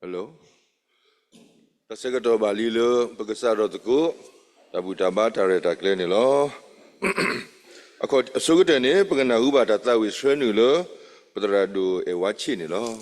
Hello, တၢ်ဆၢကတီၢ်ဘၣ်လံလၢပကစးထီၣ်သကိး တၢ်ဘူၣ်တၢ်ဘါတၢ်ရဲၣ်တၢ်ကျဲၤန့ၣ်လီၤ. အခီၣ်အဆိကတၢၢ်န့ၣ် ပကနၢ်ဟူဘၣ်တၢ်သးဝံၣ်ဆှၢနုာ်လၢ ပသရၣ်ဒိၣ်အဲၣ်ဝါဆံးန့ၣ်လီၤ.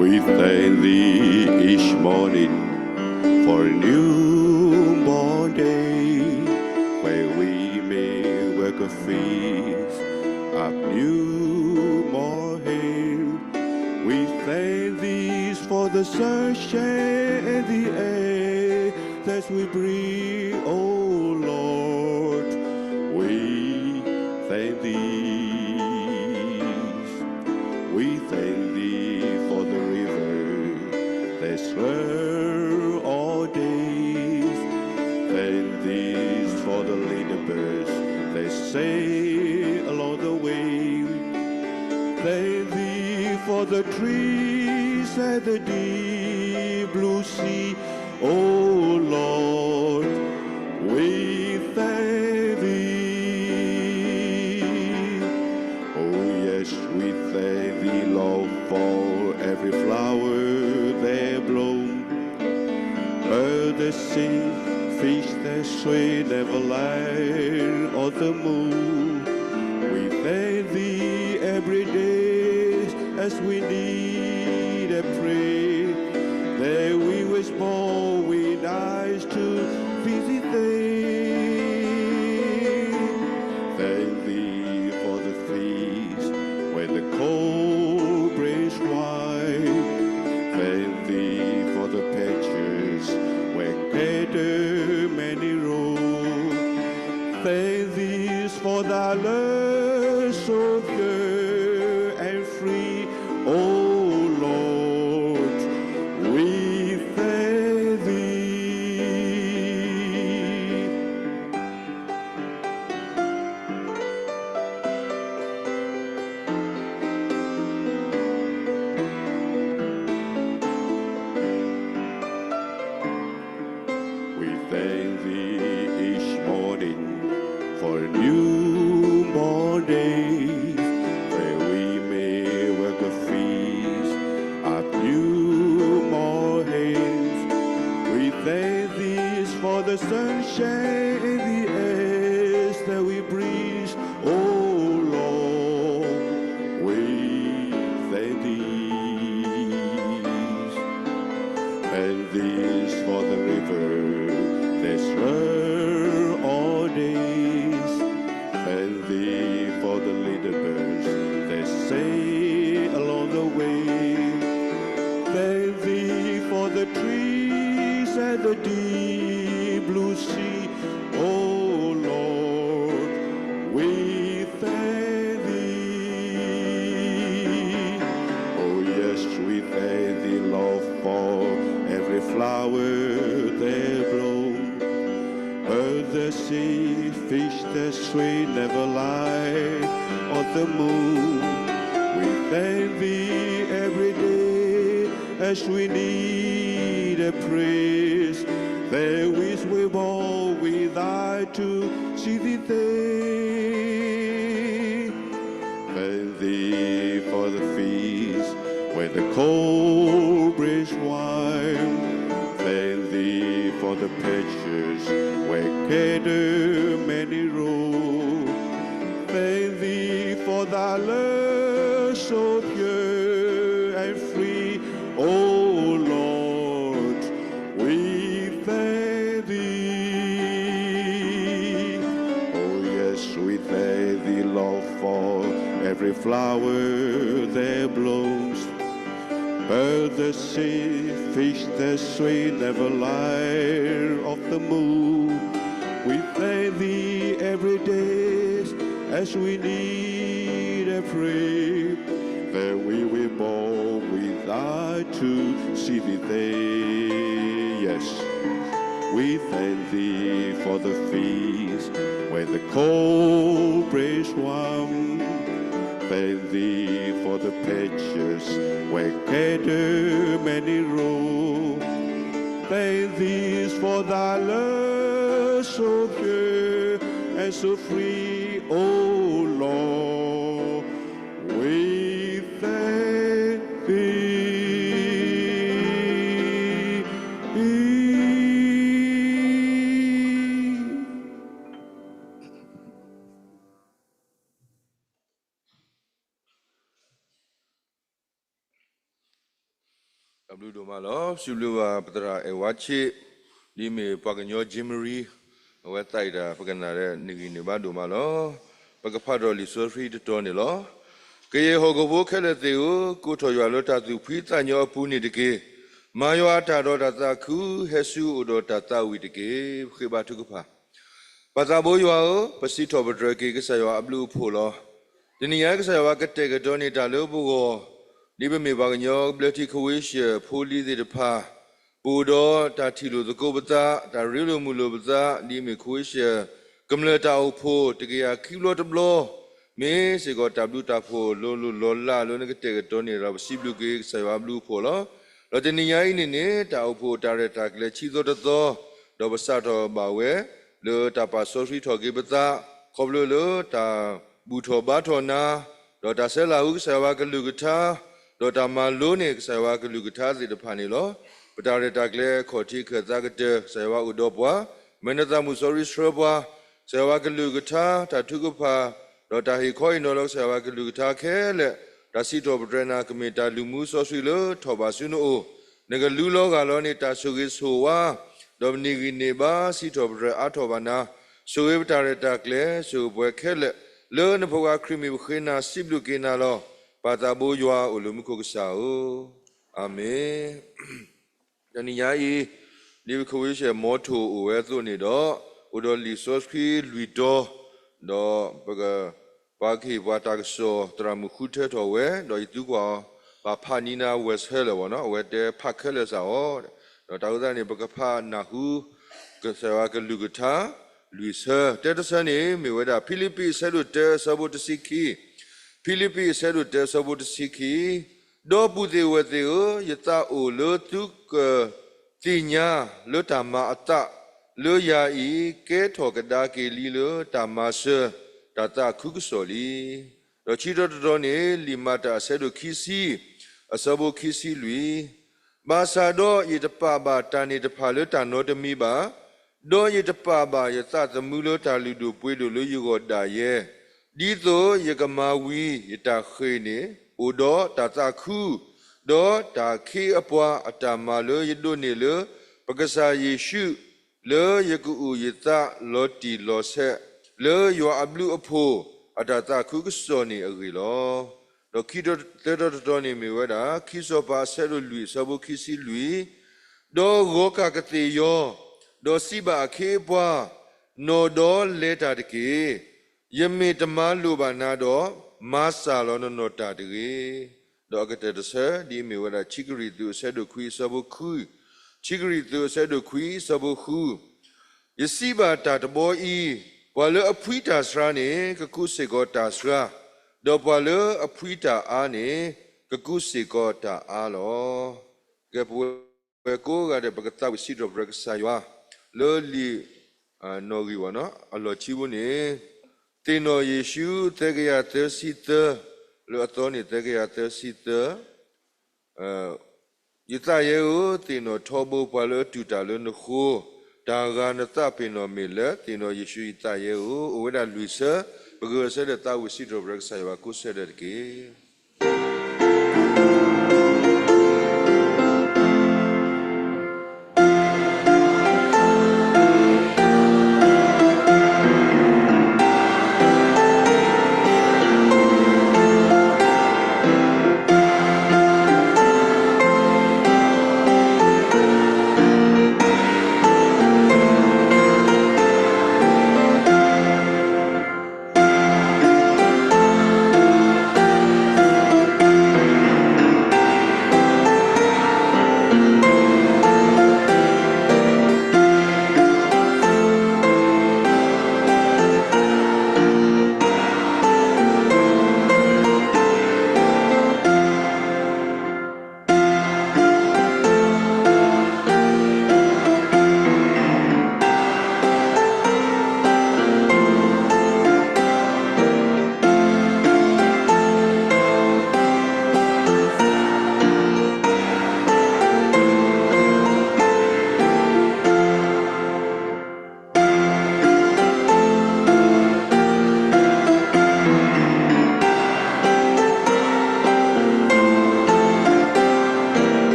We thank thee each morning for a newborn day, where we may work a feast of new morning. We thank thee for the sunshine and the air that we breathe, O Lord. We thank thee. We thank thee for the river that slur all days. Thank thee for the little birds that sing along the way. Thank thee for the trees and the deep blue sea. O Lord, we thank thee. Oh yes, we thank thee, Lord, for every flower that blooms. Bird that sing, fish that swim, never light of the moon. We thank thee every day as we kneel and pray, that we was born with eyes to visit thee. Thank thee for the feast where the cobra's wild. Thank thee for the pastures where cattle many roam. Thank thee for thy love so pure and free, O Lord, we thank thee. We thank thee each morning for a newborn day, where we may work a feast of new mornings. We thank thee for the sunshine and the air that we breathe, O Lord, we thank thee. Thank thee for the river that slur all days. Thank thee for the little birds that sing along the way. Thank thee for the trees and the deep blue sea. Oh Lord, we thank thee. Oh yes, we thank thee, Lord, for every flower that blooms. Bird that sing, fish that swim, never light of the moon. We thank thee every day as we kneel and praise, that we were born with eye to see thee day. Thank thee for the feast where the cobra's wild. Thank thee for the pastures where cattle many roam. Thank thee for thy love so pure and free, O Lord, we thank thee. Oh yes, we thank thee, Lord, for every flower that blooms. Earth, the sea, fish, the swim, every line of the moon. We thank thee every day as we need and pray that we will bow with eye to see thee there. Yes. We thank thee for the feast where the cold bread is warm. Thank thee for the patches where cattle many roam. Thank thee for thy love so pure and so free, O Lord. We thank thee. တၢ်ဘျုးဒိၣ်မးလီၤ. စံးဘျုးဘၣ်ပသရၣ်အဲၣ်ဝါဆ့း, ဒ်မ့ၢ်ပှၤကညီကၠ့မရံ, အဝဲသးအံၤတၢ်ပကနၣ်ဒီးန့ၢ်ဂံၢ်န့ၢ်ဘါဒိၣ်မးလီၤ. ပကဖးဒီးလံာ်စီဆှံတတီၤန့ၣ်လီၤ. ကယဲၢ်ဟီၣ်ခိၣ်ဖိခဲလၢာ်သ့ၣ်ဧၢ, ကိးထီၣ်ယွၤလၢတၢ်သူၣ်ဖှံသးညီအပူၤန့ၣ်တက့ၢ်. မၤယွၤအတၢ်ဒီးတၢ်သးခု, ဟဲဆူအအိၣ်ဒီးတၢ်သးဝံၣ်တက့ၢ်. ပဃ့ဘါထုကဖၣ်. ပၢ်သးဘိယွၤဧၢ, ပစံးထီၣ်ပတြၢၤက့ၤကစၢ်ယွၤအဘျုးအဖှိၣ်လီၤ. တနံၤညါကစၢ်ယွၤကတဲာ်ကတီၤန့ၢ်တၢ်လၢပဂီၢ်, ဒ်ပမ့ၢ်ပှၤကညီကဘျၢထံခဝ့ၡၢၣ်ဖိလံၤသ့ၣ်တဖၣ်, ပအိၣ်ဒီးတၢ်ထံၣ်လိာ်သကိးပသး, တၢ်ရ့လိာ်မုာ်လိာ်ပသး, ဒ်မ့ၢ်ခဝ့ၡၢၣ်ကမျၢၢ်တၢ်အိၣ်ဖှိၣ်တကယၤခံဘျီတဘျီ, မ့ၢ်စ့ၢ်ကီးတၢ်ဘျုးတၢ်ဖှိၣ်လိၤလိၤလီၤလးလၢနကတဲာ်ကတီၤန့ၢ်ဒီး ပစံးဘျုးက့ၤကစၢ်ယွၤအဘျုးအဖှိၣ်လီၤ. ဒီးတနံၤညါအံၤန့ၣ်န့ၣ် တၢ်အိၣ်ဖှိၣ်တၢ်ရဲၣ်တၢ်ကျဲၤဆံသီတသီ, ဒီးပစးထီၣ်ဘၣ်ဝဲ လၢတၢ်ပာ်စီဆှံထီၣ်က့ၤပသး, ခီဖျိလၢတၢ်ဘူၣ်ထီၣ်ဘါထီၣ်နၤ, ဒီးတၢ်ဆဲးလၤဟူကစၢ်ယွၤကလုၢ်ကထါ, ဒီးတၢ်မၤလိန့ၢ်ကစၢ်ယွၤကလုၢ်ကထါသ့ၣ်တဖၣ်န့ၣ်လီၤ. ပတၢ်ရဲၣ်တၢ်ကျဲၤခီၣ်ထံးခၢၣ်သးကတၢၢ် ကစၢ်ယွၤအိၣ်ဒီးပှၤ, မၢနသးမုၢ်စီဆှံဆှၢပှၤ, ကစၢ်ယွၤကလုၢ်ကထါ တၢ်ထုကဖၣ်, ဒီးတၢ်ဟ့ၣ်ခီဟ့ၣ်နီၤလၢကစၢ်ယွၤကလုၢ်ကထါခဲလၢာ်, တၢ်စံးထီၣ်ပတြၢၤနၤ ကမ့ၢ်တၢ်လုၢ်မူစီဆှံလၢထီၣ်ဘၣ်ဆူနအိၣ်, နကလူလီၤဂာ်လီၤန့ၢ်တၢ်ဆိၣ်ဂ့ၤဆိၣ်ဝါ, ဒီးပန့ၢ်ဂံၢ်န့ၢ်ဘါစံးထီၣ်ပတြၢၤအါထီၣ်ဘၣ်နၤ, ဆိၣ်ဂ့ၤပတၢ်ရဲၣ်တၢ်ကျဲၤ ဆိၣ်ဂ့ၤပှၤခဲလၢာ်, လၢနဖိခွါခရံာ်မံၤပဃ့နၤစံးဘျုးက့ၤနၤလီၤ. ပၢ်သးဘိယွၤအိၣ်လၢမူခိၣ်ကစၢ်ဧၢ, အၤမ့ၣ်. တနံၤညါအံၤ, ဒ်ပခဝ့ၡၢၣ်မီထိၣ်အိၣ်ဝဲအသိးန့ၣ်ဒီး, အိၣ်ဒီးလံာ်စီဆှံလွံၢ်တီၤ, ဒီးပက, ပှၤကဟ့ၣ်ပှၤတၢ်ကစီၣ် သရၣ်မုၣ်ဃုထၢထီၣ်ဝဲ, ဒီးယသံကွၢ်အီၤ, ပၢ်ဖးနံၤနၤဝဲဆၢလၢၤဘၣ်နီၤ, အဝဲတဲဖးခဲလၢာ်စ့ၢ်အီၤ, ဒီးတၢ်အဃိသတးန့ၣ် ပကဖးနၢ်ဟူ ကစၢ်ယွၤကလုၢ်ကထါ လွံၢ်ဆၢ, တၢတဆၢန့ၣ် မ့ၢ်ဝဲဒၣ် ဖံလံးပံးအဆၢဒိၣ်တၢအဆၢဖိတဆံခံ, ဖံလံးပံးအဆၢဒိၣ်တၢအဆၢဖိတဆံခံ, ဒီပုၢ်သ့ၣ်ဝဲၢ်သ့ၣ်ဧၢ, ယသးအိၣ်လၢသုကသ့ၣ်ညါလၢတၢ်မၤအသးလၢယၤအံၤ ကဲထီၣ်ကဒါက့ၤလံလၢတၢ်မၤစၢၤ တၢ်သးခုကစီၣ်လံ. ဒီးခံတီၤတတီၤန့ၣ် လံာ်မၤတၢ်အဆၢဒိၣ်ခံဆံ, အဆၢဖိခံဆံလွံၢ်, ဘၣ်ဆၣ်ဒီးယတပာ်ဘၣ်တၢ်န့ၣ်တဖၣ်လၢတၢ်နီတမံၤဘၣ်, ဒီးယတပာ်ဘၣ်ယသးသမူလၢတၢ်လုၢ်ဒိၣ်ပှ့ၤဒိၣ်လၢယဂီၢ်ဒၣ်ယဲ, ဒ်သိးယကမၤဝံၤယတၢ်ဃ့ၢ်န့ၣ် အိၣ်ဒီးတၢ်သးခု, ဒီးတၢ်ခ့အပှၤအတၢ်မၤလၢယဒိးန့ၢ်လၢ ပကစၢ်ယ့ၣ်ၡူး, လၢယကအုၣ်ယသးလီၤတံၢ်လီၤဆဲး, လၢယွၤအဘျုးအဖှိၣ်အတၢ်သးခုကစီၣ်န့ၣ်အဂ့ၢ်လီၤ. ဒီးခံတီၤသၢတီၤတတီၤန့ၣ်မ့ၢ်ဝဲဒၣ် ခံစီၤပၤအဆၢဒိၣ်လွံၢ်အဆၢဖိခံဆံလွံၢ်, ဒီးဂီၤကၢ်ကသ့ၣ်ယီၤ, ဒီးစံးဘၣ်အခ့အပှၤ, နီၢ်ဒီးလဲၤတၢ်တက့ၢ်. ယမ့ၢ်တမၤလိာ်ဘၣ်နၤဒီး, မၤစၢ်လီၤနနီၢ်တၢ်တဂ့ၤ. ဒီးအကတၢၢ်တဆၢ ဒ်အမ့ၢ်ဝဲဒၣ် ခံကရံၣ်သူးအဆၢဒိၣ်ခွံအဆၢဖိဃု, ခံကရံၣ်သူးအဆၢဒိၣ်ခွံအဆၢဖိဃု, ယစံးဘၣ်တၢ်တဘီအံၤ, ပှၤလၢအဖှံတၢ်ဆှါန့ၣ် ကကူးစ့ၢ်ကီးတၢ်ဆှါ, ဒီးပှၤလၢအဖှံတၢ်အါန့ၣ် ကကူးစ့ၢ်ကီးတၢ်အါလီၤ. ကဲ ပဝဲကိးဂၤဒဲး ပကသးဝံၣ်စံးထီၣ်ပတြၢၤကစၢ်ယွၤ လၢလံာ် နီၣ်ဂံၢ်ဝဲနီၤ အလီၢ်ခံပူၤန့ၣ်, သ့ၣ်နီၣ်ယ့ၣ်ၡူးသၢကယၤသၢဆံသၢ, လၢအသီန့ၣ်သၢကယၤသၢဆံသၢ, ယသးယဲဧၢ, သ့ၣ်နီၣ်ထီဘိပှၤလၢအတူၢ်တၢ်လၢနဃိ, တၢ်ဂၤနသးပ့ၤနီၣ်မ့ၢ်လၢ သ့ၣ်နီၣ်ယ့ၣ်ၡူးယသးယဲဧၢ, အိၣ်ဝဲဒၣ်လွံၢ်ဆၢ, ပဂဲၤဆၢထၢၣ်သးဝံၣ်စံးထီၣ်ပတြၢၤကစၢ်ယွၤကိးဆၢဒၢးတက့ၢ်.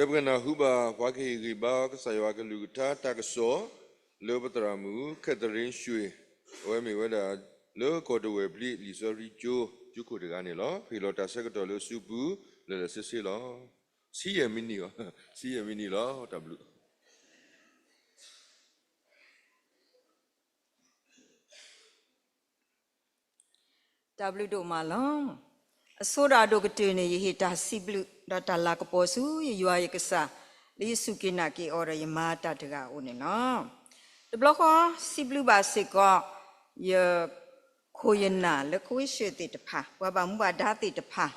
ပကနၢ်ဟူဘၣ် ပှၤကဟ့ၣ်ဂံၢ်ဘါကစၢ်ယွၤကလုၢ်ကထါတၢ်ကစီၣ် လၢပသရၣ်မုၣ် Catherine ရွှေ အဝဲမ့ၢ်ဝဲဒၣ် လၢကီၢ်တဝဲၢ်ဖျံး လံာ်စီဆှံကၠိ ကၠိခိၣ်တဂၤန့ၣ်လီၤ. ဟ့ၣ်လီၤတၢ်ဆၢကတီၢ်လၢအစုပူၤ လၢာ်လၢာ်ဆ့ဆ့လီၤ. ဆံယဲၢ်မံးနံးလီၤ, ဆံယဲၢ်မံးနံးလီၤ. တၢ်ဘျုး တၢ်ဘျုးဒိၣ်မးလီၤ. အဆိဒီးအဒိၣ်ကတၢၢ်န့ၣ် ယဟ့ၣ်တၢ်စံးဘျုး ဒီးတၢ်လၤကပီၤဆူယယွၤယကစၢ် လၢယစူၢ်က့ၤနာ်က့ၤအီၤဒီးယမၤတၢ်တဂၤအအိၣ်န့ၣ်လီၤ. တဘျီဃီ စံးဘျုးဘၣ်စ့ၢ်ကီး ယ ခိၣ်ယနၢ်လၢ ခဝ့ၡၢၣ်သ့ၣ်တဖၣ် ပှၤဘၣ်မူဘၣ်ဒါသ့ၣ်တဖၣ်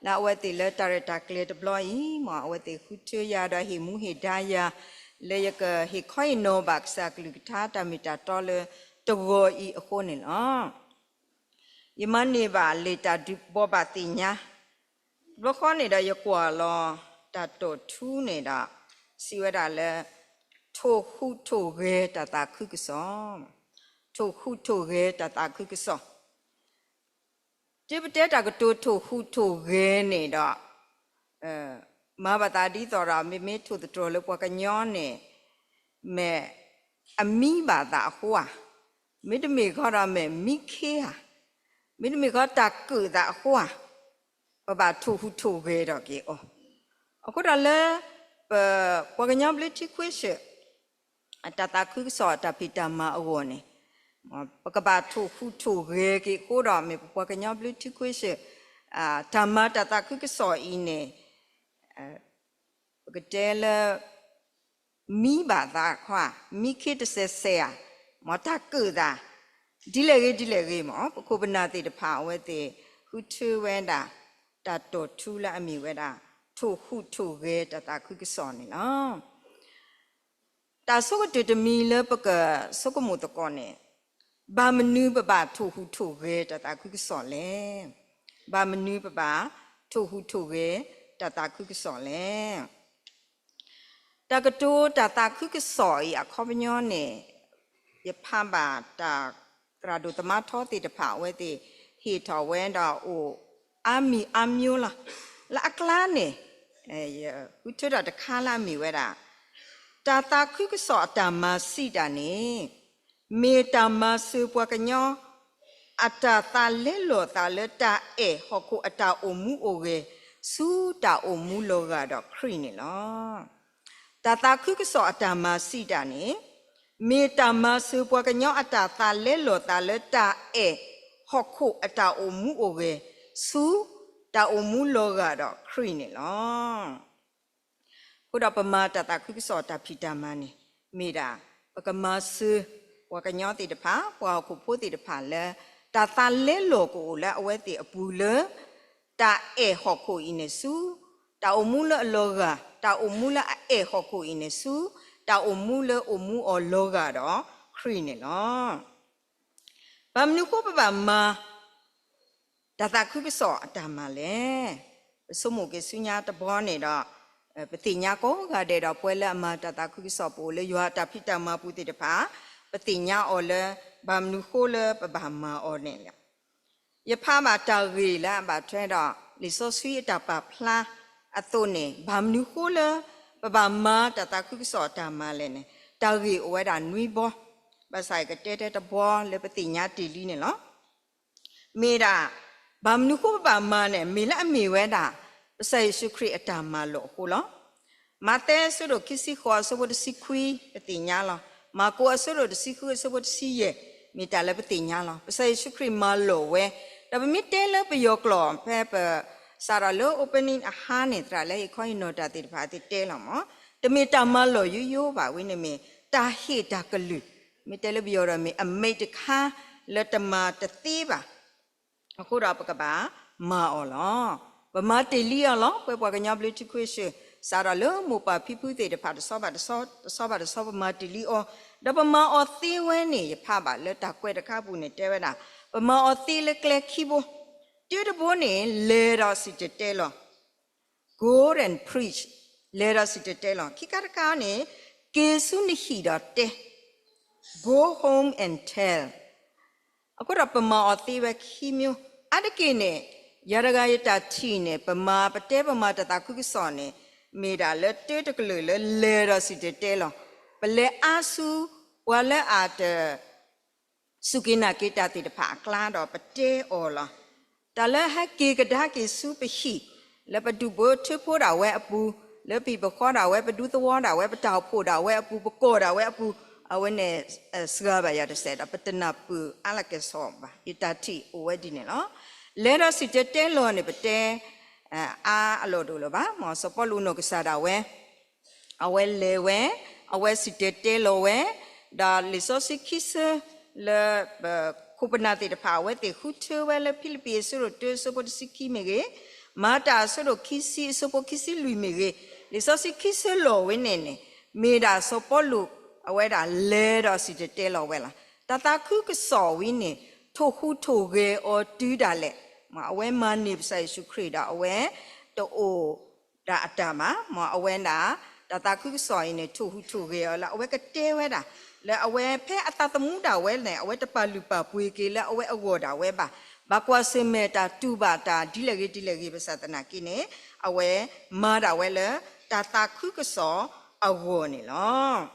လၢအဝဲသ့ၣ်လၢတၢ်ရဲၣ်တၢ်ကျဲၤတဘျီအံၤ မ်အဝဲသ့ၣ်ဃုထၢယၤဒီးဟ့ၣ်မူဟ့ၣ်ဒါယၤ လၢယကဟ့ၣ်ခီဟ့ၣ်နီၤဘၣ်ကစၢ်ကလုၢ်ကထါတၢ်မ့ၢ်တၢ်တီလၢတဂီၤအံၤအဃိန့ၣ်လီၤ. ယမၤန့ၢ်ဘၣ်လံာ်တၢ်ဒုးဘိးဘၣ်သ့ၣ်ညါ တဘျီဃီန့ၣ်ဒီးယကွၢ်လီၤ တၢ်တိာ်ထူန့ၣ်ဒီး စံးဝဲဒၣ်လၢ ထိၣ်ဟူးထိၣ်ဂဲၤတၢ်သးခုကစီၣ်, ထိၣ်ဟူးထိၣ်ဂဲၤတၢ်သးခုကစီၣ် တုၤပတဲတၢ်ကတိၤထိၣ်ဟူးထိၣ်ဂဲၤန့ၣ်ဒီး မၤဘၣ်သးဒ်သိးဒီး မ့မ့ၢ်ထိၣ်သတြီၤလၢပှၤကညီန့ၣ် မ့ၢ်အမံဘၣ်သးအဃိဧါ, မ့တမ့ၢ်ဃီဒီးမ့ၢ်မံခ့ဧါ, မ့တမ့ၢ်ဃီတၢ်ကၢၣ်သးအဃိဧါ, ပဘၣ်ထိၣ်ဟူးထိၣ်ဂဲၤထီၣ်က့ၤအီၤ. အဃိဒီးလၢ ပ ပှၤကညီဘျၢထံခွ့ၡၢၣ် အတၢ်သးခုကစီၣ်အတၢ်ဖံးတၢ်မၤအဂီၢ်န့ၣ် ပကဘၣ်ထိၣ်ဟူးထိၣ်ဂဲၤက့ၤအဃိဒီး မ့ၢ်ပပှၤကညီဘျၢထံခွ့ၡၢၣ် တၢ်မၤတၢ်သးခုကစီၣ်အံၤန့ၣ် ပကတဲလၢ မံဘၣ်သးခီဧါ, မံခ့တစဲးစဲးဧါ, မ်တၢ်ကၢၣ်သး ဒ်လဲၣ်ဂ့ၤဒ်လဲၣ်ဂ့ၤမ့ၢ် ပခိၣ်ပနၢ်သ့ၣ်တဖၣ်အဝဲသ့ၣ် ဃုထၢဝဲဒၣ် တၢ်တိာ်ထူလၢအမ့ၢ်ဝဲဒၣ် ထိၣ်ဟူးထိၣ်ဂဲၤတၢ်သးခုကစီၣ်န့ၣ်လီၤ. တၢ်ဆိကတၢၢ်တမံၤလၢပကဆိကမိၣ်သကိးန့ၣ် ဘၣ်မနုၤပဘၣ်ထိၣ်ဟူးထိၣ်ဂဲၤတၢ်သးခုကစီၣ်လဲၣ်. ဘၣ်မနုၤပဘၣ်ထိၣ်ဟူးထိၣ်ဂဲၤတၢ်သးခုကစီၣ်လဲၣ်. တၢ်ကတိၤတၢ်သးခုကစီၣ်အံၤအခီပညီန့ၣ် ယဖးဘၣ်တၢ်သရၣ်ဒိၣ်သမါထီသ့ၣ်တဖၣ်အဝဲသ့ၣ် ဟ့ၣ်ထီၣ်ဝဲဒီးအိၣ်အါမံၤအါမျိၤလီၤ. လၢအကျါန့ၣ် ယဃုထၢထီၣ်တခါလၢအမ့ၢ်ဝဲဒၣ် တၢ်သးခုကစီၣ်အတၢ်မၤစံးတၢ်န့ၣ် မ့ၢ်တၢ်မၤစၢၤပှၤကညီ အတၢ်သးလဲလိာ်သးလၢတၢ်အဲၣ်ဟီၣ်ခိၣ်အတၢ်အိၣ်မူအိၣ်ဂဲၤ ဆူတၢ်အိၣ်မူလီၤဂာ်ဒီးခရံာ်န့ၣ်လီၤ. တၢ်သးခုကစီၣ်အတၢ်မၤစံးတၢ်န့ၣ် မ့ၢ်တၢ်မၤစၢၤပှၤကညီအတၢ်သးလဲလိာ်သးလၢတၢ်အဲၣ်ဟီၣ်ခိၣ်အတၢ်အိၣ်မူအိၣ်ဂဲၤ ဆူတၢ်အိၣ်မူလီၤဂာ်ဒီးခရံာ်န့ၣ်လီၤ. အဃိဒီးပမၤတၢ်သးခုကစီၣ်တၢ်ဖံးတၢ်မၤန့ၣ် မ့ၢ်ဒၣ် ပကမၤစၢၤ ပှၤကညီသ့ၣ်တဖၣ် ပှၤဟီၣ်ခိၣ်ဖိသ့ၣ်တဖၣ်လၢ တၢ်သးလဲလိာ်ကအိၣ်လၢအဝဲသ့ၣ်အပူၤလၢ တၢ်အဲၣ်ဟီၣ်ခိၣ်အံၤန့ၣ်ဆူ တၢ်အိၣ်မူလၢအလီၤဂာ် တၢ်အိၣ်မူလၢအအဲၣ်ဟီၣ်ခိၣ်အံၤန့ၣ်ဆူ တၢ်အိၣ်မူလၢအိၣ်မူအီၤလီၤဂာ်ဒီးခရံာ်န့ၣ်လီၤ. ဘၣ်မနုၤဃိပဘၣ်မၤ တၢ်သးခုကစီၣ်အတၢ်မၤလဲၣ်. ပဆိကမိၣ်က့ၤဆူညါတဘျီန့ၣ်ဒီး ပသ့ၣ်ညါကိးဂၤဒဲးဒီး ပဝဲလၢအမၤတၢ်သးခုကစီၣ် ပအိၣ်လၢယွၤအတၢ်ဖံးတၢ်မၤပူၤသ့ၣ်တဖၣ် ပသ့ၣ်ညါအီၤလၢ ဘၣ်မနုၤဃိလၢပဘၣ်မၤအီၤန့ၣ်လီၤ. ယဖးဘၣ်တၢ်ဂ့ၢ်လၢအဘၣ်ထွဲဒီး လံာ်စီဆှံအတၢ်ပာ်ဖျါအသိးန့ၣ် ဘၣ်မနုၤဃိလၢ ပဘၣ်မၤတၢ်သးခုကစီၣ်အတၢ်မၤလဲၣ်န့ၣ် တၢ်ဂ့ၢ်အိၣ်ဝဲဒၣ်နွံဘီ, ဘၣ်ဆၣ်ယကတဲတဲတဘီလၢပသ့ၣ်ညါတ့ၢ်လံန့ၣ်လီၤ. မ့ၢ်ဒၣ် ဘၣ်မနုၤဃိပဘၣ်မၤန့ၣ် မ့ၢ်လၢအမ့ၢ်ဝဲဒၣ် ကစၢ်ယ့ၣ်ၡူးခရံာ်အတၢ်မၤလိာ်အဃိလီၤ. မးသဲအဆၢဒိၣ်ခံဆံဃိးအဆၢဖိတဆံခွံ ပသ့ၣ်ညါလီၤ. မၢ်ကူးအဆၢဒိၣ်တဆံဃုအဆၢဖိတဆံယဲၢ် မ့ၢ်တၢ်လၢပသ့ၣ်ညါလီၤ. ကစၢ်ယ့ၣ်ၡူးခရံာ်မၤလိာ်ဝဲ, ဒီးပမ့ၢ်တဲလၢပယီၤကျိာ်ဖဲပ စးထီၣ်လၢ opening အဟါန့ၣ် သရၣ်လၢဟ့ၣ်ခီဟ့ၣ်နီၤတၢ်သ့ၣ်တဖၣ်သ့ၣ်တဲလီၤမး, တမ့ၢ်တၢ်မၤလိာ်ယိယိဘၣ်ဝဲန့ၣ်မ့ၢ် တၢ်ဟ့ၣ်တၢ်ကလုၢ်, မ့ၢ်တဲလၢပယီၤဒီးမ့ၢ် အမ့ၢ်တခါလၢတမၤတသ့ဘၣ် အဃိဒီးပကဘၣ်မၤအီၤလီၤ. ပမၤတ့ၢ်လံအီၤလီၤ. ပဝဲပှၤကညီဘျၢထံခွ့ၡၢၣ် စးထီၣ်လၢမိၢ်ပၢ်ဖံဖုသ့ၣ်တဖၣ် တဆီဘၣ်တဆီ တဆီဘၣ်တဆီ ပမၤတ့ၢ်လံအီၤ, ဒီးပမၤအီၤသ့ဝဲန့ၣ် ယဖးဘၣ်လၢတၢ်ကွဲးတခါပူၤန့ၣ် တဲဝဲဒၣ် ပမၤအီၤသ့လၢကျဲခံဘိ, တၢတဘိန့ၣ် လဲၤဒီးစံၣ်တဲၤတဲလီၤ Go and preach, လဲၤဒီးစံၣ်တဲၤတဲလီၤ. ခံခါတခါန့ၣ် က့ၤဆူနဟံၣ်ဒီးတဲ Go home and tell. အဃိဒီးပမၤအီၤသ့ဝဲခံမျိုး, အါတက့ၢ်န့ၣ် ယၤတဂၤယတၢ်ထံၣ်န့ၣ် ပမၤပတဲပမၤတၢ်သးခုကစီၣ်န့ၣ် မ့ၢ်ဒၣ်လၢတၢ်တကလုာ်လၢလဲၤဒီးစံၣ်တဲၤတဲလီၤ, ပလဲၤအါဆူ ပှၤလၢအတ စူၢ်က့ၤနာ်က့ၤတၢ်သ့ၣ်တဖၣ်အကျါဒီး ပတဲအီၤလီၤ. တၢ်လၢဟဲက့ၤကဒါက့ၤဆူပဟံၣ်, လၢပဒူၣ်ဖိထၢဖိဒၣ်ဝဲအပူၤ, လၢပဟံၣ်ပဃီဒၣ်ဝဲ, ပဒူသဝီဒၣ်ဝဲ, ပတၢ်အိၣ်ဖှိၣ်ဒၣ်ဝဲအပူၤ, ပကီၢ်ဒၣ်ဝဲအပူၤ, အဝဲန့ၣ် စှၤဘၣ်ယၤတစဲးဒီး ပတနၢ်ပၢၢ်အါလၢကဲၣ်ဆိးဘၣ်. ယတၢ်ထံၣ်အိၣ်ဝဲဒ်န့ၣ်လီၤ. လဲၤဒီးစံၣ်တဲၤတဲလီၤန့ၣ် ပတဲ အါအလီၢ်တအိၣ်လၢၤဘၣ်. မ်စီၤပီလူးနီၢ်ကစၢ်ဒၣ်ဝဲ အဝဲလဲၤဝဲ, အဝဲစံၣ်တဲၤတဲလီၤဝဲ, ဒီးလံာ်စီဆှံခံဆၢ လၢပခိၣ်ပနၢ်သ့ၣ်တဖၣ် အဝဲသ့ၣ်ဃုထၢဝဲလၢဖံလံးပံၤအဆၢဒိၣ်တၢ အဆၢဖိတဆံခံမ့ၢ်ဂ့ၤ, မၤတၢ်အဆၢဒိၣ်ခံဆံအဆၢဖိခံဆံလွံၢ်မ့ၢ်ဂ့ၤ, လံာ်စီဆှံခံဆၢလီၤဝဲန့ၣ်န့ၣ် မ့ၢ်ဒၣ်စီၤပီလူး အဝဲဒၣ်လဲၤဒီးစံၣ်တဲၤတဲလီၤဝဲလီၤ. တၢ်သးခုကစီၣ်ဝဲန့ၣ် ထိၣ်ဟူးထိၣ်ဂဲၤအီၤတုၤဒၣ်လဲာ်, မ်အဝဲမၤန့ၢ်ပကစၢ်ယ့ၣ်ၡူးခရံာ်ဒီး အဝဲတအိၣ် ဒၣ်အတၢ်ဘၣ်. မ်အဝဲဒၣ် တၢ်သးခုကစီၣ်အံၤန့ၣ် ထိၣ်ဟူးထိၣ်ဂဲၤအီၤလၢအဝဲကတဲဝဲဒၣ် လၢအဝဲဖဲအသးသမူဒၣ်ဝဲန့ၣ် အဝဲတပာ်လုၢ်ပာ်ပှ့ၤက့ၤလၢအဝဲအဂီၢ်ဒၣ်ဝဲဘၣ်. ဘၣ်ကွၢ်ဆၢၣ်မဲာ်တၢ်တူၢ်ဘၣ်တၢ်ဒ်လဲၣ်ဂ့ၤဒ်လဲၣ်ဂ့ၤ ဘၣ်ဆၣ်သနာ်က့န့ၣ် အဝဲမၤဒၣ်ဝဲလၢတၢ်သးခုကစီၣ်အဂီၢ်န့ၣ်လီၤ.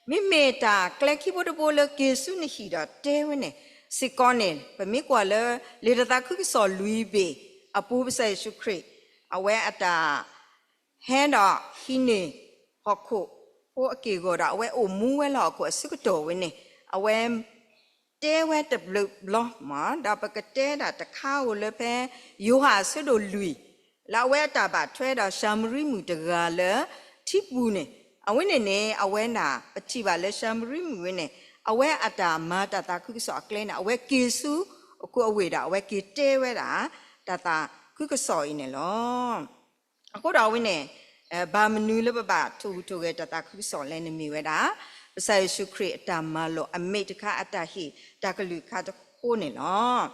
မ့မ့ၢ်တၢ်ကျဲခံဘိတဘိလၢက့ၤဆူနဟံၣ်ဒီးတဲဝဲန့ၣ်စ့ၢ်ကီးန့ၣ် ပမ့ၢ်ကွၢ်လၢ လံာ်တၢ်သးခုကစီၣ်လွံၢ်ဘ့ၣ်အပူၤ ပကစၢ်ယ့ၣ်ၡူးခရံာ် အဝဲအတၢ်ဟဲဒီးဟံးန့ၢ်ဟီၣ်ခိၣ်ဖိအက့ၢ်အဂီၤဒီး အဝဲအိၣ်မူဝဲလၢဟီၣ်ခိၣ်အဆၢကတီၢ်ဝဲန့ၣ် အဝဲ တဲဝဲတဘျီဘျီမး ဒီးပကတဲဒၣ်တခါဧိၤလၢဖဲ ယိၤဟၣ်အဆၢဒိၣ်လွံၢ် လၢအဝဲအတၢ်ဘၣ်ထွဲဒီးၡၤမရံမုၣ်တဂၤလၢထံပူၤန့ၣ်, အဝဲန့ၣ်န့ၣ် အဝဲဒၣ် ပထံၣ်ဘၣ်လၢၡၤမရံမုၣ်ဝဲန့ၣ် အဝဲအတၢ်မၤတၢ်သးခုကစီၣ်အကျဲန့ၣ် အဝဲက့ၤဆူအခိၣ်အဝ့ၢ်ဒီး အဝဲက့ၤတဲဝဲဒၣ် တၢ်သးခုကစီၣ်အံၤန့ၣ်လီၤ. အဃိဒီးဝဲန့ၣ် ဘၣ်မနုၤလၢပဘၣ်ထိၣ်ဟူးထိၣ်ဂဲၤတၢ်သးခုကစီၣ်လဲၣ်န့ၣ်မ့ၢ်ဝဲဒၣ် ကစၢ်ယ့ၣ်ၡူးခရံာ်အတၢ်မၤလိာ်အမ့ၢ်တခါ အတၢ်ဟ့ၣ်တၢ်ကလုၢ်ခါတဃိန့ၣ်လီၤ.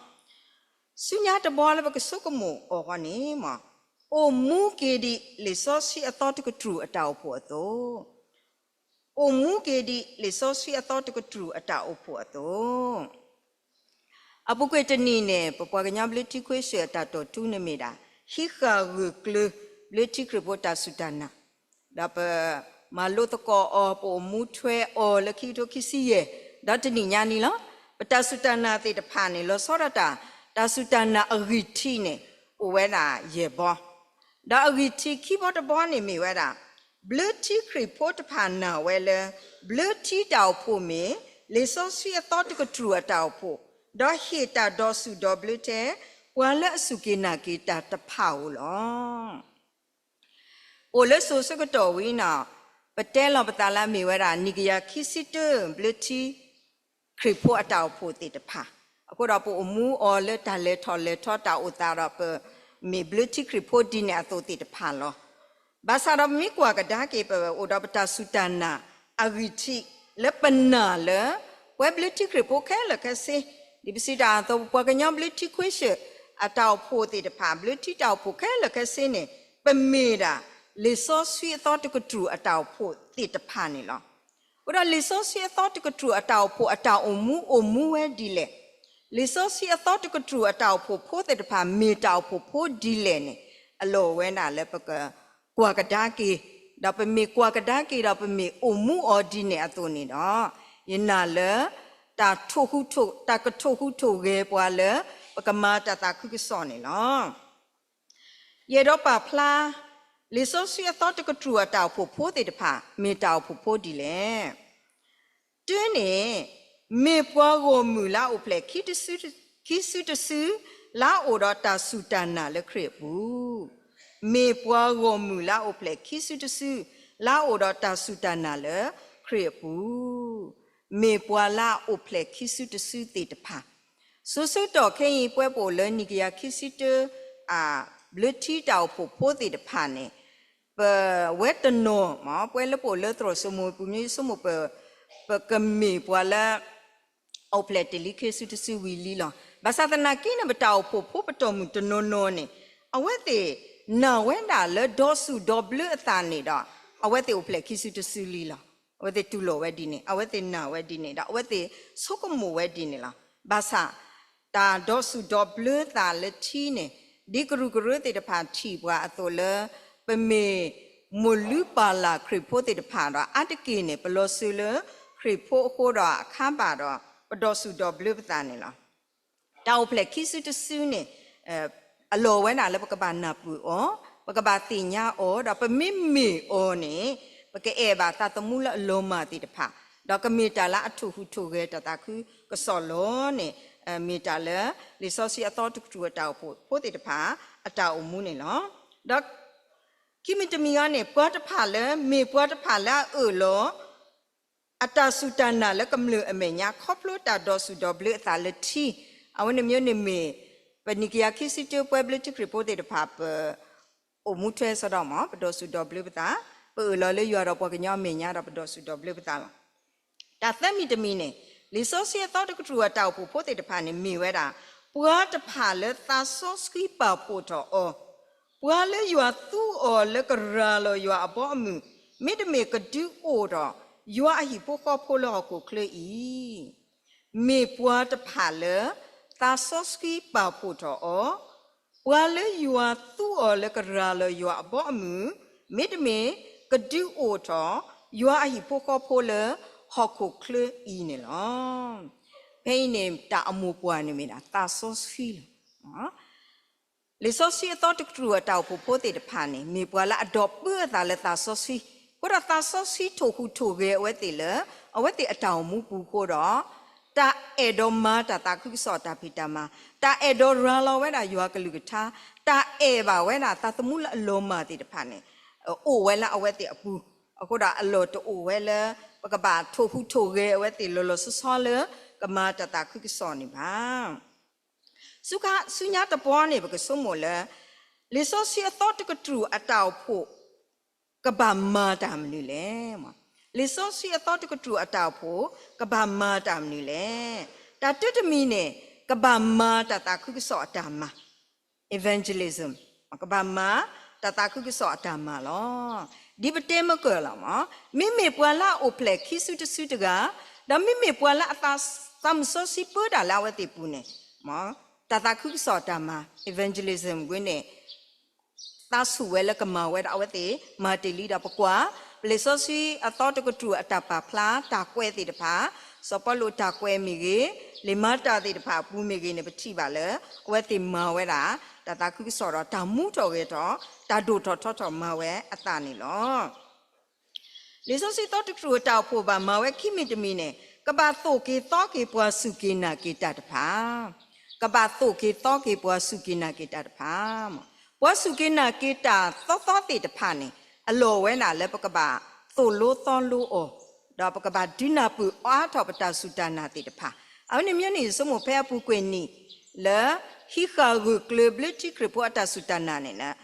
ဆူညါတဘျီလၢပကဆိကမိၣ်အီၤဃီန့ၣ် အိၣ်မူက့ၤဒံးလံာ်စီဆှံအသီတကတြူၢ်အတၢ်အိၣ်ဖှိၣ်အသိး, အိၣ်မူက့ၤဒံးလံာ်စီဆှံအသီတကတြူၢ်အတၢ်အိၣ်ဖှိၣ်အသိး အပူၤကွံာ်တနံၣ်န့ၣ် ပပှၤကညီဘျၢထံခွ့ဆၢၣ်အတၢ်တိာ်ထူန့ၣ်မ့ၢ်ဒၣ် ဟံးဃာ်ဂၢၢ်ကျၢၤဘျၢထံခရံာ်ဖိတၢ်စူၢ်တၢ်နာ်, ဒီးပမၤလိသကိးအီၤ ပအိၣ်မူထွဲအီၤလၢခံကထိခံဆံယဲၢ် ဒီးတနံၣ်ညါန့ၣ်လီၤ. ပတၢ်စူၢ်တၢ်နာ်သ့ၣ်တဖၣ်န့ၣ် လီၤဆီဒၣ်တၢ် တၢ်စူၢ်တၢ်နာ်အဂံၢ်ထံးန့ၣ် အိၣ်ဝဲဒၣ်ယဲၢ်ဘီ ဒီးအဂံၢ်ထံးခံဘီတဘီန့ၣ်မ့ၢ်ဝဲဒၣ် ဘျၢထံခရံာ်ဖိတဖၣ်နာ်ဝဲလၢ ဘျၢထံတၢ်အိၣ်ဖှိၣ်မ့ၢ် လံာ်စီဆှံအသီတကတြူၢ်အတၢ်အိၣ်ဖှိၣ်, ဒီးဟ့ၣ်တၢ်ဒိးစူၣ်ဒိးဘျၢထဲ ပှၤလၢအစူၢ်က့ၤနာ်က့ၤတၢ်တဖၣ်ဧိၤလီၤ. အိၣ်လၢစိၤဆၢကတီၢ်ဝံၤန့ၣ် ပတဲလီၤပသးလၢအမ့ၢ်ဝဲဒၣ် နံၣ်ကယၤခံဆံတၢ ဘျၢထံ ခရံာ်ဖိအတၢ်အိၣ်ဖှိၣ်သ့ၣ်တဖၣ်, အဃိဒီးပအိၣ်မူအီၤလၢတၢ်လဲၤထီၣ်လဲၤထီတၢ်အိၣ်သးဒီး ပမ့ၢ်ဘျၢထံခရံာ်ဖိဒ်န့ၣ်အသိးသ့ၣ်တဖၣ်လီၤ. ဘၣ်ဆၣ်ဒီးပမ့ၢ်ကွၢ်ကဒါက့ၤ ပအိၣ်ဒီးပတၢ်စူၢ်တၢ်နာ်အဂံၢ်ထံး လၢပနာ်လၢ ပဝဲဘျၢထံခရံာ်ဖိခဲလၢာ်ခဲဆ့, ဒ်ပစံးတၢ်အသိး ပပှၤကညီဘျၢထံခွ့ဆၢၣ် အတၢ်အိၣ်ဖှိၣ်သ့ၣ်တဖၣ် ဘျၢထံတၢ်အိၣ်ဖှိၣ်ခဲလၢာ်ခဲဆ့န့ၣ် ပမ့ၢ်ဒၣ် လံာ်စီဆှံအသီတကတြူၢ်အတၢ်အိၣ်ဖှိၣ်သ့ၣ်တဖၣ်န့ၣ်လီၤ. အဃိဒီးလံာ်စီဆှံအသီတကတြူၢ်အတၢ်အိၣ်ဖှိၣ်အတၢ်အိၣ်မူအိၣ်မူဝဲဒ်လဲၣ်, လံာ်စီဆှံအသီတကတြူၢ်အတၢ်အိၣ်ဖှိၣ်ဖိသ့ၣ်တဖၣ် မ့ၢ်တၢ်အိၣ်ဖှိၣ်ဖိဒ်လဲၣ်န့ၣ် အလီၢ်ဝဲဒၣ်လၢပကကွၢ်ကဒါက့ၤ, ဒီးပမ့ၢ်ကွၢ်ကဒါက့ၤဒီး ပမ့ၢ်အိၣ်မူအီၤဒ်န့ၣ်အသိးန့ၣ်ဒီး ယနာ်လၢ တၢ်ထိၣ်ဟူးထိၣ် တၢ်ကထိၣ်ဟူးထိၣ်ဂဲၤပှၤလၢ ပကမၤတၢ်သးခုကစီၣ်န့ၣ်လီၤ. ယအဲၣ်ဒိးပာ်ဖျါ လံာ်စီဆှံအသီတကတြူၢ်အတၢ်အိၣ်ဖှိၣ်ဖိသ့ၣ်တဖၣ် မ့ၢ်တၢ်အိၣ်ဖှိၣ်ဖိဒ်လဲၣ်. တုၤန့ၣ် မ့ၢ်ပှၤဂီၢ်မုၢ်လၢအအိၣ်ဖျဲၣ်ခံစုတစု ခံစုတစု လၢအအိၣ်ဒီးတၢ်စူၢ်တၢ်နာ်လၢခရံာ်အပူၤ, မ့ၢ်ပှၤဂီၢ်မုၢ်လၢအအိၣ်ဖျဲၣ်ခံစုတစု လၢအအိၣ်ဒီးတၢ်စူၢ်တၢ်နာ်လၢခရံာ်အပူၤ, မ့ၢ်ပှၤလၢအအိၣ်ဖျဲၣ်ခံစုတစုသ့ၣ်တဖၣ် စိၤဆၢကတီၢ်ခဲအံၤ ပဝဲပအိၣ်လၢနံၣ်ကယၤခံဆံတၢ အ ဘျၢထံတၢ်အိၣ်ဖှိၣ်ဖိသ့ၣ်တဖၣ်န့ၣ် ပဝဲတနီၤ ပဝဲလၢပအိၣ်လၢသရိာ်စိမိၤပူၤ မ့ၢ်ယဆိကမိၣ် ပကမ့ၢ်ပှၤလၢ အိၣ်ဖျဲၣ်တ့ၢ်လံခံစုတစုဝံၤလံလီၤ. ဘၣ်ဆၣ်သနာ်က့န့ၣ် ပတၢ်အိၣ်ဖှိၣ်ဖိပတီၢ်မုၢ်တနီၤနီၤန့ၣ် အဝဲသ့ၣ်နာ်ဝဲဒၣ်လၢဒီးစူၣ်ဒီးဘျၢအသးန့ၣ်ဒီး အဝဲသ့ၣ်အိၣ်ဖျဲၣ်ခံစုတစုလံလီၤ. အဝဲသ့ၣ်တူၢ်လိာ်ဝဲဒ်န့ၣ် အဝဲသ့ၣ်နာ်ဝဲဒ်န့ၣ်ဒီး အဝဲသ့ၣ်ဆိကမိၣ်ဝဲဒ်န့ၣ်လီၤ. ဘၣ်ဆၣ် တၢ်ဒီးစူၣ်ဒီးဘျၢသးလၢထံန့ၣ် ဒ်ကရူၢ်ကရၢသ့ၣ်တဖၣ်ထံၣ်ပှၤအသိးလၢ ပမ့ၢ်မိၢ်လုၢ်ပၢ်လၢ်ခရံာ်ဖိသ့ၣ်တဖၣ်ဒီး အါတက့ၢ်န့ၣ် ပလီၤစၢၤလၢခရံာ်ဖိအဃိဒီးအခါဘၣ်ဒီး ပဒီးစူၣ်ဒီးဘျၢပသးန့ၣ်လီၤ. တၢ်အိၣ်ဖျဲၣ်ခံစုတစုန့ၣ် အလီၢ်ဝဲဒၣ်လၢပကဘၣ်နၢ်ပၢၢ်အီၤ, ပကဘၣ်သ့ၣ်ညါအီၤ, ဒီးပမ့ၢ်မ့ၢ်အီၤန့ၣ် ပကအဲၣ်ဘၣ်သးသမူလၢအလီၤမၢ်သ့ၣ်တဖၣ်, ဒီးကမ့ၢ်တၢ်လၢအထိၣ်ဟူးထိၣ်ဂဲၤတၢ်သးခုကစီၣ်လီၤန့ၣ် မ့ၢ်တၢ်လၢ လံာ်စီဆှံအသီတကတြူၢ်အတၢ်အိၣ်ဖှိၣ်ဖိသ့ၣ်တဖၣ် အတၢ်အိၣ်မူန့ၣ်လီၤ. ဒီးခံမံၤတမံၤအံၤန့ၣ် ပှၤတဖၣ်လၢ မ့ၢ်ပှၤတဖၣ်လၢအအၢၣ်လီၤ အတၢ်စူၢ်တၢ်နာ်လၢကမျၢၢ်အမဲာ်ညါ ခီဖျိတၢ်ဒီးစူၣ်ဒီးဘျၢအသးလၢထံ, အဝဲန့ၣ်မ့ၢ်န့ၣ်မ့ၢ် ပနံၣ်ကယၤခံဆံတၢ ပှဲၤဘျၢထံခရံာ်ဖိသ့ၣ်တဖၣ် ပအိၣ်မူထွဲစီဒီမး ပဒီးစူၣ်ဒီးဘျၢပသး, ပအၢၣ်လီၤလၢယွၤဒီးပှၤကညီအမဲာ်ညါဒီးပဒီးစူၣ်ဒီးဘျၢပသးလီၤ. တၢ်သၢမံၤတမံၤန့ၣ် လံာ်စီဆှံအသီတကတြူၢ်အတၢ်အိၣ်ဖှိၣ်ဖိသ့ၣ်တဖၣ်န့ၣ် မ့ၢ်ဝဲဒၣ် ပှၤတဖၣ်လၢသးစီဆှံပာ်ဖှိၣ်ထီၣ်အီၤ, ပှၤလၢယွၤသူအီၤလၢကရၤလီၤယွၤအဘီအမုၢ်, မ့တမ့ၢ်ကဒုးအိၣ်ထီၣ် ယွၤအဟံၣ်ဖိဃီဖိလၢဟီၣ်ခိၣ်ချၢအံၤ မ့ၢ်ပှၤတဖၣ်လၢ သးစီဆှံပာ်ဖှိၣ်ထီၣ်အီၤ, ပှၤလၢယွၤသူအီၤလၢကရၤလီၤယွၤအဘီအမုၢ်, မ့တမ့ၢ်ကဒုးအိၣ်ထီၣ် ယွၤအဟံၣ်ဖိဃီဖိလၢဟီၣ်ခိၣ်ချၢအံၤန့ၣ်လီၤ. ဖဲအံၤန့ၣ် တၢ်အမိၢ်ပှၢ်န့ၣ်မ့ၢ်ဒၣ်သးစီဆှံလီၤ. လံာ်စီဆှံအသီတကတြူၢ်အတၢ်အိၣ်ဖှိၣ်ဖိသ့ၣ်တဖၣ်န့ၣ် မ့ၢ်ပှၤလၢအဒိးပၢအသးလၢသးစီဆှံ, အဃိဒီးသးစီဆှံထိၣ်ဟူးထိၣ်ဂဲၤအဝဲသ့ၣ်လၢ အဝဲသ့ၣ်အတၢ်အိၣ်မူပူၤအဃိဒီး တၢ်အဲၣ်ဒိးမၤတၢ်သးခုကစီၣ်တၢ်ဖံးတၢ်မၤ, တၢ်အဲၣ်ဒိးရၤလီၤဝဲဒၣ်ယွၤကလုၢ်ကထါ, တၢ်အဲၣ်ဘၣ်ဝဲဒၣ်သးသမူလၢအလီၤမၢ်သ့ၣ်တဖၣ်န့ၣ် အိၣ်ဝဲလၢအဝဲသ့ၣ်အပူၤ, အဃိဒီးအလီၢ်တအိၣ်ဝဲလၢ ပကဘၣ်ထိၣ်ဟူးထိၣ်ဂဲၤအဝဲသ့ၣ်လီၤလီၤဆီဆီလၢ ကမၤတၢ်သးခုကစီၣ်န့ၣ်ဘၣ်. ဆူညါတဘျီန့ၣ် ပကဆိကမိၣ်လၢ လံာ်စီဆှံအသီတကတြူၢ်အတၢ်အိၣ်ဖှိၣ် ကဘၣ်မၤတၢ်မနုၤလဲၣ်. လံာ်စီဆှံအသီတကတြူၢ်အတၢ်အိၣ်ဖှိၣ် ကဘၣ်မၤတၢ်မနုၤလဲၣ်. တၢ်တၢတမံၤန့ၣ် ကဘၣ်မၤတၢ်သးခုကစီၣ်အတၢ်မၤ evangelism, ကဘၣ်မၤတၢ်သးခုကစီၣ်အတၢ်မၤလီၤ. ဒ်ပတဲမ့ၢ်ကၢၢ်လီၤမး, မ့မ့ၢ်ပှၤလၢအအိၣ်ဖျဲၣ်ခံစုတစုတဂၤ, ဒီးမ့မ့ၢ်ပှၤလၢအသး သးမုၢ်စီဆှံပၢတၢ်လၢအဝဲသ့ၣ်ပူၤန့ၣ်, တၢ်သးခုကစီၣ်အတၢ်မၤ evangelism ဝဲန့ၣ် သးဆူၣ်ဝဲလၢကမၤဝဲဒၣ်အဝဲသ့ၣ်မၤတ့ၢ်လံဒီး ပကွၢ် ပလံာ်စီဆှံအသီတကတြူၢ်အတၢ်ပာ်ဖျါတၢ်ကွဲးသ့ၣ်တဖၣ်, စီၤပီလူးအတၢ်ကွဲးမ့ၢ်ဂ့ၤ, လံာ်မၤတၢ်သ့ၣ်တဖၣ်အပူၤမ့ၢ်ဂ့ၤန့ၣ် ပထံၣ်ဘၣ်လၢ အဝဲသ့ၣ်မၤဝဲဒၣ် တၢ်သးခုကစီၣ်ဒီး တၢ်မူထီၣ်ဂဲၤထီၣ်, တၢ်ဒိၣ်ထီၣ်ထီထီၣ်မၤဝဲအသးန့ၣ်လီၤ. လံာ်စီဆှံသီတကတြူၢ်အတၢ်အိၣ်ဖှိၣ်ဘၣ်မၤဝဲခံမံၤတမံၤန့ၣ် ကဘၣ်သိၣ်က့ၤသီက့ၤပှၤစူၢ်က့ၤနာ်က့ၤတၢ်တဖၣ်, ကဘၣ်သိၣ်က့ၤသီက့ၤပှၤစူၢ်က့ၤနာ်က့ၤတၢ်တဖၣ်, ပှၤစူၢ်က့ၤနာ်က့ၤတၢ်သီသီသ့ၣ်တဖၣ်န့ၣ် အလီၢ်ဝဲဒၣ်လၢပကဘၣ်သိၣ်လိသီလိအီၤ, ဒီးပကဘၣ်ဒုးနၢ်ပၢၢ်အါထီၣ်ပတၢ်စူၢ်တၢ်နာ်သ့ၣ်တဖၣ်. အဝဲန့ၣ်မ့ၢ်န့ၣ် ယဆိကမိၣ်ဖဲအပူၤကွံာ်နံၣ် လၢဟံးဃာ်ဂၢၢ်ကျၢၤဘျၢထံခရံာ်ဖိအတၢ်စူၢ်တၢ်နာ်န့ၣ်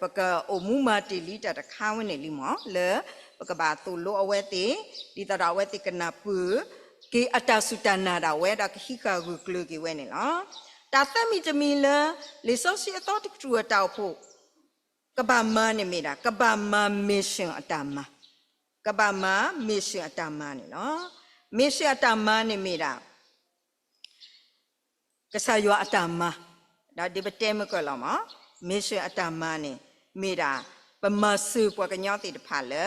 ပကအိၣ်မူမၤတ့ၢ်လံတၢ်တခါဝဲန့ၣ်လံမး လၢပကဘၣ်သိၣ်လိအဝဲသ့ၣ် ဒ်သိးဒီးအဝဲသ့ၣ်ကနၢ်ပၢၢ်က့ၤအတၢ်စူၢ်တၢ်နာ်ဒၣ်ဝဲဒီးကဟံးဃာ်ဂၢၢ်ကျၢၤက့ၤဝဲန့ၣ်လီၤ. တၢ်သၢမံၤတမံၤလၢ လံာ်စီဆှံအသီတကတြူၢ်အတၢ်အိၣ်ဖှိၣ် ကဘၣ်မၤန့ၣ်မ့ၢ်ဒၣ် ကဘၣ်မၤ mission အတၢ်မၤ, ကဘၣ်မၤ mission အတၢ်မၤန့ၣ်လီၤ. mission အတၢ်မၤန့ၣ်မ့ၢ်ဒၣ် ကစၢ်ယွၤအတၢ်မၤ, ဒီးဒ်ပတဲမ့ၢ်ကၢၢ်လီၤမး, mission အတၢ်မၤန့ၣ် မ့ၢ်ဒၣ် ပမၤစၢၤပှၤကညီသ့ၣ်တဖၣ်လၢ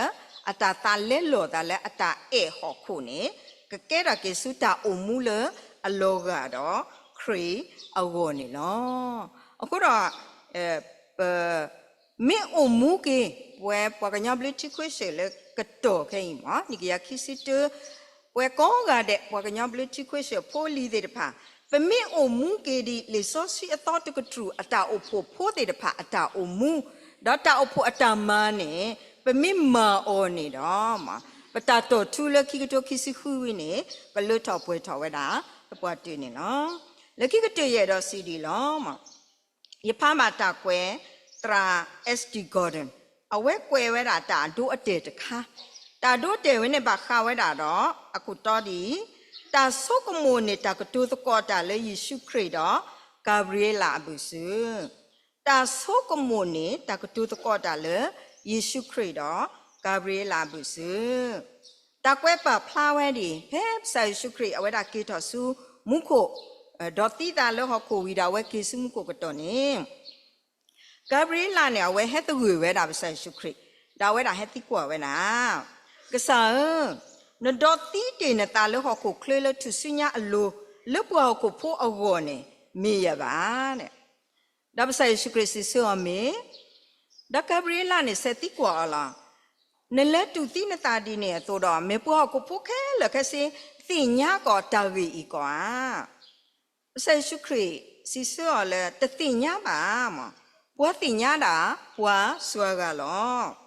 အတၢ်သးလဲလိာ်သးလၢအတၢ်အဲၣ်ဟီၣ်ခိၣ်န့ၣ် ကကဲထီၣ်က့ၤဆူတၢ်အိၣ်မူလၢအလီၤဂာ်ဒီးခရံာ်အဂီၢ်န့ၣ်လီၤ. အဃိဒီး ပ မ့ၢ်အိၣ်မူက့ၤ ပဝဲပှၤကညီဘျၢထံခဝ့ၡၢၣ်လၢကတီၢ်ခဲအံၤမး နံၣ်ကယၤခံဆံတၢ ပဝဲကိးဂၤဒဲး ပှၤကညီဘျၢထံခဝ့ၡၢၣ်ဖိလံၤသ့ၣ်တဖၣ် ပမ့ၢ်အိၣ်မူက့ၤဒ်လံာ်စီဆှံအသီတကတြူၢ်အတၢ်အိၣ်ဖှိၣ်ဖိသ့ၣ်တဖၣ်အတၢ်အိၣ်မူ ဒီးတၢ်အိၣ်ဖှိၣ်အတၢ်မၤန့ၣ် ပမ့ၢ်မၤအီၤန့ၣ်ဒီး ပတၢ်တီၢ်ထူလၢခံကထိခံဆံဃုဝံၤန့ၣ် ကလၢထီၣ်ပှဲၤထီၣ်ဝဲဒၣ်သပှၢ်တၢၢ်န့ၣ်လီၤ. လၢခံကတၢၢ်ယအဲၣ်ဒိးစံးဒ်အံၤလီၤ. ယဖးဘၣ်တၢ်ကွဲး သရၣ် S D Gordon အဝဲကွဲးဝဲဒၣ်တၢ်အဒိအတဲာ်တခါ, တၢ်အဒိအတဲာ်ဝဲန့ၣ်ဘၣ်ဃးဝဲဒၣ်ဒီး အခိၣ်တီဒ်အံၤ, တၢ်ဆိကမိၣ်န့ၣ် တၢ်ကတိၤသကိးတၢ်လၢယ့ၣ်ၡူးခရံာ်ဒီး ကၤဘြံၤအ့လးအဘၢၣ်စၢၤ တၢ်ဆိကမိၣ်န့ၣ် တၢ်ကတိၤသကိးတၢ်လၢ ယ့ၣ်ၡူးခရံာ်ဒီး ကၤဘြံၤအ့လးအဘၢၣ်စၢၤ တၢ်ကွဲးပာ်ဖျါဝဲဒ်အံၤ, ဖဲကစၢ်ယ့ၣ်ၡူးခရံာ် အဝဲဒၣ်က့ၤထီၣ်ဆူမူခိၣ်, ဒီးသံသးလၢဟီၣ်ခိၣ်ဝံၤဒီး အဝဲက့ၤဆူမူခိၣ်ကတီၢ်န့ၣ် ကၤဘြံၤအ့လးန့ၣ် အဝဲဟဲသဂၢၢ်ဝဲဒၣ်ပကစၢ်ယ့ၣ်ၡူးခရံာ်, ဒီးအဝဲဒၣ်ဟဲသံကွၢ်ဝဲဒၣ်, ကစၢ်ဧၢ, နဒိးသံတ့ၢ်နသးလၢဟီၣ်ခိၣ်ချၢလၢထူၣ်စုညါအလိၤ, လၢပှၤဟီၣ်ခိၣ်ဖိအဂီၢ်န့ၣ် မ့ၢ်ယၤဘၣ်. ဒီးပကစၢ်ယ့ၣ်ၡူးခရံာ်စံးဆၢအီၤမ့ၢ်, ဒီးကၤဘြံၤအ့လးန့ၣ် ဆဲးသံကွၢ်အီၤလီၤ. နလဲၤတူၢ်သံနသးဒ်န့ၣ်အသိးဒီး မ့ၢ်ပှၤဟီၣ်ခိၣ်ဖိခဲလၢာ်ခဲဆ့ သ့ၣ်ညါကီးတၢ်ဂ့ၢ်အံၤကီးဧါ. ကစၢ်ယ့ၣ်ၡူးခရံာ်စံးဆၢအီၤလၢ တသ့ၣ်ညါဘၣ်မး, ပှၤသ့ၣ်ညါဒၣ်ပှၤစှၤဂၤလီၤ.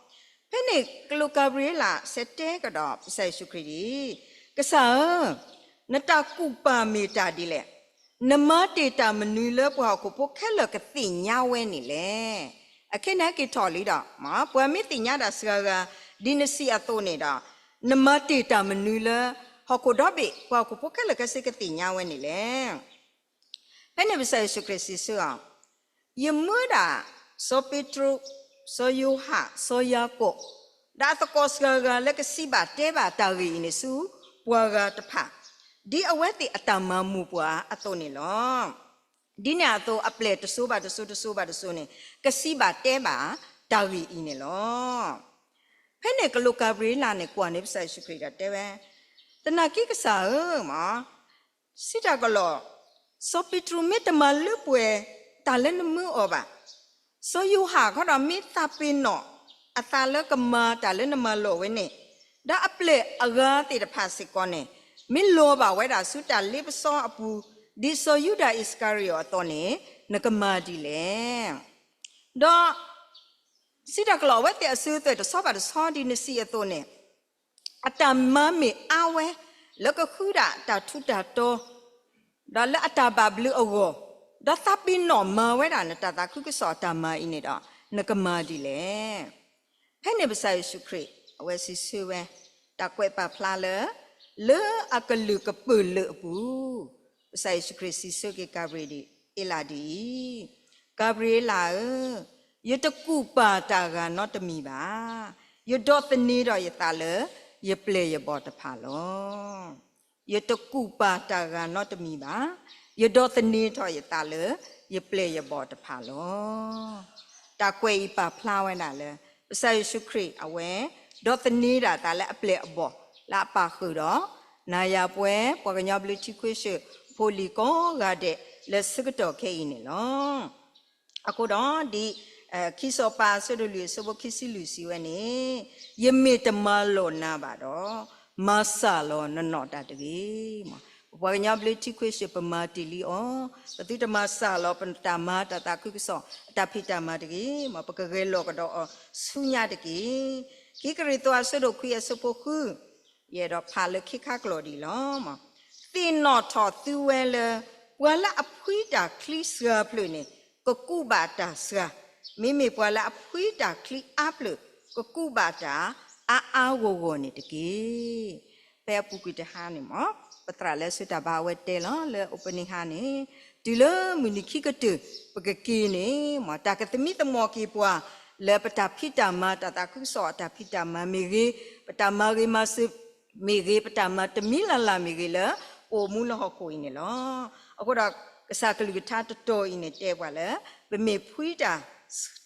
ဖဲန့ၣ်ကလူးကၤဘြံၤအ့လး ဆဲးတဲကဒီးပကစၢ်ယ့ၣ်ၡူးခရံာ်ဒ်အံၤ, ကစၢ်ဧၢ, နတၢ်ကူၣ်ပာ်မ့ၢ်တၢ်ဒ်လဲၣ်. နမၤတ့ၢ်တၢ်မနုၤလၢပှၤဟီၣ်ခိၣ်ဖိခဲလၢာ်ကသ့ၣ်ညါဝဲန့ၣ်လဲၣ်. အခဲအံၤန့ၣ်ဟဲက့ၤထီၣ်လံဒီး, ပှၤမ့ၢ်သ့ၣ်ညါဒၣ်စှၤဂၤ ဒ်နစံးအသိးန့ၣ်ဒီး, နမၤတ့ၢ်တၢ်မနုၤလၢ ဟီၣ်ခိၣ်ဒီဘ့ၣ် ပှၤဟီၣ်ခိၣ်ဖိခဲလၢာ်ခဲဆ့ကသ့ၣ်ညါဝဲန့ၣ်လဲၣ်. ဖဲန့ၣ်ပကစၢ်ယ့ၣ်ၡူးခရံာ်စံးဆၢအီၤ, ယမၢဒၣ် စီၤပ့းတရူး, စီၤယိၤဟၣ်, စီၤယၤကိာ်, ဒီးအသကိးစှၤဂၤလၢကစံးဘၣ်တဲဘၣ်တၢ်ဂ့ၢ်အံၤန့ၣ်ဆူပှၤဂၤတဖၣ်, ဒ်အဝဲသ့ၣ်အတၢ်မၤမုာ်ပှၤအသိးန့ၣ်လီၤ. ဒ်န့ၣ်အသိးအပျဲၢ်တစိၤဘၣ်တစိၤ တစိၤဘၣ်တစိၤန့ၣ် ကစံးဘၣ်တဲဘၣ်တၢ်ဂ့ၢ်အံၤန့ၣ်လီၤ. ဖဲန့ၣ်ကလူးကၤဘြံၤအ့လးန့ၣ် ကွၢ်န့ၢ်ပကစၢ်ယ့ၣ်ၡူးခရံာ်ဒီးတဲဝဲ, သနာ်က့ကစၢ်ဧၢ, မ့ၢ် စံးတၢ်ကလီၢ်, စီၤပ့းတရူးမ့ၢ်တမၤလၢပှဲၤတၢ်လၢနမၢအီၤဘၣ်, စီၤယိၤဟၣ်ခီဒီးမ့ၢ်သးပ့ၤနီၣ်အသးလၢကမၤတၢ်လၢနမၤလီၢ်ဝဲန့ၣ်, ဒီးအပျဲၢ်အဂၤသ့ၣ်တဖၣ်စ့ၢ်ကီးန့ၣ် မ့ၢ်လီၤဘၣ်ဝဲဒၣ်ဆူတၢ်လ့ပစီအပူၤ, ဒ်စီၤယူဒၤအံၣ်စကၤရံၤအီၤအသိးန့ၣ်, နကမၤဒ်လဲၣ်. ဒီး စံးတၢ်ကလီၢ် အဝဲသ့ၣ်အစုအသွဲၣ်တဆီဘၣ်တဆီဒ်နစံးအသိးန့ၣ်, အတၢ်မၤမ့ၢ်အါဝဲ လၢကဃုဒၣ်တၢ်ထူးတၢ်တီၤ ဒီးလၢအတၢ်ဘၣ်ဘျုးအဂီၢ်, ဒီးသးပ့ၤနီၣ်မၤဝဲဒၣ်နတၢ်သးခုကစီၣ်အတၢ်မၤအံၤန့ၣ်ဒီး နကမၤဒ်လဲၣ်. ဖဲန့ၣ်ပကစၢ်ယ့ၣ်ၡူးခရံာ် အဝဲစံးဆၢဝဲ တၢ်ကွဲးပာ်ဖျါလၢ လၢအကလုာ်ကပၢၢ်လၢာ်အပူၤ, ကစၢ်ယ့ၣ်ၡူးခရံာ်စံးဆၢက့ၤကၤဘြံၤအ့လးဒ်အံၤ, ကၤဘြံၤအ့လးဧၢ, ယတကူၣ်ပာ်တၢ်ဂၤနီတမံၤဘၣ်. ယဒိးသန့ၤထီၣ်ယသးလၢ ယပျဲၢ်ယဘီၣ်တဖၣ်လီၤ. ယတကူၣ်ပာ်တၢ်ဂၤနီတမံၤဘၣ်. ယဒိးသန့ၤထီၣ်ယသးလၢ ယပျဲၢ်ယဘီၣ်တဖၣ်လီၤ. တၢ်ကွဲးအံၤပာ်ဖျါဝဲဒၣ်လၢ ကစၢ်ယ့ၣ်ၡူးခရံာ်အဝဲ ဒိးသန့ၤဒၣ်သးလၢအပျဲၢ်အဘီၣ် လၢအပာ်ဃုာ်ဒီး နၤယၤပှဲၤ ပှၤကညီဘျၢထံခဝ့ၡၢၣ် ဖိလံၤကိးဂၤဒဲး လၢဆၢကတီၢ်ခဲအံၤန့ၣ်လီၤ. အဃိဒီးဒ် ခံစီၤပၤအဆၢဒိၣ်လွံၢ်အဆၢဖိခံဆံလွံၢ်စံးဝဲန့ၣ်, ယမ့ၢ်တမၤလီၢ်နၤဘၣ်ဒီး, မၤစၢ်လီၤနနီၢ်တၢ်တဂ့ၤ. ပပှၤကညီဘျၢထံခဝ့ၡၢၣ် ပမၤတ့ၢ်လံအီၤ, ပသုတမၤစၢ်လီၤပတၢ်မၤတၢ်သးခုကစီၣ် အတၢ်ဖံးတၢ်မၤတဂ့ၤ, မ်ပကဂဲၤလိာ်ကဒီးအီၤဆူညါတက့ၢ်. ခံကရံၣ်သူးအဆၢဒိၣ်ခွံအဆၢဖိဃု, ယအဲၣ်ဒိးဖးလၢခံခါကျိာ်ဒ်အံၤလီၤ. သ့ၣ်နီၣ်ထီၣ်သုဝဲလၢ ပှၤလၢအဖှံတၢ်ချံစှၤဖျၢၣ်န့ၣ် ကကူးဘၣ်တၢ်စှၤ, မ့မ့ၢ်ပှၤလၢအဖှံတၢ်ချံအါဖျၢၣ် ကကူးဘၣ်တၢ်အါအါဂီၢ်ဂီၢ်န့ၣ်တက့ၢ်. ဖဲအပူၤကွံာ်တဟါန့ၣ်မ့ၢ် ပသရၣ်လၢအဆှၢတၢ်ဘါအဝဲတဲလီၤလၢ opening ဟါန့ၣ်, တုၤလၢမုၢ်နံၤခံကတၢၢ် ပကက့ၤန့ၣ် မ်တၢ်ကသမံသမိးက့ၤပှၤ လၢပတၢ်ဖံးတၢ်မၤတၢ်သးခုကစီၣ်အတၢ်ဖံးတၢ်မၤမ့ၢ်ဂ့ၤ, ပတၢ်မၤဂ့ၤမၤစၢၤမ့ၢ်ဂ့ၤ, ပတၢ်မၤတမံၤလၢ်လၢ်မ့ၢ်ဂ့ၤလၢ ပအိၣ်မူလၢဟီၣ်ခိၣ်အံၤန့ၣ်လီၤ. အဃိဒီး ကစၢ်ကလုၢ်ကထါတတီၤအံၤန့ၣ်တဲပှၤလၢ ပမ့ၢ်ဖှံတၢ်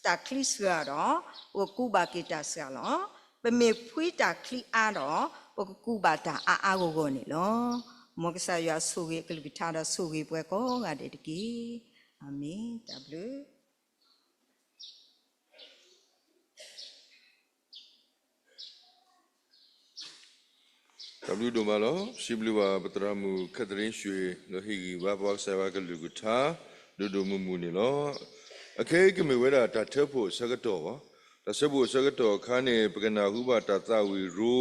တၢ်ချံစှၤဒီး ပကကူးဘၣ်က့ၤတၢ်စှၤလီၤ. ပမ့ၢ်ဖှံတၢ်ချံအါဒီး ပကကူးဘၣ်တၢ်အါအါဂီၢ်ဂီၢ်န့ၣ်လီၤ. မ်ကစၢ်ယွၤဆိၣ်ဂ့ၤအကလုၢ်ကထါဒီးဆိၣ်ဂ့ၤပှၤကိးဂၤဒဲးတက့ၢ်. အၤမ့ၣ်, တၢ်ဘျုး တၢ်ဘျုးဒိၣ်မးလီၤ. စံးဘျုးဘၣ်ပသရၣ်မုၣ် Catherine ရွှေလၢဟ့ၣ်ဂံၢ်ဘါပှၤကစၢ်ယွၤကလုၢ်ကထါ ဒိၣ်ဒိၣ်မုၢ်မုၢ်န့ၣ်လီၤ. အခဲအံၤကမ့ၢ်ဝဲဒၣ်တၢ်ထၢဖှိၣ်အဆၢကတီၢ်ဘၣ်. တၢ်ဆၢဖှိၣ်အဆၢကတီၢ်အခါန့ၣ် ပကနၢ်ဟူဘၣ်တၢ်သးဝံၣ်ရိ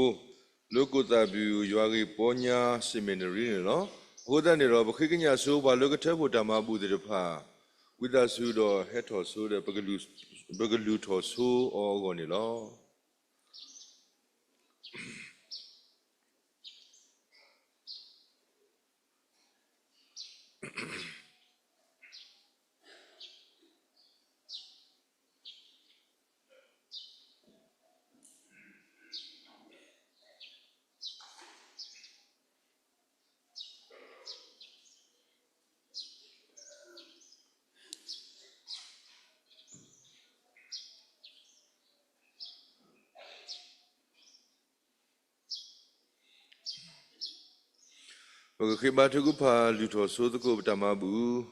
လၢကိၣ်သၣ်ဘံၣ်ယွၤဂ့ၢ်ပီညါ seminary န့ၣ်လီၤ. အဃိသတးန့ၣ်ဒီး ပဃ့ကညးဆိပှၤလၢကထၢဖှိၣ်တၢ်မၤဘူၣ်သ့ၣ်တဖၣ် ဝံသးစူၤဒီးဟဲထီၣ်ဆိဒီး ပကလူၤထီၣ်ဆိအီၤအဂီၢ်န့ၣ်လီၤ. ပကဃ့ဘါထုကဖၣ် လုၢ်ထီၣ်ဆိသကိးပတၢ်မၤဘူၣ်.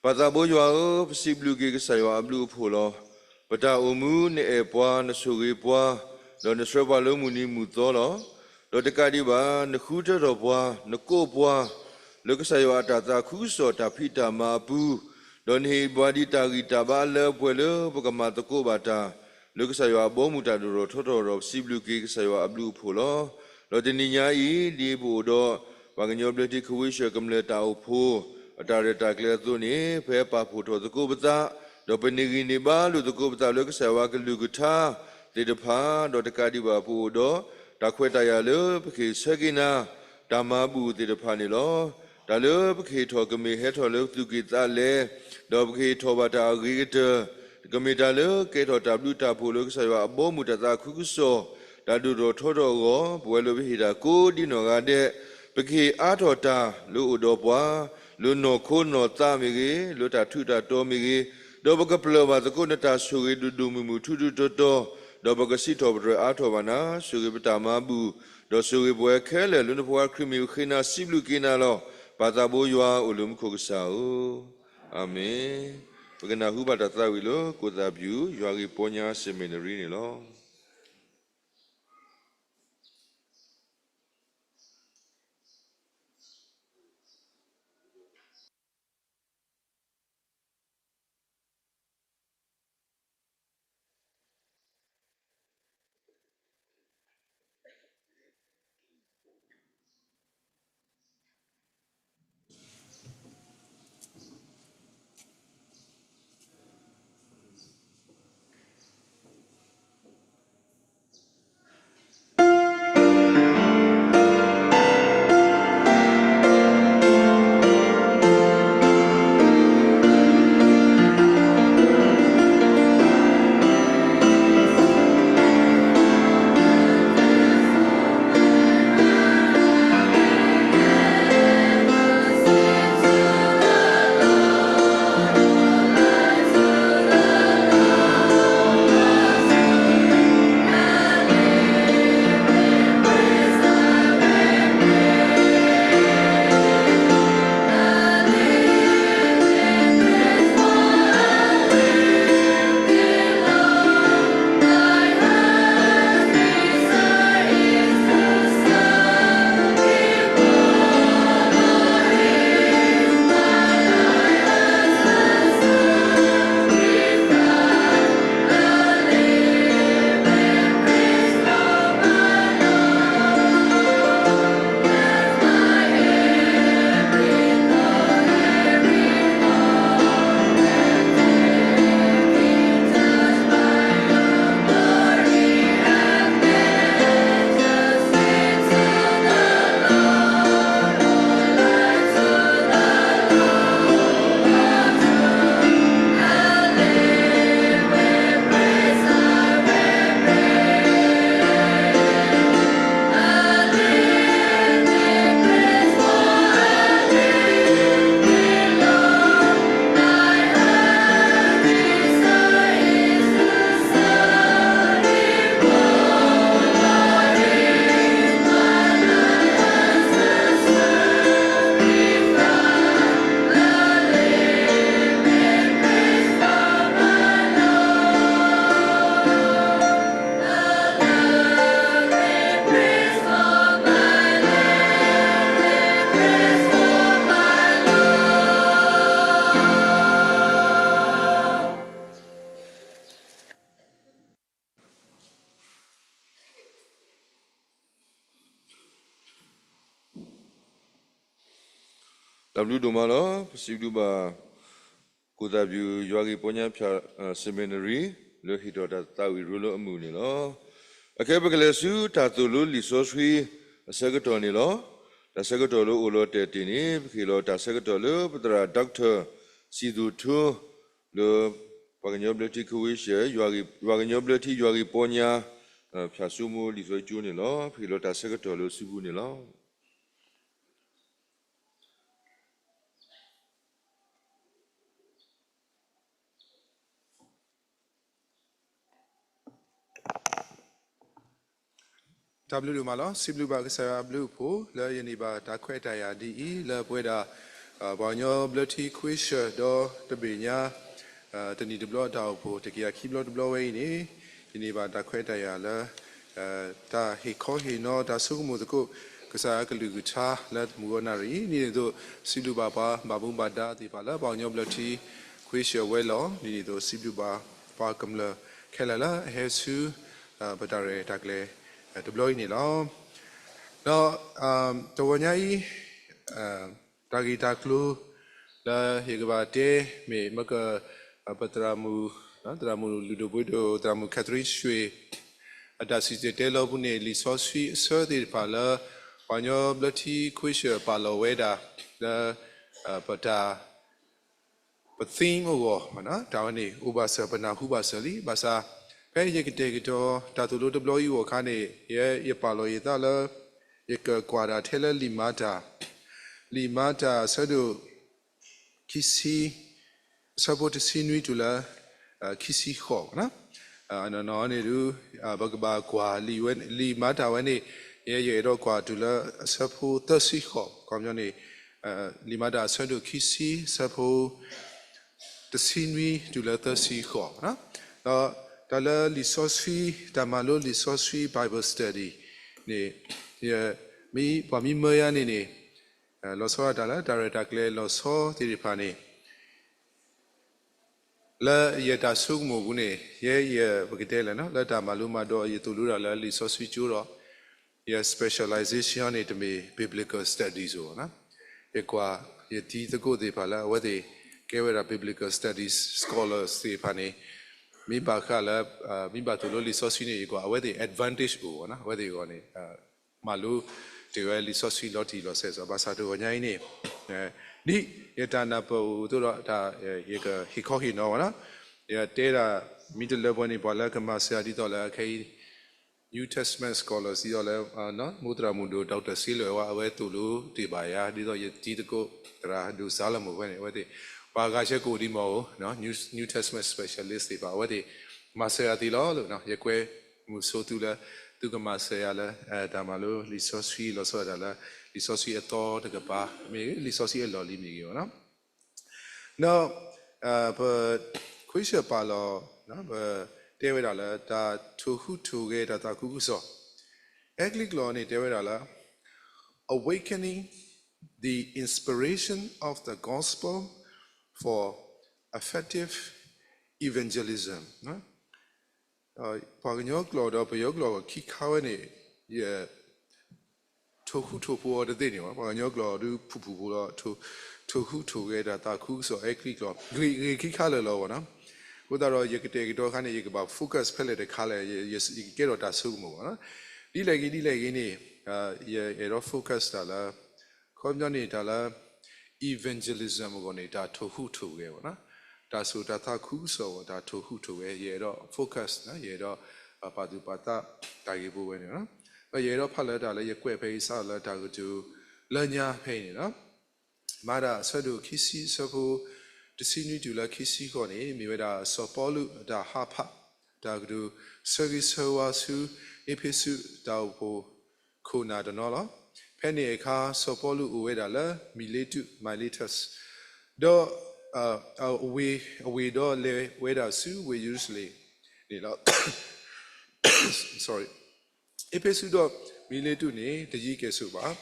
ပၢ်သးဘိယွၤဧၢ, ပစံးဘျုးက့ၤကစၢ်ယွၤအဘျုးအဖှိၣ်လီၤ. ပတၢ်အိၣ်မူ နအဲၣ်ပှၤ, နဆိၣ်ဂ့ၤပှၤ, ဒီးနဆှၢပှၤလၢမုၢ်နံၤမုၢ်သီလီၤ. ဒီးတကးဒံးဘၣ် နဃုထၢထီၣ်ပှၤ, နကိးပှၤ လၢကစၢ်ယွၤအတၢ်သးခုကစီၣ်တၢ်ဖံးတၢ်မၤအပူၤ, ဒီးနဟ့ၣ်ပှၤဒံးတၢ်ဂံၢ်တၢ်ဘါလၢပှဲၤလၢပကမၤသကိးဘၣ်တၢ်, လၢကစၢ်ယွၤအဘီအမုၢ်တၢ်ဒိၣ်ထီၣ်ထီထီၣ်ဒီး ပစံးဘျုးက့ၤကစၢ်ယွၤအဘျုးအဖှိၣ်လီၤ. ဒီးတနံၤညါအံၤ ဒ်ပအိၣ်ဒီး ပှၤကညီဘျၢထံခဝ့ၡၢၣ်ကမျၢၢ်တၢ်အိၣ်ဖှိၣ် အတၢ်ရဲၣ်တၢ်ကျဲၤအသိးန့ၣ် ဖဲပာ်ဖှိၣ်ထီၣ်သကိးပသး, ဒီးပန့ၢ်ဂံၢ်န့ၢ်ဘါလိာ်သကိးပသးလၢကစၢ်ယွၤကလုၢ်ကထါသ့ၣ်တဖၣ်, ဒီးတကးဒံးဘၣ်ပအိၣ်ဒီး တၢ်ခွဲးတၢ်ယာ်လၢပကဟ့ၣ်ဆၢက့ၤနၤ တၢ်မၤဘူၣ်သ့ၣ်တဖၣ်န့ၣ်လီၤ. တၢ်လၢပကဟ့ၣ်ထီၣ်ကမ့ၢ်ဟဲထီၣ်လၢသူၣ်က့ၣ်သးလဲ, ဒီးပကဟ့ၣ်ထီၣ်ဘၣ်တၢ်အဂ့ၤကတၢၢ်, ကမ့ၢ်တၢ်လၢကဲထီၣ်တၢ်ဘျုးတၢ်ဖှိၣ်လၢကစၢ်ယွၤအဘီအမုၢ်တၢ်သးခုကစီၣ် တၢ်ဒိၣ်ထီၣ်ထီထီၣ်အဂီၢ်, ပဝဲလၢပဟ့ၣ်တၢ်ကိးဒ်နီၢ်ဂၤဒဲး, ပကဟ့ၣ်အါထီၣ်တၢ်လၢအိၣ်ဒီးပှၤ, လၢနီၢ်ခိနီၢ်သးမ့ၢ်ဂ့ၤ, လၢတၢ်ထူးတၢ်တီၤမ့ၢ်ဂ့ၤ, ဒီးပကပျၢ်ဘၣ်သကိးနတၢ်ဆိၣ်ဂ့ၤဒိၣ်ဒိၣ်မုၢ်မုၢ်ထူထူတီတီ, ဒီးပကစံးထီၣ်ပတြၢၤအါထီၣ်ဘၣ်နၤ, ဆိၣ်ဂ့ၤပတၢ်မၤဘူၣ်, ဒီးဆိၣ်ဂ့ၤပဝဲခဲလၢာ်လၢနဖိခွါခရံာ်မံၤပဃ့နၤစံးဘျုးက့ၤနၤလီၤ. ပၢ်သးဘိယွၤအိၣ်လၢမူခိၣ်ကစၢ်ဧၢ, အၤမ့ၣ်. ပကနၢ်ဟူဘၣ်တၢ်သးဝံၣ်လၢ ကိၣ်သၣ်ပျူၤ ယွၤဂ့ၢ်ပီညါ seminary န့ၣ်လီၤ. တၢ်ဘျုးဒိၣ်မးလီၤ. ပစံးဘျုးဘၣ် ကိၣ်သၣ်ပျူၤ ယွၤဂ့ၢ်ပီညါဖၠၣ် seminary လၢဟ့ၣ်ထီၣ်တၢ်သးဝံၣ်ရိလၢအမုာ်န့ၣ်လီၤ. အခဲပကလဲၤဆူတၢ်သိၣ်လိလံာ်စီဆှံအဆၢကတီၢ်န့ၣ်လီၤ. တၢ်ဆၢကတီၢ်လၢအိၣ်လီၤတဲာ်တ့ၢ်န့ၣ် ပကဟ့ၣ်လီၤတၢ်ဆၢကတီၢ်လၢပသရၣ် Doctor စံၣ်သူၣ်ထူ လၢ ပှၤကညီဘျၢထံခဝ့ၡၢၣ် ယွၤဂ့ၢ် ပှၤကညီဘျၢထံယွၤဂ့ၢ်ပီညါ ဖၠၣ်စိမိၤလံာ်စီဆှံကၠိန့ၣ်လီၤ. ပကဟ့ၣ်လီၤတၢ်ဆၢကတီၢ်လၢအစုပူၤန့ၣ်လီၤ. ပ တၢ်ဘျုးဒိၣ်မးလီၤ. စံးဘျုးဘၣ်ကစၢ်ယွၤအဘျုးအဖှိၣ် လၢယန့ၢ်ဘၣ်တၢ်ခွဲးတၢ်ယာ်ဒ်အံၤ လၢပဝဲဒၣ် ပှၤကညီဘျၢထံခွ့ဆၢၣ်ဒီတဘ့ၣ်ညါ တနံၣ်တဘျီအတၢ်အိၣ်ဖှိၣ် တကယၤခံဘျီတဘျီဝဲအံၤန့ၣ် ယန့ၢ်ဘၣ်တၢ်ခွဲးတၢ်ယာ်လၢ တၢ်ဟ့ၣ်ခီဟ့ၣ်နီၤ တၢ်ဆိကမိၣ်သကိး ကစၢ်ယွၤကလုၢ်ကထါလၢမုၢ်ဂီၤနၣ်ရံၣ် ဒ်န့ၣ်အသိး စံးဘျုးဘၣ်ပှၤဘၣ်မူဘၣ်ဒါသ့ၣ်တဖၣ်လၢ ပှၤကညီဘျၢထံခွ့ဆၢၣ်ဝဲလီၤ. ဒ်န့ၣ်အသိး စံးဘျုးဘၣ်ပှၤကမျၢၢ်ခဲလၢာ်လၢအဟဲဆူ ပတၢ်ရဲၣ်တၢ်ကျဲၤတဘျီအံၤန့ၣ်လီၤ. ဒီး တဂီၤညါအံၤ တၢ်ဂ့ၢ်တၢ်ကျိၤ လၢယကဘၣ်တဲမ့ၢ်မ့ၢ်က ပသရၣ်မုၣ် သရၣ်မုၣ်လုၢ်ဒိၣ်ပှ့ၤဒိၣ် သရၣ်မုၣ် Catherine ရွှေ အတၢ်စံၣ်တဲၤတဲလီၤပူၤန့ၣ် လံာ်စီဆှံအဆၢသ့ၣ်တဖၣ်လၢ ပှၤကညီဘျၢထံခွ့ဆၢၣ်ပာ်လီၤဝဲဒၣ် လၢ ပတၢ် ပ theme အဂီၢ် တၢ်ဝဲန့ၣ် အိၣ်ဘၣ်စၢၤ ပနၢ်ဟူဘၣ်စၢၤလံ. ဘၣ်ဆၣ် ဖဲယကတဲာ်ကတီၤတၢ်သိၣ်လိတဘျီအံၤအဂီၢ်အခါန့ၣ် ယဲယပာ်လီၤယသးလၢ ယကကွၢ်တၢ်ထဲလၢလံာ်မၤတၢ် လံာ်မၤတၢ်အဆၢဒိၣ် ခံဆံ အဆၢဖိတဆံနွံတုၤလၢ ခံဆံဃိး နီၢ်နီၢ်န့ၣ်ဒုး ပကဘၣ်ကွၢ်လံာ်ဝဲ လံာ်မၤတၢ်ဝဲန့ၣ် ယဲယအဲၣ်ဒိးကွၢ်တုၤလၢအဆၢဖိသၢဆံဃိး ခီပညီန့ၣ် လံာ်မၤတၢ်အဆၢဒိၣ်ခံဆံ အဆၢဖိ တဆံနွံတုၤလၢသၢဆံဃိး ဒီးတၢ်လၢလံာ်စီဆှံ တၢ်မၤလိလံာ်စီဆှံ Bible study န့ၣ် ပှၤမ့ၢ်မၢယၤန့ၣ်န့ၣ် လီၤဆီဒၣ်တၢ်လၢတၢ်ရဲၣ်တၢ်ကျဲၤလီၤဆီသ့ၣ်တဖၣ်န့ၣ် လၢယတၢ်ဆိကမိၣ်ပူၤန့ၣ် ယဲယပကတဲလဲၣ် လၢတၢ်မၤလိမၤဒိး ယသိၣ်လိတၢ်လၢလံာ်စီဆှံကၠိဒီး ယ specialization န့ၣ် တမ့ၢ် biblical studies ဘၣ်. ယကွၢ်ယတံၤသကိးသ့ၣ်တဖၣ်လၢ အဝဲသ့ၣ်ကဲဝဲဒၣ် biblical studies scholars သ့ၣ်တဖၣ်န့ၣ် မ့ၢ်ဘၣ်ဃးလၢ မ့ၢ်ဘၣ်သိၣ်လိလံာ်စီဆှံန့ၣ် ယကွၢ်အဝဲသ့ၣ် advantage အိၣ်ဘၣ် အဝဲသ့ၣ်အဂီၢ်န့ၣ် မၤလိတ့ၢ်ဝဲလံာ်စီဆှံလီၤတံၢ်လီၤဆဲးစ့ၢ်ကီး ဘၣ်ဆၣ်တဂီၤညါအံၤန့ၣ် ဒ်ယတၢ်နၢ်ပၢၢ်အိၣ်အသိးဒီး ယကဟ့ၣ်ခီဟ့ၣ်နီၤဘၣ်နီၤ ယတဲဒၣ် မ့ၢ်တလၢပှဲၤန့ၣ် ပှၤလၢကမၤစၢၤယၤဒ်သိးလၢခဲအံၤ New Testament scholars ဒ်သိးလၢ မိၢ်သရၣ်မုၣ်ဒိၣ် Doctor စ့လၢၤဝဲ အဝဲသိၣ်လိတ့ၢ်ဘၣ်ယၤ ဒ်သိးယတံၤသကိးသရၣ်ဒိၣ်စါလီၤမုၢ်ဝဲန့ၣ် အဝဲသ့ၣ် ပှၤဂၤဆၢကိၣ်ဒံးမ့ၢ်အိၣ် New New Testament specialist သ့ၣ်တဖၣ် အဝဲသ့ၣ်မၤစၢၤယၤသ့လီၤ. ယကွဲမုာ်ဆိသုလၢ သုကမၤစၢၤယၤလၢ တၢ်မၤလိလံာ်စီဆှံ လီၤဆီဒၣ်တၢ်လၢ လံာ်စီဆှံအသီတကပၤမ့ၢ်ဂ့ၤ လံာ်စီဆှံအလီၢ်လံၤမ့ၢ်ဂ့ၤဘၣ်နီၤ ဒီး ပခွ့ဆၢၣ်ပာ်လီၤ ပတဲဝဲဒၣ်လၢ တၢ်ထိၣ်ဟူးထိၣ်ဂဲၤတၢ်သးခုကစီၣ် အဲကလံးကျိာ်န့ၣ်တဲဝဲဒၣ်လၢ awakening the inspiration of the gospel for effective evangelism ပှၤကညီကျိာ်ဒီးပယီၤကျိာ်ခံခါဝဲန့ၣ် ယ ထိၣ်ဃူထိၣ်ဖိးအီၤတသ့န့ၣ်ဘၣ်. ပှၤကညီကျိာ်ဒုးဖုၣ်ဖုၣ်ဖိးလီၤ ထိၣ်ဃူထိၣ်ဂဲၤတၢ်သးခုကစီၣ်အဲကလံးကျိာ် ဂ့ၤဂ့ၤခံခါလၢာ်လီၤဘၣ်နီၤ. အဃိသတးဒီး ယကတဲာ်ကတီၤခါန့ၣ် ယကဘၣ် focus ဖဲလဲၣ်တခါလဲၣ် ယကကဲထီၣ်တၢ်ဆိကမိၣ်ဘၣ်နီၤ. ဒ်လဲၣ်ဂ့ၤဒ်လဲၣ်ဂ့ၤန့ၣ် ယအဲၣ်ဒိး focus တၢ်လၢ ခီပညီန့ၣ်တၢ်လၢ evangelism အဂီၢ်န့ၣ် တၢ်ထိၣ်ဃူထိၣ်ဂဲၤဘၣ်နီၤ. တၢ်စိာ်တၢ်သးခုကစီၣ်အဂီၢ် တၢ်ထိၣ်ဃူထိၣ်ဂဲၤ ယအဲၣ်ဒိး focus နီၤ ယအဲၣ်ဒိး ပာ်သူၣ်ပာ်သးတၢ်ဂ့ၢ်ပူၤဝဲန့ၣ်လီၤ. ဒီးယအဲၣ်ဒိးဖးလၢတၢ်လၢယကွဲးဖဲအံၤစးလၢတၢ်ကတိၤလၢညါဖဲအံၤန့ၣ်လီၤ. မၤတၢ်အဆၢဒိၣ်ခံဆံအဆၢဖိ တဆံနွံတုၤလၢခံဆံဃိးန့ၣ် မ့ၢ်ဝဲဒၣ်စီၤပီလူးအတၢ်ဟးဖး တၢ်ကတိၤဆၢဂ့ၤဆၢဝါဆူ အ့းဖ့းစူးတၢ်အိၣ်ဖှိၣ်ခိၣ်နၢ်တနီၤလီၤ. ဖဲန့ၣ်အခါ စီၤပီလူးအိၣ်ဝဲဒၣ်လၢ မံၤလ့းတူး Miletus ဒီး အဝ့ၢ်ဒီးလဲၤဝဲဒၣ်ဆူဝ့ၢ်ယရူၤၡလ့ၣ်န့ၣ်လီၤ. အ့းဖ့းစူးဒီးမံၤလ့းတူးန့ၣ် တယံၤကဲၣ်ဆိးဘၣ်.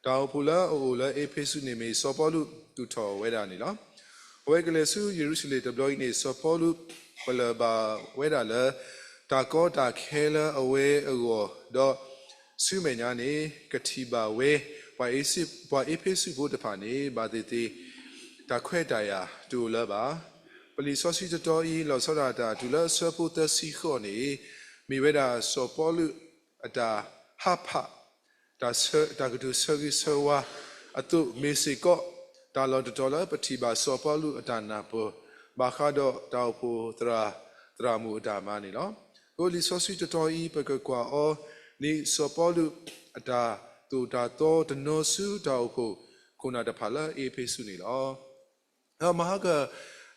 တၢ်အိၣ်ဖှိၣ်လၢအအိၣ်လၢအ့းဖ့းစူးန့ၣ်မ့ၢ်စီၤပီလူးသူၣ်ထီၣ်ဝဲဒၣ်န့ၣ်လီၤ. အဝဲကလဲၤဆူယရူၤၡလ့ၣ်တဘျီအံၤန့ၣ် စီၤပီလူးပလၢၢ်ဘၣ်ဝဲဒၣ်လၢ တၢ်ကီတၢ်ခဲလၢအဝဲအဂီၢ် ဒီးဆူမဲာ်ညါန့ၣ် ကထံၣ်ဘၣ်ဝဲ ပှၤအ့းဖ့းစူးဖိတဖၣ်န့ၣ် ဘၣ်သ့ၣ်သ့ၣ် တၢ်ခွဲးတၢ်ယာ်တအိၣ်လၢၤဘၣ်. ပလံာ်စီဆှံတတီၤအံၤ လီၤဆီဒၣ်တၢ်တုၤလၢအဆၢဖိသၢဆံဃိးန့ၣ် မ့ၢ်ဝဲဒၣ်စီၤပီလူးအတၢ်ဟးဖး တၢ်ကတိၤဆၢဂ့ၤဆၢဝါအသိး မ့ၢ်စ့ၢ်ကီး တၢ်လီၢ်တတီၤလၢပထံၣ်ဘၣ်စီၤပီလူးအတၢ်နၢ်ပၢၢ် ဘၣ်ဃးဒီးတၢ်အိၣ်ဖှိၣ်သရၣ် သရၣ်မုၣ်အတၢ်မၤန့ၣ်လီၤ. အဃိလံာ်စီဆှံတတီၤအံၤ ပကကွၢ်အီၤ ဒ်စီၤပီလူးအတၢ်သိၣ်တၢ်သီတနီၤဆူတၢ်အိၣ်ဖှိၣ်ခိၣ်နၢ်တဖၣ်လၢအ့းဖ့းစူးန့ၣ်လီၤ. ဒီးမဟါက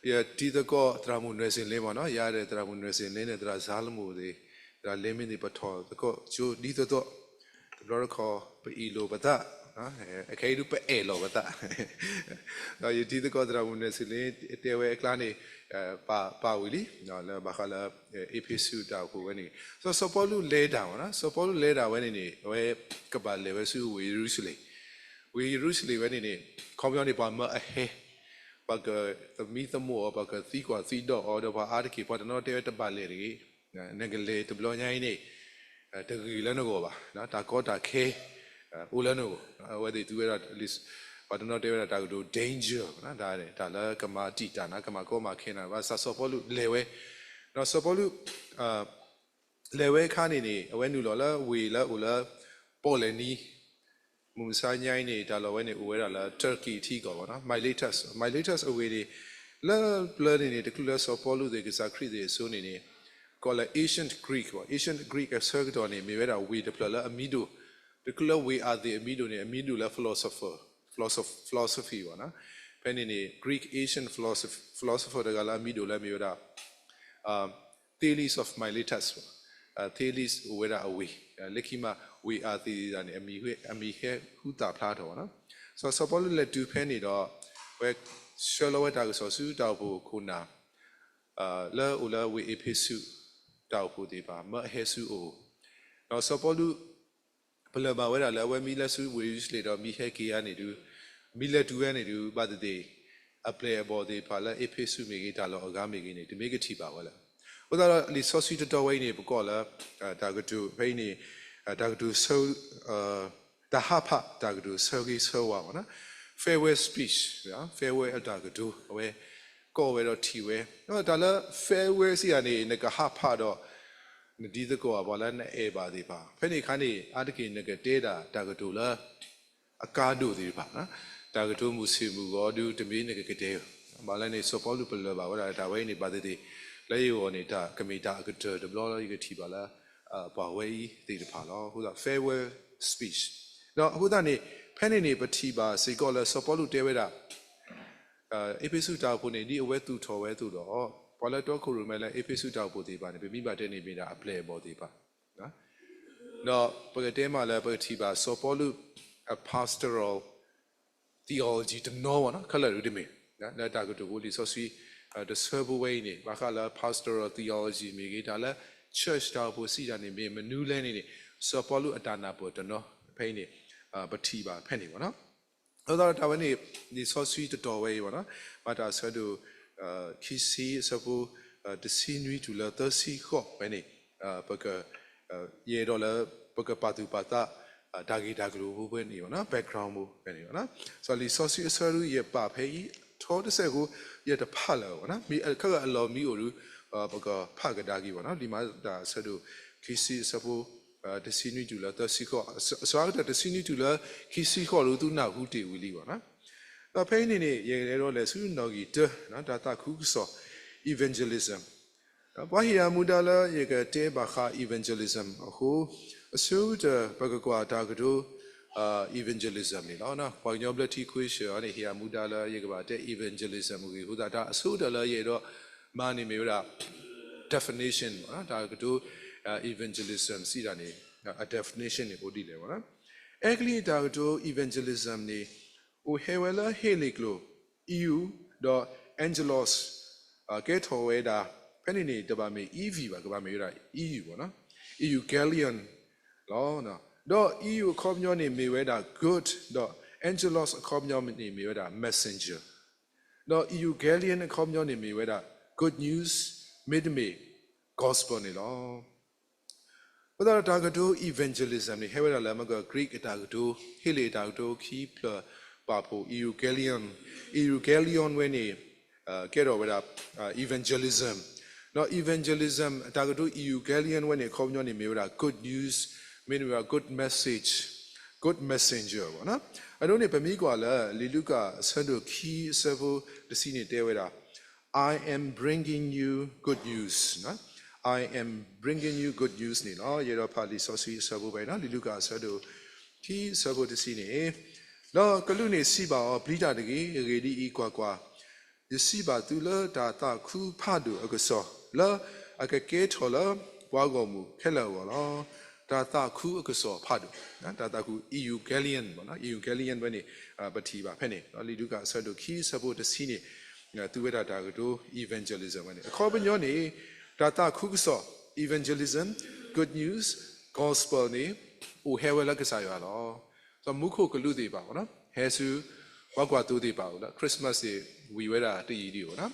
ယတံၤသကိးသရၣ်မုၣ်နွဲၣ်စ့လ့ဘၣ်နီၤ ယၤဒီးသရၣ်မုၣ်နွဲၣ်စ့လ့န့ၣ် သရၣ်စါလမူၣ်သ့ၣ် သရၣ်လ့မ့ၢ်သ့ၣ် ပထီၣ်သကိးကၠိဒ်သိးသိး တဘျီတခီၣ် ပအ့ၣ်လိာ်ပသး, အခဲအံၤဒုးပအဲၣ်လီၤပသး. ဒီးယတံၤသကိးသရၣ်မုၣ်နဲၣ်စံလ့ တဲဝဲအကျါန့ၣ် ပာ်ဝံၤလံ လၢဘၣ်ဃးလၢ အ့းဖ့းစူးတၢ်အိၣ်ဖှိၣ်ဝဲန့ၣ် စီၤစီၤပီလူးလဲၤတၢ်မ့ၢ်နီၤ, စီၤပီလူးလဲၤတၢ်ဝဲန့ၣ်န့ၣ် အဝဲကဘၣ်လဲၤဝဲဆူဝ့ၢ်ယရူၤၡလ့ၣ်, ဝ့ၢ်ယရူၤၡလ့ၣ်ဝဲန့ၣ်န့ၣ် ခီပညီန့ၣ် ပှၤမၢအဟဲ ပှၤကသမံသမိးအီၤ, ပှၤကသံကွၢ်သံဒိးအီၤ, ဒီးပှၤအါတက့ၢ် ပှၤတနီၤတဲဝဲတဘၣ်လဲၤတဂ့ၤ, နကလဲၤတဘျီညါအံၤန့ၣ် တဂ့ၤလၢနဂီၢ်ဘၣ်, တၢ်ကီတၢ်ခဲ အိၣ်လၢနဂီၢ်, အဝဲသ့ၣ်သူဝဲဒၣ် ပှၤတနီၤတဲဝဲဒၣ်တၢ်ကတိၤ danger တၢ်လၢကမၤတံာ်တာ်နၤ, ကမၤကီမၤခဲနၤ, ဘၣ်ဆၣ်စီၤပီလူးလဲၤဝဲ, ဒီးစီၤပီလူး လဲၤဝဲအခါန့ၣ်န့ၣ် အဝဲနုာ်လီၤလၢဝ့ၢ်လၢအိၣ်လၢ ပီၣ်လဲၣ်နံ မုၢ်မဆါညါအံၤန့ၣ် တၢ်လီၢ်ဝဲန့ၣ် အိၣ်ဝဲဒၣ်လၢ Turkey ထံကီၢ်ဘၣ်နီၤ, Miletus, Miletus အဝ့ၢ်န့ၣ် လၢပျၢၤန့ၣ်န့ၣ် တချုးလၢစီၤပီလူးသ့ၣ် ကစၢ်ခရံာ်သ့ၣ်အစိၤန့ၣ်န့ၣ် ကိးလၢ ancient Greek ဘၣ်, ancient Greek အဆၢကတီၢ်န့ၣ် မ့ၢ်ဝဲဒၣ်ဝ့ၢ်တဖျၢၣ်လၢ အမံၤဒိၣ်, တချုးလၢဝ့ၢ်အါသ့ၣ်အမံၤဒိၣ်န့ၣ် အမံၤဒိၣ်လၢ philosopher, philosophy ဘၣ်နီၤ, ဖဲန့ၣ်န့ၣ် Greek ancient philosopher တဂၤလၢအမံၤဒိၣ်လၢမ့ၢ်ဝဲဒၣ် Thales of Miletus, Thales အိၣ်ဝဲဒၣ်အဝ့ၢ်, လၢခံမး ဝ့ၢ်အါသ့ၣ်န့ၣ် အမံၤဟဲဟူသၣ်ဖျါထီၣ်ဘၣ်နီၤ, စီၤစီၤပီလူးလဲၤတုၤဖဲန့ၣ်ဒီး အဝဲဆှၢလီၤဝဲတၢ်ကစီၣ်ဆူတၢ်အိၣ်ဖှိၣ်ခိၣ်နၢ် လၢအိၣ်လၢဝ့ၢ်အ့းဖ့းစူး တၢ်အိၣ်ဖှိၣ်သ့ၣ်တဖၣ် မၢအဟဲဆူအအိၣ်, ဒီးစီၤပီလူး ပလၢၢ်ဘၣ်ဝဲဒၣ်လၢအဝဲမ့ၢ်လဲၤဆူဝ့ၢ်ယရူၤၡလ့ၣ်ဒီး မ့ၢ်ဟဲက့ၤဧါန့ၣ်ဒုး, မ့ၢ်လဲၤတုၤဝဲန့ၣ်ဒုး ဘၣ်သ့ၣ်သ့ၣ် အပျဲၢ်အဘီၣ်သ့ၣ်တဖၣ်လၢအ့းဖ့းစူးမ့ၢ်ဂ့ၤ တၢ်လီၢ်အဂၤမ့ၢ်ဂ့ၤန့ၣ် တမ့ၢ်ကထံၣ်ဘၣ်ဝဲလၢၤ. အဃိသတးဒီး လံာ်စီဆှံတတီၤဝဲအံၤန့ၣ် ပကိးလၢ တၢ်ကတိၤဖဲအံၤန့ၣ် တၢ်ကတိၤဆၢ တၢ်ဟးဖးတၢ်ကတိၤဆၢဂ့ၤဆၢဝါဘၣ်နီၤ, farewell speech, farewell အတၢ်ကတိၤ အဝဲ ကိးဝဲဒီးထံၣ်ဝဲ, တၢ်လၢ farewell စံးယၤန့ၣ် နကဟးဖးဒီး နတံၤသကိး ပှၤလၢနအဲၣ်ဘၣ်သ့ၣ်တဖၣ်, ဖဲန့ၣ်အခါန့ၣ် အါတက့ၢ်နကတဲဒၣ်တၢ်ကတိၤလၢ အကါဒိၣ်သ့ၣ်တဖၣ်, တၢ်ကတိၤမုာ်ဆ့ၣ်မုာ်ဂီၤဒုး တမ့ၢ်နကကတဲ, ဘၣ်လဲၣ်န့ၣ် စီၤပီလူးပလၢၢ်ဘၣ်ဝဲဒၣ်တၢ်ဝဲအံၤန့ၣ် ဘၣ်သ့ၣ်သ့ၣ် လၢယဂီၢ်န့ၣ် တၢ်ကမ့ၢ်တၢ်အကတၢၢ်တဘျီလၢယကထံၣ်ဘၣ်လၢ ပှၤဝဲအံၤသ့ၣ်တဖၣ်လီၤ. အဃိသတး farewell speech ဒီးအဃိသတးန့ၣ် ဖဲန့ၣ်န့ၣ် ပထံၣ်ဘၣ်စ့ၢ်ကီးလၢစီၤပီလူးတဲဝဲဒၣ် အ့းဖ့းစူးတၢ်အိၣ်ဖှိၣ်န့ၣ် ဒ်အဝဲသူၣ်ထီၣ်ဝဲအသိးဒီး ပှၤလၢတီခိၣ်ရိၣ်မဲလၢအ့းဖ့းစူးတၢ်အိၣ်ဖှိၣ်သ့ၣ်တဖၣ်န့ၣ် ပမ့ၢ်ဘၣ်တဲန့ၣ်မ့ၢ်ဒၣ်အပျဲၢ်အဘီၣ်သ့ၣ်တဖၣ်, ဒီးပကတဲမးလၢပကထံၣ်ဘၣ်စီၤပီလူး အ pastoral theology တနီၤဘၣ်နီၤ ခဲလၢာ်ဒုးတမ့ၢ် လၢတၢ်ကတိၤဖိလံာ်စီဆှံ တဆၢဖိဝဲအံၤန့ၣ် ဘၣ်ဃးလၢ pastoral theology မ့ၢ်ဂ့ၤ တၢ်လၢ church တၢ်အိၣ်ဖှိၣ်စံးတၢ်န့ၣ် မ့ၢ်မနုၤလဲၣ်န့ၣ်န့ၣ် စီၤပီလူးအတၢ်နၢ်ပၢၢ်တနီၤ ဖဲအံၤန့ၣ် ပထံၣ်ဘၣ်ဖဲန့ၣ်ဘၣ်နီၤ. အဃိသတးဒီးတၢ်ဝဲန့ၣ် လံာ်စီဆှံတတီၤဝဲအံၤဘၣ်နီၤ မၤတၢ်အဆၢဒိၣ် ခံဆံအဆၢဖိ တဆံနွံတုၤလၢသၢဆံဃိးဝဲန့ၣ် ပက ယအဲၣ်ဒိးလၢ ပကပာ်သူၣ်ပာ်သး တၢ်ဂ့ၢ်တၢ်ကျိၤဖိဖဲန့ၣ်ဘၣ်နီၤ background ဖိဖဲန့ၣ်ဘၣ်နီၤ. စီၤလံာ်စီဆှံအဆၢဒုးယပာ်ဖဲအံၤ ထီတစဲးဖိ ယတဖးလၢၤဘၣ်နီၤ မ့ၢ်ခဲကၢအလီၢ်မ့ၢ်အိၣ်ဒုး ပကဖးကဒါက့ၤဘၣ်နီၤ လံာ်မၤတၢ်အဆၢဒိၣ် ခံဆံအဆၢဖိ တဆံနွံတုၤလၢသၢဆံဃိး အစှၤကတၢၢ်တဆံနွံတုၤလၢခံဆံဃိးဒုး သုနၢ်ဟူတ့ၢ်ဝံၤလံဘၣ်နီၤ. ဒီးဖဲအံၤန့ၣ်န့ၣ် ယကလဲၤဒီးလဲၤဆူနီၣ်ဂံၢ်တၢ တၢ်သးခုကစီၣ် evangelism ပှၤဟ့ၣ်ယၤမူဒါလၢယကတဲဘၣ်ဃး evangelism အဃိ အဆိကတၢၢ် ပကကွၢ်တၢ်ကတိၤ evangelism န့ၣ်လီၤ. ပှၤကညီဘျၢထံခွ့ဆၢၣ်အံၤန့ၣ် ဟ့ၣ်ယၤမူဒါလၢယကဘၣ်တဲ evangelism အဂ့ၢ်အဃိသတး တၢ်အဆိကတၢၢ်လၢယအဲၣ်ဒိးမၤန့ၣ်မ့ၢ်ဝဲဒၣ် definition တၢ်ကတိၤ evangelism စံးတၢ်န့ၣ် အ definition န့ၣ်အိၣ်ဒ်လဲၣ်ဘၣ်နီၤ. အဲကလံးတၢ်ကတိၤ evangelism န့ၣ် အိၣ်ဟဲဝဲလၢဟ့လ့ၣ်ကျိာ် eu ဒီး angelos ကဲထီၣ်ဝဲဒၣ် ဖဲန့ၣ်န့ၣ် တဘၣ်မ့ၢ် ev ဘၣ် ကဘၣ်မ့ၢ်ဝဲဒၣ် eu ဘၣ်နီၤ euangelion လီၤ. ဒီး eu အခီပညီန့ၣ်မ့ၢ်ဝဲဒၣ် good ဒီး angelos အခီပညီန့ၣ်မ့ၢ်ဝဲဒၣ် messenger ဒီး euangelion အခီပညီန့ၣ်မ့ၢ်ဝဲဒၣ် good news မ့တမ့ၢ် gospel န့ၣ်လီၤ. အဃိသတးဒီးတၢ်ကတိၤ evangelism န့ၣ် ဟဲဝဲဒၣ်လၢမ့ၢ်က Greek အတၢ်ကတိၤ ဟ့လ့ၣ်အတၢ်ကတိၤ ခံဖျၢၣ်ပာ်ဖှိၣ် euangelion, euangelion ဝဲန့ၣ် ကဲထီၣ်ဝဲဒၣ် evangelism ဒီး evangelism အတၢ်ကတိၤ euangelion ဝဲန့ၣ် အခီပညီန့ၣ်မ့ၢ်ဝဲဒၣ် good news မ့တမ့ၢ်ဝဲဒၣ် good message, good messenger ဘၣ်နီၤ. အဒိန့ၣ် ပမ့ၢ်ကွၢ်လၢ လံာ်လူၤကၣ်အဆၢဒိၣ်ခံအဆၢဖိတဆံန့ၣ်တဲဝဲဒၣ် I am bringing you good news, I am bringing you good news န့ၣ်လီၤ. ယအဲၣ်ဒိးဖးလံာ်စီဆှံအဆၢဖိဖဲအံၤနီၤ လံာ်လူၤကၣ်အဆၢဒိၣ်ခံအဆၢဖိတဆံန့ၣ်, ဒီးကလူးန့ၣ်စံးဘၣ်အီၤ, ပျံၤတၢ်တဂ့ၤ, အဂ့ၢ်ဒ်အံၤ, ကွၢ်ကွၢ်, ယစံးဘၣ်သုလၢတၢ်သးခုဖးဒိၣ်အကစီၣ်, လၢအကကဲထီၣ်လၢပှၤဂီၢ်မုၢ်ခဲလၢာ်အဂီၢ်လီၤ. တၢ်သးခုအကစီၣ်ဖးဒိၣ်, တၢ်သးခု evangelion ဘၣ်နီၤ, evangelion ဝဲန့ၣ် ပထံၣ်ဘၣ်ဖဲန့ၣ် လံာ်လူၤကၣ်အဆၢဒိၣ်ခံအဆၢဖိတဆံန့ၣ် သူဝဲဒၣ်တၢ်ကတိၤ evangelism ဝဲန့ၣ် အခီပညီန့ၣ် တၢ်သးခုကစီၣ် evangelism, good news, gospel န့ၣ် အိၣ်ဟဲဝဲလၢကစၢ်ယွၤလီၤ. ဒီးမူခိၣ်ကလူးသ့ၣ်တဖၣ် ဟဲဆူ ပှၤကွၢ်သိသ့ၣ်တဖၣ်အိၣ်လၢ Christmas န့ၣ် ဝံၤဝဲဒၣ်တယံာ်ဒံးအိၣ်နီၤ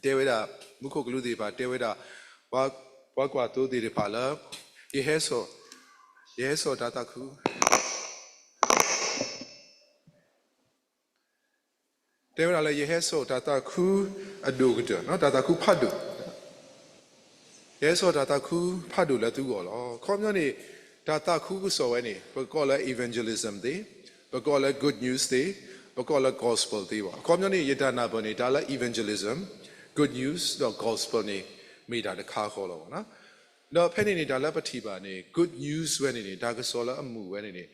တဲဝဲဒၣ် မူခိၣ်ကလူးသ့ၣ်တဖၣ်တဲဝဲဒၣ် ပှၤကွၢ်သိသ့ၣ်တဖၣ်လၢ ယဟဲစိာ်, ယဟဲစိာ်တၢ်သးခု တဲဝဲဒၣ်လၢ ယဟဲစိာ်တၢ်သးခုအဒိၣ်ကတၢၢ်, တၢ်သးခုဖးဒိၣ်, ယဟဲစိာ်တၢ်သးခုဖးဒိၣ်လၢသုဂီၢ်လီၤ. အခီပညီန့ၣ် တၢ်သးခုကစီၣ်ဝဲန့ၣ် ပကိးလၢ evangelism သ့ၣ်, ပကိးလၢ good news သ့ၣ်, ပကိးလၢ gospel သ့ၣ်ဘၣ်. အခီပညီန့ၣ် ယတၢ်နၢ်ပၢၢ်န့ၣ် တၢ်လၢ evangelism, good news ဒီး gospel န့ၣ် မ့ၢ်တၢ်တခါဃီလီၤဘၣ်နီၤ. ဒီးဖဲန့ၣ်န့ၣ် တၢ်လၢပထံၣ်ဘၣ်န့ၣ် good news ဝဲန့ၣ်န့ၣ် တၢ်ကစီၣ်လၢအမုာ်ဝဲန့ၣ်န့ၣ်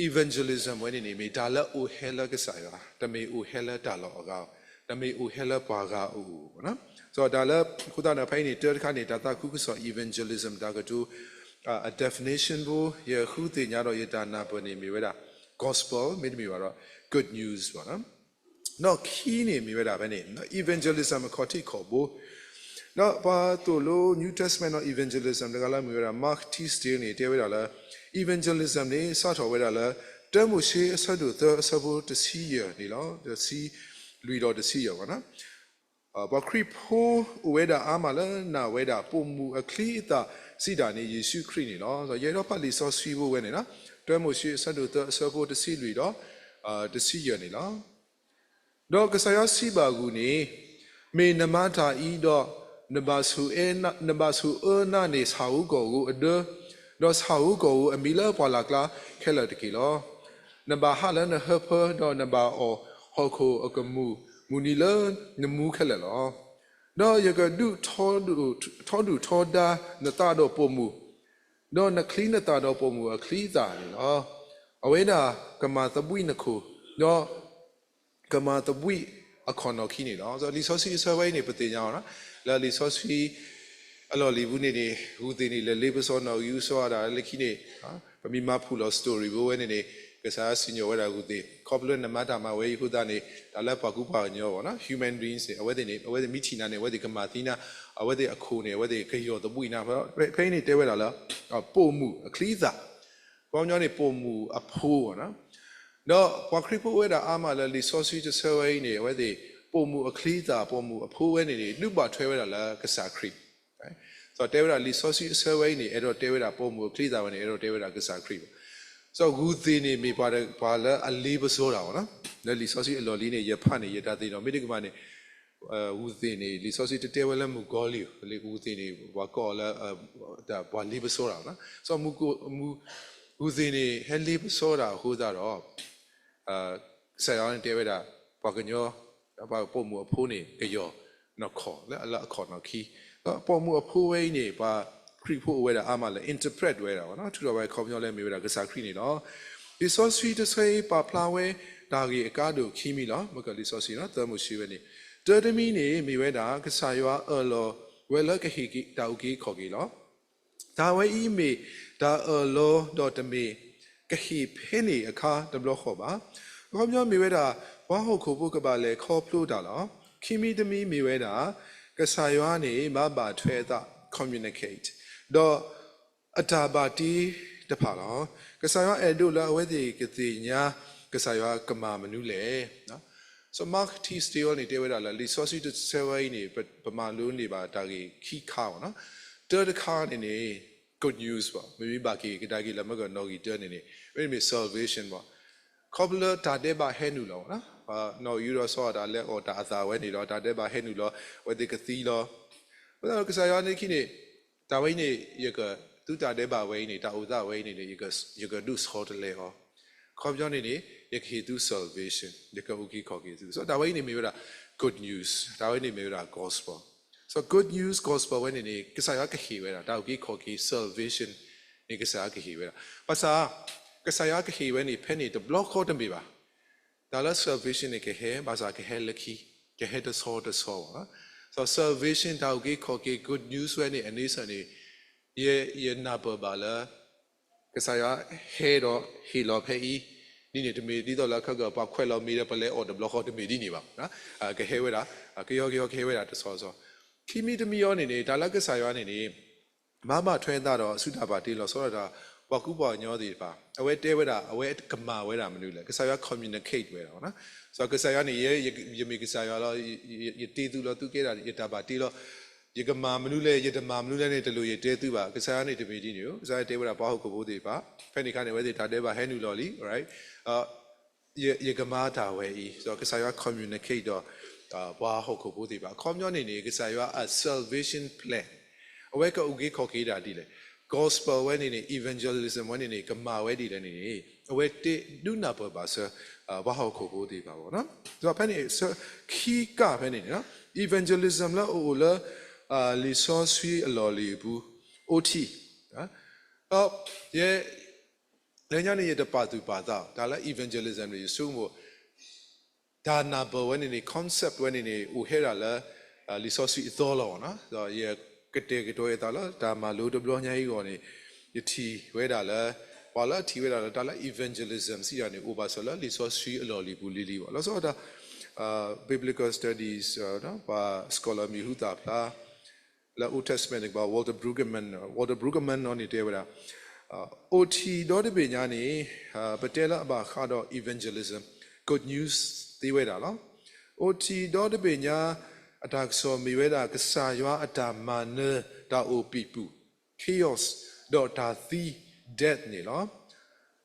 evangelism ဝဲန့ၣ်န့ၣ် မ့ၢ်တၢ်လၢအအိၣ်ဟဲလၢကစၢ်ယွၤ, တမ့ၢ်အိၣ်ဟဲလၢတၢ်လီၢ်အဂၤ, တမ့ၢ်အိၣ်ဟဲလၢပှၤဂၤအအိၣ်ဘၣ်နီၤ. ဒီးတၢ်လၢ အဃိသတးဒီး ဖဲအံၤန့ၣ် တၢ်တခါန့ၣ် တၢ်သးခုကစီၣ် evangelism တၢ်ကတိၤ အ definition ဖိ ယဃုသ့ၣ်ညါဒီးယတၢ်နၢ်ပၢၢ်န့ၣ်မ့ၢ်ဝဲဒၣ် gospel မ့တမ့ၢ်ဘၣ်ဒီး good news ဘၣ်နီၤ. ဒီးခံန့ၣ်မ့ၢ်ဝဲဒၣ်ဖဲန့ၣ် evangelism အခီၣ်ထံးခီၣ်ဘိ ဒီးပှၤသိၣ်လိ New Testament of evangelism တဂၤလၢမ့ၢ်ဝဲဒၣ် Mark T. Steele န့ၣ် တဲဝဲဒၣ်လၢ evangelism န့ၣ် စးထီၣ်ဝဲဒၣ်လၢ တၢမိၤၡ့အဆၢဒိၣ်သၢအဆၢဖိတဆံယဲၢ်န့ၣ်လီၤ. တဆံလွံၢ်ဒီးတဆံယဲၢ်ဘၣ်နီၤ. ပှၤခရံာ်ဖိအိၣ်ဝဲဒၣ်အါမးလၢနာ်ဝဲဒၣ် ပိာ်မုၣ်အချံအသၣ်စံးတၢ်န့ၣ် ယ့ၣ်ၡူးခရံာ်န့ၣ်လီၤ. ဒီးယအဲၣ်ဒိးဖးလံာ်စီဆှံဖိဝဲန့ၣ်နီၤ, တၢမိၤၡ့အဆၢဒိၣ်သၢအဆၢဖိတဆံလွံၢ်ဒီး တဆံယဲၢ်န့ၣ်လီၤ. ဒီးကစၢ်ယွၤစံးဘၣ်ဂုၢ်န့ၣ်, မ့ၢ်နမၤတၢ်အံၤဒီး နဘၣ်ဆိၣ်အၢ, နဘၣ်ဆိၣ်အၢနၤန့ၢ် ဆၣ်ဧိၤကီၢ်ဧိၤအဒၢ, ဒီးဆၣ်ဧိၤကီၢ်ဧိၤအမံၤလၢပှၢ်လၢ်ကျါခဲလၢာ်တက့ၢ်လီၤ. နဘၣ်ဟးလၢနဟၢဖၢ, ဒီးနဘၣ်အီၣ်ဟီၣ်ခိၣ်အကမူၣ်မုၢ်နံၤလၢနမူခဲလၢာ်လီၤ. ဒီးယကဒုးထီဒုၣ်ထီဒါနသးဒီးပိာ်မုၣ်, ဒီးနချံနသၣ်ဒီးပိာ်မုၣ်အချံအသၣ်န့ၣ်လီၤ. အဝဲဒၣ်ကမၤသဘှံးနခိၣ်, ဒီး ကမၤသဘှံးအခီၣ်နီၢ်ခံန့ၣ်လီၤ. လံာ်စီဆှံအဆၢဝဲအံၤန့ၣ် ပသ့ၣ်ညါအီၤနီၤ, လၢလံာ်စီဆှံအလီၢ်လံၤပူၤန့ၣ်န့ၣ် ဂုၢ်သ့ၣ်န့ၣ်လဲၤလ့ပစီနီၣ်ဂံၢ်အူစီအဒၣ်လၢခံန့ၣ်, ပမ့ၢ်မၤဖုၣ်လီၤ story ဖိဝဲန့ၣ်န့ၣ် ကစၢ်ယွၤစံၣ်ညီၣ်ဝဲဒၣ်ဂုၢ်သ့ၣ် ခီဖျိနမၤတၢ်မၤဝဲအံၤအဃိသတးန့ၣ် တၢ်လၢပှၤကူပှၤကညီဘၣ်နီၤ human beings န့ၣ် အဝဲသ့ၣ်န့ၣ် အဝဲသ့ၣ်မ့ၢ်ထံၣ်နၤန့ၣ် အဝဲသ့ၣ်ကမၤသံနၤ, အဝဲသ့ၣ်အခိၣ်န့ၣ် အဝဲသ့ၣ်ကယီၢ်သဘှံးနၤ, ဖဲအံၤန့ၣ်တဲဝဲဒၣ်လၢ ပိာ်မုၣ်အချံအသၣ် ခီပညီန့ၣ် ပိာ်မုၣ်အဖိဘၣ်နီၤ. ဒီးပှၤခရံာ်ဖိအိၣ်ဝဲဒၣ်အါမးလၢလံာ်စီဆှံတဆၢဝဲအံၤန့ၣ် အဝဲသ့ၣ် ပိာ်မုၣ်အချံအသၣ် ပိာ်မုၣ်အဖိဝဲန့ၣ်န့ၣ် ဒုးဘၣ်ထွဲဝဲဒၣ်လၢကစၢ်ခရံာ်, ဒီးတဲဝဲဒၣ်လံာ်စီဆှံအဆၢဝဲအံၤန့ၣ် အဲၣ်ဒိးတဲဝဲဒၣ်ပိာ်မုၣ်အချံအသၣ်ဝဲန့ၣ် အဲၣ်ဒိးတဲဝဲဒၣ်ကစၢ်ခရံာ်ဘၣ်. ဒီးဂုၢ်သ့ၣ်န့ၣ်မ့ၢ်ပှၤလၢအလ့ပစီတၢ်ဘၣ်နီၤ, လၢလံာ်စီဆှံအလီၢ်လံၤန့ၣ် ယဖးန့ၣ် ယတၢ်သ့ၣ်နီၣ်မ့ၢ်တကမၣ်န့ၣ် ဂုၢ်သ့ၣ်န့ၣ် လံာ်စီဆှံတတဲဝဲလၢမုၣ်ကီၤလံၢ်, ဂုၢ်သ့ၣ်န့ၣ် ပှၤကိးလၢ ပှၤလ့ပစီတၢ်ဘၣ်နီၤ. ဒီး ဂုၢ်သ့ၣ်န့ၣ် ဟဲလ့ပစီတၢ်အဃိသတးဒီး ကစၢ်ယွၤန့ၣ်တဲဝဲဒၣ် ပှၤကညီ ပှၤပိာ်မုၣ်အဖိန့ၣ် ကယီၢ်နီၢ်ခီၣ်လၢအလၢအခီၣ်နီၢ်ခံ, ဒီးပိာ်မုၣ်အဖိဝဲအံၤန့ၣ် ပှၤခရံာ်ဖိအိၣ်ဝဲဒၣ်အါမးလၢ interpret ဝဲဒၣ်ဘၣ်နီၤ, ထုးထီၣ်ဝဲခီပညီလၢမ့ၢ်ဝဲဒၣ်ကစၢ်ခရံာ်န့ၣ်လီၤ. လံာ်စီဆှံတဆၢအံၤပာ်ဖျါဝဲတၢ်ဂ့ၢ်အကါဒိၣ်ခံမံၤလီၤ. မ့ၢ်ကလံာ်စီဆှံနီၤ သၢမိၤၡ့ဝဲန့ၣ်, တၢတမံၤန့ၣ် မ့ၢ်ဝဲဒၣ် ကစၢ်ယွၤအၢၣ်လီၤဝဲလၢကဟ့ၣ်က့ၤတၢ်အုၣ်က့ၤခီၣ်က့ၤလီၤ. တၢ်ဝဲအံၤမ့ၢ်တၢ်အၢၣ်လီၤဒီးတမ့ၢ်ကဟ့ၣ်ဖဲန့ၣ်အခါတဘျီဃီဘၣ်. အခီပညီမ့ၢ်ဝဲဒၣ် ပှၤဟီၣ်ခိၣ်ဖိကဘၣ်လဲၤခီဖျိတၢ်လီၤ. ခံမံၤတမံၤမ့ၢ်ဝဲဒၣ် ကစၢ်ယွၤန့ၣ် ဘၣ်ဘၣ်ထွဲအသး communicate ဒီးအတၢ်ဘၣ်တ့တဖၣ်လီၤ. ကစၢ်ယွၤအဲၣ်ဒိးလၢအဝဲသ့ၣ်ကသ့ၣ်ညါ ကစၢ်ယွၤကမၤမနုၤလဲၣ်. စီၤ Mark T. Steele န့ၣ် တဲဝဲဒၣ်လၢ လံာ်စီဆှံတဆၢဝဲအံၤန့ၣ် ပမၤလိန့ၢ်ဘၣ်တၢ်ဂ့ၢ်ခံခါဘၣ်နီၤ. တၢတခါန့ၣ်န့ၣ် good news ဘၣ်, မ့မ့ၢ်ဘၣ်က့ၤကဒါက့ၤလၢမ့ၢ်ကနီၣ်ဂံၢ်တၢန့ၣ်န့ၣ် မ့တမ့ၢ် salvation ဘၣ်. ခီဖျိလၢတၢ်ဒဲးဘးဟဲနုာ်လီၤဘၣ်နီၤ, နီၣ်ဂံၢ်အူဒီးစီၤအၤဒၣ်လဲၤအီၣ်တၢ်အသၣ်ဝဲန့ၣ်ဒီး တၢ်ဒဲးဘးဟဲနုာ်လီၤ, အဝဲသ့ၣ်ကသံလီၤ. အဃိသတးဒီးကစၢ်ယွၤန့ၣ်ခံန့ၣ် တၢ်ဝဲအံၤန့ၣ် ယက သုတၢ်ဒဲးဘးဝဲအံၤန့ၣ် တၢ်အိၣ်သးဝဲအံၤန့ၣ်န့ၣ် ယကဒုးဆီတလဲအီၤ, ခီပညီန့ၣ်န့ၣ် ယကဟ့ၣ်သု salvation, ယကအုၣ်က့ၤခီၣ်က့ၤသု. တၢ်ဝဲအံၤန့ၣ်မ့ၢ်ဝဲဒၣ် good news, တၢ်ဝဲန့ၣ်မ့ၢ်ဝဲဒၣ် gospel. So good news gospel ဝဲန့ၣ်န့ၣ် ကစၢ်ယွၤကဟ့ၣ်ဝဲဒၣ် တၢ်အုၣ်က့ၤခီၣ်က့ၤ salvation န့ၣ် ကစၢ်ယွၤကဟ့ၣ်ဝဲဒၣ်. ဘၣ်ဆၣ် ကစၢ်ယွၤကဟ့ၣ်ဝဲန့ၣ် ဖဲန့ၣ်တဘျီဃီတမ့ၢ်ဘၣ်. တၢ်လၢ salvation န့ၣ် ကဟဲ ဘၣ်ဆၣ်ကဟဲလၢခံ, ကဟဲတဆီတဆီဘၣ်. So salvation တၢ်အုၣ်က့ၤခီၣ်က့ၤ good news ဝဲန့ၣ် အန့ဆၢၣ်န့ၣ် ယ ယနၢ်ပၢၢ်ဘၣ်လၢ ကစၢ်ယွၤဟဲဒီးဟ့ၣ်လီၤဖဲအံၤ, ဒ်န့ၣ်တမ့ၢ်ဒ်သိးလၢခဲကပှၤခွဲးလီၤမ့ၤဒီးပလဲၤအီၣ်တဘျီဃီတမ့ၢ်ဒ်န့ၣ်ဘၣ်. ကဟဲဝဲဒၣ် ကယီကယီကဟဲဝဲဒၣ်တဆီဆီ, ခံမံၤတမံၤအံၤန့ၣ်န့ၣ် တၢ်လၢကစၢ်ယွၤန့ၣ်န့ၣ် မၤဘၣ်ထွဲသးဒီးအစုတၢ်ဘၣ်တ့လီၤဆီဒၣ်တၢ် ပှၤကူပှၤကညီသ့ၣ်တဖၣ် အဝဲတဲဝဲဒၣ် အဝဲကမၤဝဲဒၣ်မနုၤလဲၣ်, ကစၢ်ယွၤ communicate ဝဲဒၣ်, ကစၢ်ယွၤန့ၣ် ယမ့ၢ်ကစၢ်ယွၤလီၤ, ယတ့သုလီၤ, သုကဲဒၣ်ယတၢ်ဘၣ်တ့လီၤ, ယကမၤမနုၤလဲၣ် ယတမၤမနုၤလဲၣ်န့ၣ် တလိၣ်ယတဲသုဘၣ်. ကစၢ်ယွၤန့ၣ်တမ့ၢ်ဒ်န့ၣ်, ကစၢ်ယွၤတဲဝဲဒၣ်ပှၤဟီၣ်ခိၣ်ဖိသ့ၣ်တဖၣ် ဖဲန့ၣ်အခါန့ၣ် အဝဲသ့ၣ်တၢ်ဒဲးဘးဟဲနုာ်လီၤလံ ယကမၤတၢ်ဝဲအံၤ, ကစၢ်ယွၤ communicate ဒီး ပှၤဟီၣ်ခိၣ်ဖိသ့ၣ်တဖၣ်. အခီပညီန့ၣ်န့ၣ် ကစၢ်ယွၤအ salvation plan အဝဲကအုၣ်က့ၤခီၣ်က့ၤဒၣ်ဒ်လဲၣ်, gospel ဝဲန့ၣ်န့ၣ် evangelism ဝဲန့ၣ်န့ၣ် ကမၤဝဲဒ်လဲၣ်န့ၣ်န့ၣ် အဝဲတ့ဒုးနၢ်ပၢၢ်ဘၣ်စၢၤ ပှၤဟီၣ်ခိၣ်ဖိသ့ၣ်တဖၣ်ဘၣ်. ဒီးဖဲန့ၣ် ခံကၣ်ဖဲန့ၣ်န့ၣ် evangelism လၢအအိၣ်လၢ လံာ်စီဆှံအလီၢ်လံၤအပူၤ အိၣ်ထံး ဒီးယ လၢညါန့ၣ် ယတပာ်သူၣ်ပာ်သး တၢ်လၢ evangelism န့ၣ် ယဆိကမိၣ် တၢ်နၢ်ပၢၢ်ဝဲန့ၣ်န့ၣ် concept ဝဲန့ၣ်န့ၣ် အိၣ်ဟဲဒၣ်လၢ လံာ်စီဆှံအသီလီၤ. ဒီးယကတဲာ်ကတီၤယသးလၢ တၢ်မၤလိတဘျီညါအံၤအဂီၢ်န့ၣ် ယထံၣ်ဝဲဒၣ်လၢ ပှၤလၢအထံၣ်ဝဲဒၣ်လၢ တၢ်လၢ evangelism စံးယၤန့ၣ် အိၣ်ဘၣ်စၢၤလၢလံာ်စီဆှံအလီၢ်လံၤပူၤလံၤလံၤဘၣ်. လီၤဆီဒၣ်တၢ် biblical studies ပှၤ scholar မံၤဟူသၣ်ဖျါ လၢ Old Testament န့ၣ် Walter Brueggemann, Walter Brueggemann နီၢ်န့ၣ်တဲဝဲဒၣ် အိၣ်ထံးဒီတဘ့ၣ်ညါန့ၣ် ပတဲလၢအဘၣ်ဃးဒီး evangelism, good news သ့ဝဲဒၣ်လီၤ. အိၣ်ထံးဒီတဘ့ၣ်ညါ အတၢ်ကစီၣ်မ့ၢ်ဝဲဒၣ် ကစၢ်ယွၤအတၢ်မၤနၢၤ တၢ်အိၣ်ပံာ်ပူၤ chaos ဒီးတၢ်သံ death န့ၣ်လီၤ.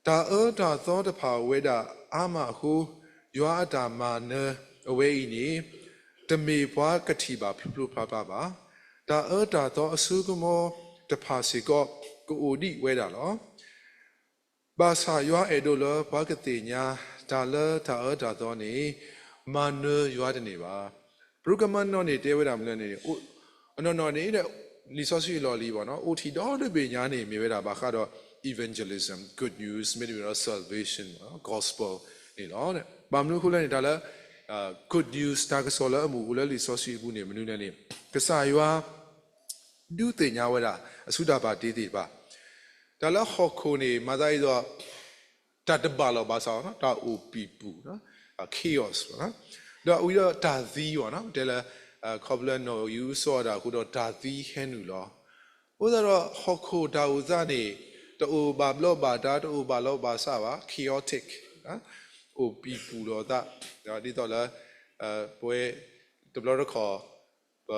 တၢ်အၢတၢ်သီတဖၣ်ဝဲဒၣ်အါမးအဃိ ယွၤအတၢ်မၤနၢၤအဝဲအံၤန့ၣ် တမ့ၢ်ပှၤကထံၣ်ဘၣ်ဖျိဖျိဖျါဖျါဘၣ်. တၢ်အၢတၢ်သီအစိကမီၤတဖၣ်စ့ၢ်ကီး ကအိၣ်ဒံးဝဲဒၣ်လီၤ. ဘၣ်ဆၣ်ယွၤအဲၣ်ဒိးလၢပှၤကသ့ၣ်ညါ တၢ်လၢတၢ်အၢတၢ်သီန့ၣ် မၤနၢၤယွၤတန့ၢ်ဘၣ်. Brueggemann နီၢ်န့ၣ်တဲဝဲဒၣ်မနုၤလဲၣ်န့ၣ် အနီၢ်နီၢ်န့ၣ် လံာ်စီဆှံအလီၢ်လံၤဘၣ်နီၤ အိၣ်ထံးဒီတဘ့ၣ်ညါန့ၣ် မ့ၢ်ဝဲဒၣ်ဘၣ်ဃးဒီး evangelism, good news မ့တမ့ၢ်ဒီး salvation, gospel န့ၣ်လီၤ. ဘၣ်မနုၤအဃိလဲၣ်န့ၣ် တၢ်လၢ good news တၢ်ကစီၣ်လၢအမုာ်အိၣ်လၢလံာ်စီဆှံအပူၤန့ၣ် မနုၤလဲၣ်န့ၣ် ကစၢ်ယွၤ ဒုးသ့ၣ်ညါဝဲဒၣ် အစုတၢ်ဘၣ်တ့သ့ၣ်တဖၣ် တၢ်လၢဟီၣ်ခိၣ်န့ၣ် မၤသးဒ်သိး တၢ်တဘၣ်လိာ်ဘၣ်စး တၢ်အိၣ်ပံာ်ပူၤ chaos ဒီးဝံၤဒီးတၢ်သံဘၣ်နီၤ တဲလၢ ခီဖျိလၢနီၣ်အံၤအူစီအတၢ်အဃိဒီးတၢ်သံဟဲနုာ်လီၤ. အဃိသတးဒီးဟီၣ်ခိၣ်တၢ်အိၣ်သးန့ၣ် တအိၣ်ဘၣ်ဘျီးဘၣ်ဒါ တအိၣ်ဘၣ်လိာ်ဘၣ်စးဘၣ် chaotic အိၣ်ပံာ်ပူၤလိာ်သး ဒ်သိးလၢ ပဝဲ တဘျီတခီၣ် ပ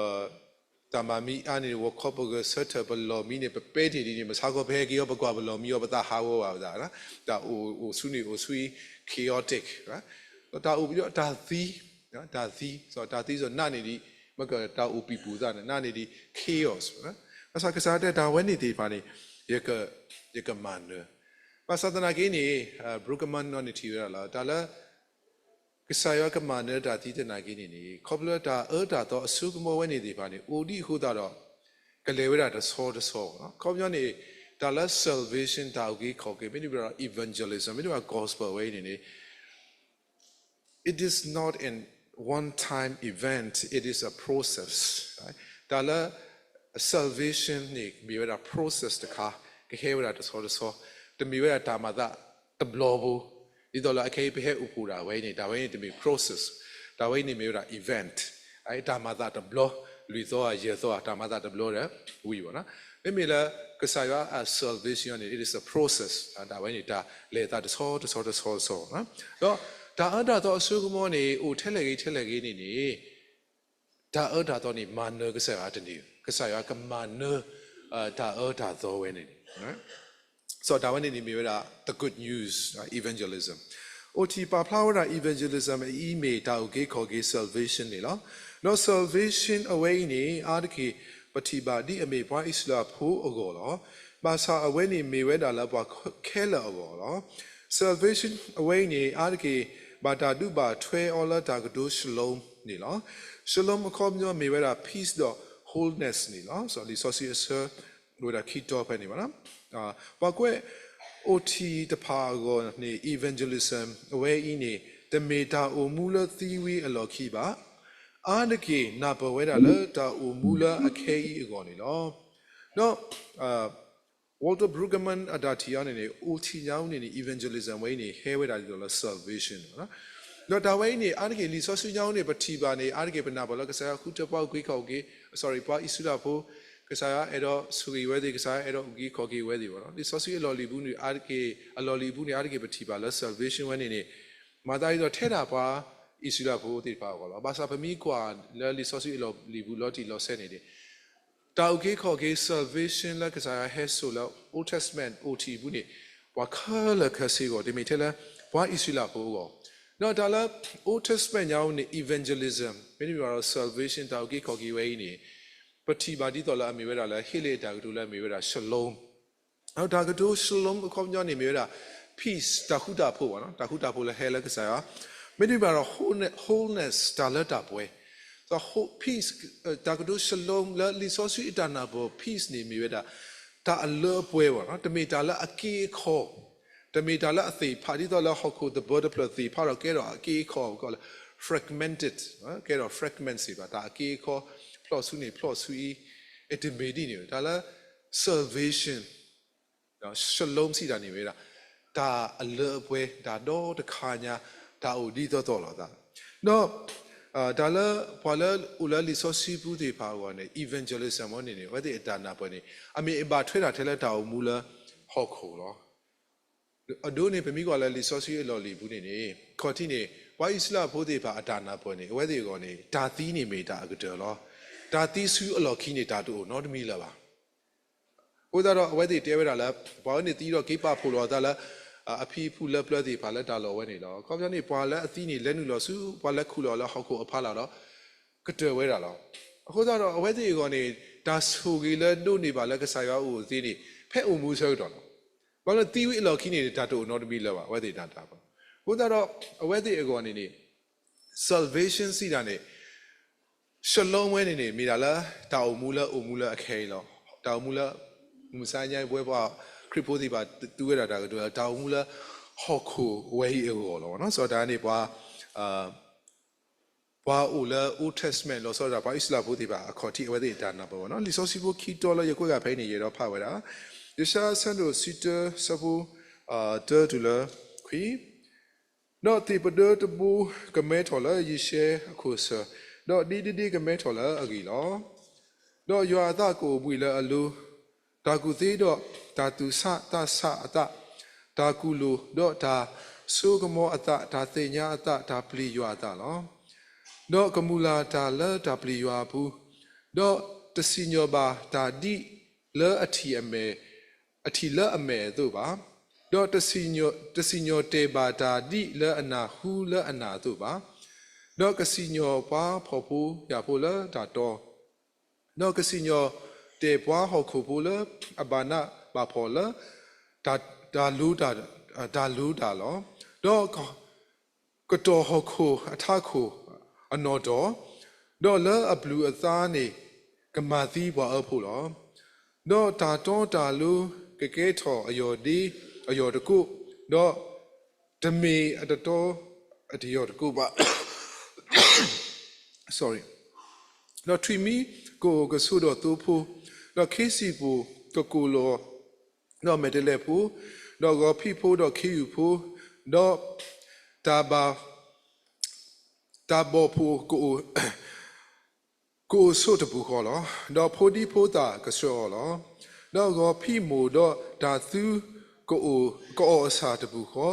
တၢ်မၤမံအါန့ၣ် ဝီခီပဂၢၢ်ဆၢထၢၣ်ပလီၢ်မံန့ၣ် ပပဲတ့ၢ်ဒ်န့ၣ် မဆါခီပဟဲက့ၤအီၤ ပကွၢ်ပလီၢ်မံအီၤ ပသးဟးဂီၤဘၣ်ပသး တၢ်အိၣ်အိၣ်ဆူန့ၣ်အိၣ်ဆူအံၤ chaotic တၢ်အိၣ်ပံာ်ဒီးတၢ်သံ တၢ်သံ တၢ်သံစ့ၢ်နးန့ၣ်ဒံး မ့ၢ်ကတၢ်အိၣ်ပံာ်ပူၤသးန့ၣ် နးန့ၣ်ဒံး chaos ဘၣ်ဆၣ်ကစၢ်တဲတၢ်ဝဲန့ၣ်သ့ၣ်တဖၣ်န့ၣ် ယက ယကမၤနၢၤ ဘၣ်ဆၣ်သနာ်က့န့ၣ် Brueggemann နီၢ်န့ၣ်ထံၣ်ဝဲဒၣ်လၢ တၢ်လၢ ကစၢ်ယွၤကမၤနၢၤတၢ်သံသနာ်က့န့ၣ်န့ၣ် ခီဖျိလၢတၢ်အၢတၢ်သီအစိကမီၤဝဲန့ၣ်သ့ၣ်တဖၣ်န့ၣ် အိၣ်ဒံးအဃိသတးဒီး ကလဲၤဝဲဒၣ်တဆီတဆီ အခီပညီန့ၣ် တၢ်လၢ salvation တၢ်အုၣ်က့ၤခီၣ်က့ၤ မ့တမ့ၢ်ဒီး evangelism မ့တမ့ၢ် gospel ဝဲအံၤန့ၣ်န့ၣ် it is not an one time event, it is a process. တၢ်လၢ salvation န့ၣ် မ့ၢ်ဝဲဒၣ် process တခါ ကဟဲဝဲဒၣ်တဆီတဆီ တမ့ၢ်ဝဲဒၣ်တၢ်မၤသးတဘျီဖိ ဒ်သိးလၢအခဲအံၤပဟဲအိၣ်ဖှိၣ်ဒၣ်ဝဲအံၤန့ၣ် တၢ်ဝဲအံၤန့ၣ်တမ့ၢ် process, တၢ်ဝဲအံၤန့ၣ်မ့ၢ်ဝဲဒၣ် event, တၢ်မၤသးတဘျီ လွံၢ်သီဧါ ယဲၢ်သီဧါ တၢ်မၤသးတဘျီဒီး ဝံၤဘၣ်နီၤ မ့မ့ၢ်လၢ ကစၢ်ယွၤအ salvation န့ၣ် it is a process, တၢ်ဝဲန့ၣ်တၢ်လဲၤသးတဆီတဆီတဆီတဆီ ဒီးတၢ်အၢတၢ်သီအစိကမီၤန့ၣ် အိၣ်ထဲလဲၣ်ဂ့ၤထဲလဲၣ်ဂ့ၤန့ၣ်န့ၣ် တၢ်အၢတၢ်သီန့ၣ် မၤနၢၤကစၢ်ယွၤတန့ၢ်, ကစၢ်ယွၤကမၤနၢၤ တၢ်အၢတၢ်သီဝဲန့ၣ်န့ၣ် စီၤတၢ်ဝဲန့ၣ်န့ၣ်မ့ၢ်ဝဲဒၣ် the good news, evangelism. အိၣ်ထံၣ်ပာ်ဖျါဝဲဒၣ် evangelism အအံၤမ့ၢ်တၢ်အုၣ်က့ၤခီၣ်က့ၤ salvation န့ၣ်လီၤ. ဒီး salvation အဝဲအံၤန့ၣ် အါတက့ၢ် ပထံၣ်ဘၣ်ဒ်အမ့ၢ်ပှၤအံၣ်စရ့လးဖိအဂီၢ်လီၤ. ဘၣ်ဆၣ်အဝဲန့ၣ်မ့ၢ်ဝဲဒၣ်လၢပှၤခဲလၢာ်အဂီၢ်လီၤ. salvation အဝဲအံၤန့ၣ် အါတက့ၢ် ဘၣ်တၢ်ဒုးဘၣ်ထွဲအီၤလၢတၢ်ကတိၤ shalom န့ၣ်လီၤ. shalom အခီပညီမ့ၢ်ဝဲဒၣ် peace ဒီး wholeness န့ၣ်လီၤ. လံာ်စီဆှံအဆၢ ဝဲဒၣ်ခံတီၤဖဲန့ၣ်ဘၣ်. ပှၤကွဲးအိၣ်ထံၣ်တဖၣ်အဂီၢ်န့ၣ် evangelism အဝဲအံၤန့ၣ် တမ့ၢ်တၢ်အိၣ်မူလၢသံဝံၤအလီၢ်ခံဘၣ်. အါတက့ၢ်နၢ်ပၢၢ်ဝဲဒၣ်လၢတၢ်အိၣ်မူလၢအခဲအံၤအဂီၢ်န့ၣ်လီၤ. ဒီး Walter Brueggemann အတၢ်ထံၣ်အီၤန့ၣ်န့ၣ် အိၣ်ထံၣ်ညါအူန့ၣ်န့ၣ် evangelism ဝဲအံၤန့ၣ် ဟဲဝဲဒၣ်ဒ်သိးလၢ salvation လီၤ. ဒီးတၢ်ဝဲအံၤန့ၣ် အါတက့ၢ်လံာ်စီဆှံညါအူန့ၣ် ပထံၣ်ဘၣ်န့ၣ် အါတက့ၢ်ပနၢ်ပၢၢ်လၢကစၢ်ယွၤဃုထၢပှၤအုၣ်က့ၤခီၣ်က့ၤ, sorry, ပှၤအံၣ်စရ့လးဖိ, ကစၢ်ယွၤအဲၣ်ဒိးဆိၣ်ဂ့ၤဝဲသ့ၣ်, ကစၢ်ယွၤအဲၣ်ဒိးအုၣ်က့ၤခီၣ်က့ၤဝဲသ့ၣ်ဘၣ်လီၤ. လံာ်စီဆှံအလီၢ်လံၤပူၤန့ၣ် အါတက့ၢ်, အလီၢ်လံၤပူၤန့ၣ် အါတက့ၢ်ပထံၣ်ဘၣ်လၢ salvation ဝဲန့ၣ်န့ၣ် မၤသးဒ်သိးထဲဒၣ်ပှၤအံၣ်စရ့လးဖိသ့ၣ်တဖၣ်အဂီၢ်လီၤ. ဘၣ်ဆၣ်ပမ့ၢ်ကွၢ်လၢလံာ်စီဆှံအလီၢ်လံၤပူၤလီၤတံၢ်လီၤဆဲးန့ၣ်န့ၣ် တၢ်အုၣ်က့ၤခီၣ်က့ၤ salvation လၢကစၢ်ယွၤဟဲစိာ်လၢ Old Testament အိၣ်ထံၣ်အပူၤန့ၣ် ပှၤခဲလၢာ်ခဲဆ့အဂီၢ်, တမ့ၢ်ထဲလၢပှၤအံၣ်စရ့လးဖိအဂီၢ်, ဒီးတၢ်လၢ Old Testament ညါအူန့ၣ် evangelism မ့တမ့ၢ်ဘၣ်ဒီး salvation တၢ်အုၣ်က့ၤခီၣ်က့ၤဝဲအံၤန့ၣ် ပထံၣ်ဘၣ်ဒ်သိးလၢအမ့ၢ်ဝဲဒၣ်လၢ ဟ့ၣ်လၢတၢ်ကတိၤလၢအမ့ၢ်ဝဲဒၣ် shalom ဒီးတၢ်ကတိၤ shalom အခီပညီန့ၣ်မ့ၢ်ဝဲဒၣ် peace တၢ်ဃူတၢ်ဖိးဘၣ်, တၢ်ဃူတၢ်ဖိးလၢဟဲလၢကစၢ်ယွၤ, မ့တမ့ၢ်ဘၣ်ဒီး wholeness တၢ်လၢတၢ်ပှဲၤ, ဒီး peace တၢ်ကတိၤ shalom လၢလံာ်စီဆှံအတၢ်နၢ်ပၢၢ် peace န့ၣ်မ့ၢ်ဝဲဒၣ် တၢ်အလၢအပှဲၤဘၣ်, တမ့ၢ်တၢ်လၢအက့အခီ, တမ့ၢ်တၢ်လၢအသ့ၣ်ဖး ဒ်သိးလၢဟီၣ်ခိၣ်သဘၢတဖျၢၣ်သ့ၣ်ဖးဒီးကဲထီၣ်အက့အခီ ပကိးလၢ fragmented, ကဲထီၣ် fragment စ့ၢ်ဘၣ်, တၢ်အက့အခီ ဖျီၣ်ဆူန့ၣ်ဖျီၣ်ဆူအံၤ, တမ့ၢ်ဒ်န့ၣ်, တၢ်လၢ salvation shalom စံးတၢ်န့ၣ်မ့ၢ်ဝဲဒၣ် တၢ်အလၢအပှဲၤ, တၢ်ဒီတခါညါ, တၢ်အိၣ်ဒ်သိးသိးလိာ်သး, ဒီး တၢ်လၢပှၤလၢအိၣ်လၢလံာ်စီဆှံပူၤသ့ၣ်တဖၣ်အဂီၢ်န့ၣ် evangelism န့ၣ်န့ၣ် အဝဲသ့ၣ်အတၢ်နၢ်ပၢၢ်န့ၣ် အမ့ၢ်အဘၣ်ထွဲဒၣ်ထဲလၢတၢ်အိၣ်မူလၢဟီၣ်ခိၣ်လီၤ. အဒိန့ၣ် ပမ့ၢ်ကွၢ်လၢလံာ်စီဆှံအလီၢ်လံၤပူၤန့ၣ်န့ၣ် ခီၣ်ထံးန့ၣ် ပှၤအံၣ်စရ့လးဖိသ့ၣ်တဖၣ်အတၢ်နၢ်ပၢၢ်န့ၣ် အဝဲသ့ၣ်အဂီၢ်န့ၣ် တၢ်သံန့ၣ်မ့ၢ်တၢ်အကတၢၢ်လီၤ. တၢ်သံဆူအလီၢ်ခံန့ၣ် တၢ်တအိၣ်နီတမံၤလၢၤဘၣ်. အဃိသတးဒီး အဝဲသ့ၣ်တဲဝဲဒၣ်လၢ ပှၤဝဲန့ၣ်သံဒီးက့ၤပာ်ဖှိၣ်လိာ်အသးလၢ အဖံအဖုလၢပျၢၤသ့ၣ်တဖၣ်လၢတၢ်လီၢ်ဝဲန့ၣ်လီၤ. အခီပညီန့ၣ် ပှၤလၢအသံန့ၣ် လဲၤနုာ်လီၤဆူ ပှၤလဲၤခူၣ်လီၤလၢဟီၣ်ခိၣ်အဖီလာ်ဒီး ကတၢၢ်ဝဲဒၣ်လီၤ. အဃိသတးဒီး အဝဲသ့ၣ်အဂီၢ်န့ၣ် တၢ်ဆိၣ်ဂ့ၤလၢဒိးန့ၢ်ဘၣ်လၢကစၢ်ယွၤအအိၣ်သ့န့ၣ် ဖဲအိၣ်မူဆၢကတီၢ်လီၤ. ဘၣ်မနုၤသံဝံၤအလီၢ်ခံန့ၣ် တၢ်တအိၣ်နီတမံၤလၢၤဘၣ် အဝဲသ့ၣ်တၢ်တၢ်ပၢၢ်. အဃိသတးဒီး အဝဲသ့ၣ်အဂီၢ်န့ၣ်န့ၣ် salvation စံးတၢ်န့ၣ် shalom ဝဲန့ၣ်န့ၣ် မ့ၢ်ဒၣ်လၢ တၢ်အိၣ်မူလၢအိၣ်မူလၢအခဲအံၤလီၤ. တၢ်အိၣ်မူလၢ မုၢ်မဆါညါအံၤ ပဝဲပှၤခရံာ်ဖိသ့ၣ်တဖၣ်သူဝဲဒၣ်တၢ်ကတိၤလၢ တၢ်အိၣ်မူလၢ ဟီၣ်ခိၣ်ဝဲအံၤအဂီၢ်လီၤ. စီၤတၢ်န့ၣ် ပှၤ ပှၤအိၣ်လၢ Old Testament လီၤဆီဒၣ် ပှၤအံၣ်စရ့လးဖိသ့ၣ်တဖၣ်အခီၣ်ထံး အဝဲသ့ၣ်အတၢ်နၢ်ပၢၢ်ဘၣ်နီၤ. လံာ်စီဆှံဖိခံတီၤလၢယကွဲးဂၤဖဲအံၤန့ၣ် ယအဲၣ်ဒိးဖးဝဲဒၣ် ယၡါယၤ ဆၢဒိၣ်တဆံတၢ ဆၢဖိ တၢတုၤလၢခွံ, ဒီးသ့ၣ်ပဒၢတဘိကမဲထီၣ်လၢယရှဲအခိၣ်အဆၢ, ဒီးဒ့ဒ့ဒ့ကမဲထီၣ်လၢအဂံၢ်လီၤ. ဒီးယွၤအသးကအိၣ်ဘှံးလၢအလိၤ, တၢ်ကူၣ်သ့ဒီးတၢ်သူၣ်ဆးသးဆးအသး, တၢ်ကူၣ်လိာ်ဒီးတၢ်စိကမီၤအသး, တၢ်သ့ၣ်ညါအသး, တၢ်ပျံၤယွၤအသးလီၤ. ဒီးကမုာ်လၤတၢ်လၢတၢ်ပျံၤယွၤအပူၤ, ဒီးတစံၣ်ညီၣ်ဘၣ်တၢ်ဒ်လၢအထံၣ်အမဲာ်, အထံၣ်လၢအမဲာ်အသိးဘၣ်, ဒီးတစံၣ်ညီၣ်တဲာ်ဘၣ်တၢ်ဒ်လၢအနၢ်ဟူလၢအနၢ်အသိးဘၣ်, ဒီးကစံၣ်ညီၣ်ပှၤဖှီၣ်ဖိယာ်ဖိလၢတၢ်တီ, ဒီးကစံၣ်ညီၣ်တဲာ်ပှၤဟီၣ်ခိၣ်ဖိလၢအဘၣ်နးဘၣ်ဖှီၣ်လၢ တၢ်လိၤတၢ်, တၢ်လိၤတၢ်လီၤ. ဒီးကတီၢ်ဟီၣ်ခိၣ်အထးခိၣ်အနီၣ်တီၢ်, ဒီးလၢအဘျုးအသးန့ၣ် ကမၤသံပှၤအၢဖိလီၤ. ဒီးတၢ်တီတၢ်လိၤကကဲထီၣ်အယီၢ်ဒ့အယီၢ်တကိး, ဒီးတမ့ၢ်အတတီအတယီၢ်တကိးဘၣ်. ဒီးထွံၣ်မံကအိၣ်ကဆိးဒီးသိဖိ, ဒီးခ့စံၣ်ပူၤကကိၢ်လီၤဒီးမဲာ်တဲးလဲးဖိ, ဒီးဂီၤဖံးဖိဒီးခ့ယုၢ်ဖိ, ဒီးတၢ်ဘၣ်, တၢ်ဘီၣ်ဖှိၣ်ကအိၣ်, ကအိၣ်ဆိးတပူၤဃီလီၤ. ဒီးဖိဒံဖိသၣ်ကဆှၢအီၤလီၤ. ဒီးဂီၤဖံးမိၢ်ဒီးတၢ်သူကအိၣ်, ကအီၣ်အဆၣ်တပူၤဃီ,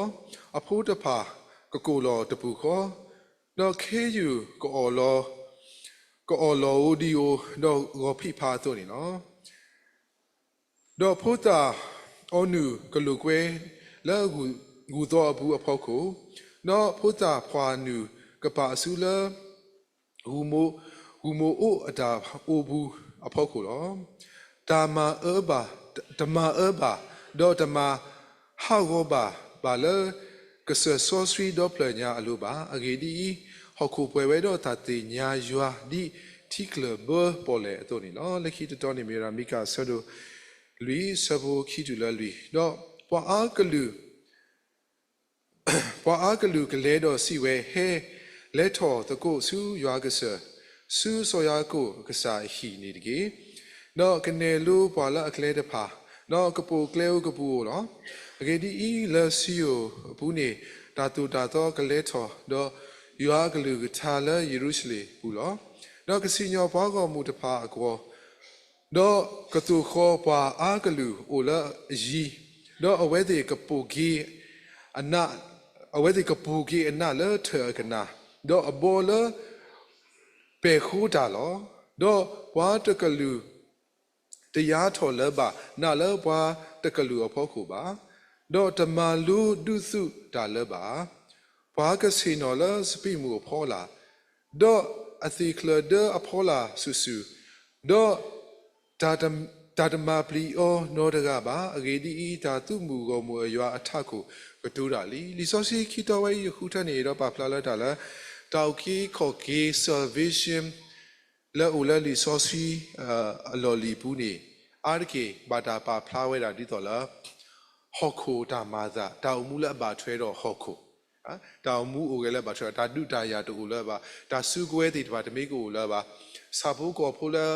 အဖိတဖၣ်ကကိၢ်လီၤတပူၤဃီ, ဒီးခ့ယုၢ်ကအီၣ်လီၤ, ကအီၣ်လီၤဧိၤဒံးဧိၤ, ဒီးဂီၤဖံးဖးအသိးန့ၣ်လီၤ. ဒီးဖိသၣ်အီနုၢ်ကလိာ်ကွဲလၢဂူၢ်သိအပူၤအဖီခိၣ်, ဒီးဖိသၣ်ဖှၣ်နုာ်ကပာ်အစုလၢ ဂူၢ်မိၢ်, ဂူၢ်မိၢ်အိၣ်အတၢ်အိပူၤအဖီခိၣ်လီၤ. တၢ်မၤအၢဘၣ်, တမၤအၢဘၣ်, ဒီးတမၤဟးဂီၤဘၣ်ဘၣ်လၢ ကစၢၢ်စီဆှံဒီဖျၢၣ်ညါအလိၤဘၣ်. အဂ့ၢ်ဒ်အံၤ, ဟီၣ်ခိၣ်ပှဲၤဝဲဒီးတၢ်သ့ၣ်ညါယွၤဒ်ထံကျၢၢ်ဘၢပီၣ်လဲၣ်အသိးန့ၣ်လီၤ. လၢခံတတီၤန့ၣ်မ့ၢ်ဝဲဒၣ် မံကၤအဆၢဒိၣ်လွံၢ် ဆၢဖိခံတုၤလၢလွံၢ်, ဒီးပှၤအါကလုာ် ပှၤအါကလုာ်ကလဲၤဒီးစံးဝဲ, ဟဲ, လဲၤထီၣ်သကိးဆူယွၤကစၢၢ်, ဆူစီၤယၤကိာ်အကစၢ်အဟံၣ်န့ၣ်တက့ၢ်. ဒီးကနဲၣ်လိပှၤလၢအကျဲတဖၣ်, ဒီးကပိာ်ကျဲဧိၤကပူၤဧိၤလီၤ. အဂ့ၢ်ဒ်အံၤ, လၢစံယိၣ်အပူၤန့ၣ် တၢ်သိၣ်တၢ်သီကလဲၤထီၣ်, ဒီးယွၤအကလုၢ်ကထါလၢယရူၤၡလ့ၣ်အပူၤလီၤ. ဒီးကစံၣ်ညီၣ်ပှၤဂီၢ်မုၢ်တဖၣ်အဂီၢ်, ဒီးကသိၣ်ဃီၤပှၤအါကလုာ်အိၣ်လၢအယံၤ, ဒီးအဝဲသ့ၣ်ကပိာ်က့ၤအနး, အဝဲသ့ၣ်ကပိာ်က့ၤအနးလၢထၢၣ်အကနၣ်, ဒီးအဘီလၢပဲာ်ဃိတၢ်လီၤ. ဒီးပှၤတကလုာ်တယါထီၣ်လၢၤဘၣ်နးလၢပှၤတကလုာ်အဖီခိၣ်ဘၣ်, ဒီးတမၤလိဒုးသုးတၢ်လၢၤဘၣ်. ပှၤကဆ့ၣ်နီၤလၢစပံးမုၢ်အဖီလာ်, ဒီးအသ့ၣ်ချၢၣ်ဒၢအဖီလာ်စုာ်စုာ်, ဒီးတၢ်တ, တၢ်တမၤပျံၤအီၤနီတဂၤဘၣ်. အဂ့ၢ်ဒ်အံၤ, တၢ်သုးမုၢ်ဂီၢ်မုၢ်အယွၤအထးခိၣ်ကတိၤတၢ်လံ. လံာ်စီဆှံခံတီဝဲအံၤ ယဃုထၢန့ၣ် ဒီးပာ်ဖျါလၢတၢ်လၢ တၢ်အုၣ်က့ၤခီၣ်က့ၤ salvation လၢအိၣ်လၢလံာ်စီဆှံ အလီၢ်လံၤပူၤန့ၣ် အါတက့ၢ်ဘၣ်တၢ်ပာ်ဖျါဝဲဒၣ်ဒ်သိးလၢ ဟီၣ်ခိၣ်တၢ်မၤအသး, တၢ်အိၣ်မူလၢအဘၣ်ထွဲဒီးဟီၣ်ခိၣ်, တၢ်အိၣ်မူအိၣ်ဂဲၤလၢဘၣ်ထွဲဒီး တၢ်ဒုးတၢ်ယၤတအိၣ်လၢၤဘၣ်, တၢ်စုကဝဲၤသ့ၣ်တဖၣ်တမ့ၢ်ကအိၣ်လၢၤဘၣ်, ဆၣ်ဖိကီၢ်ဖိလၢ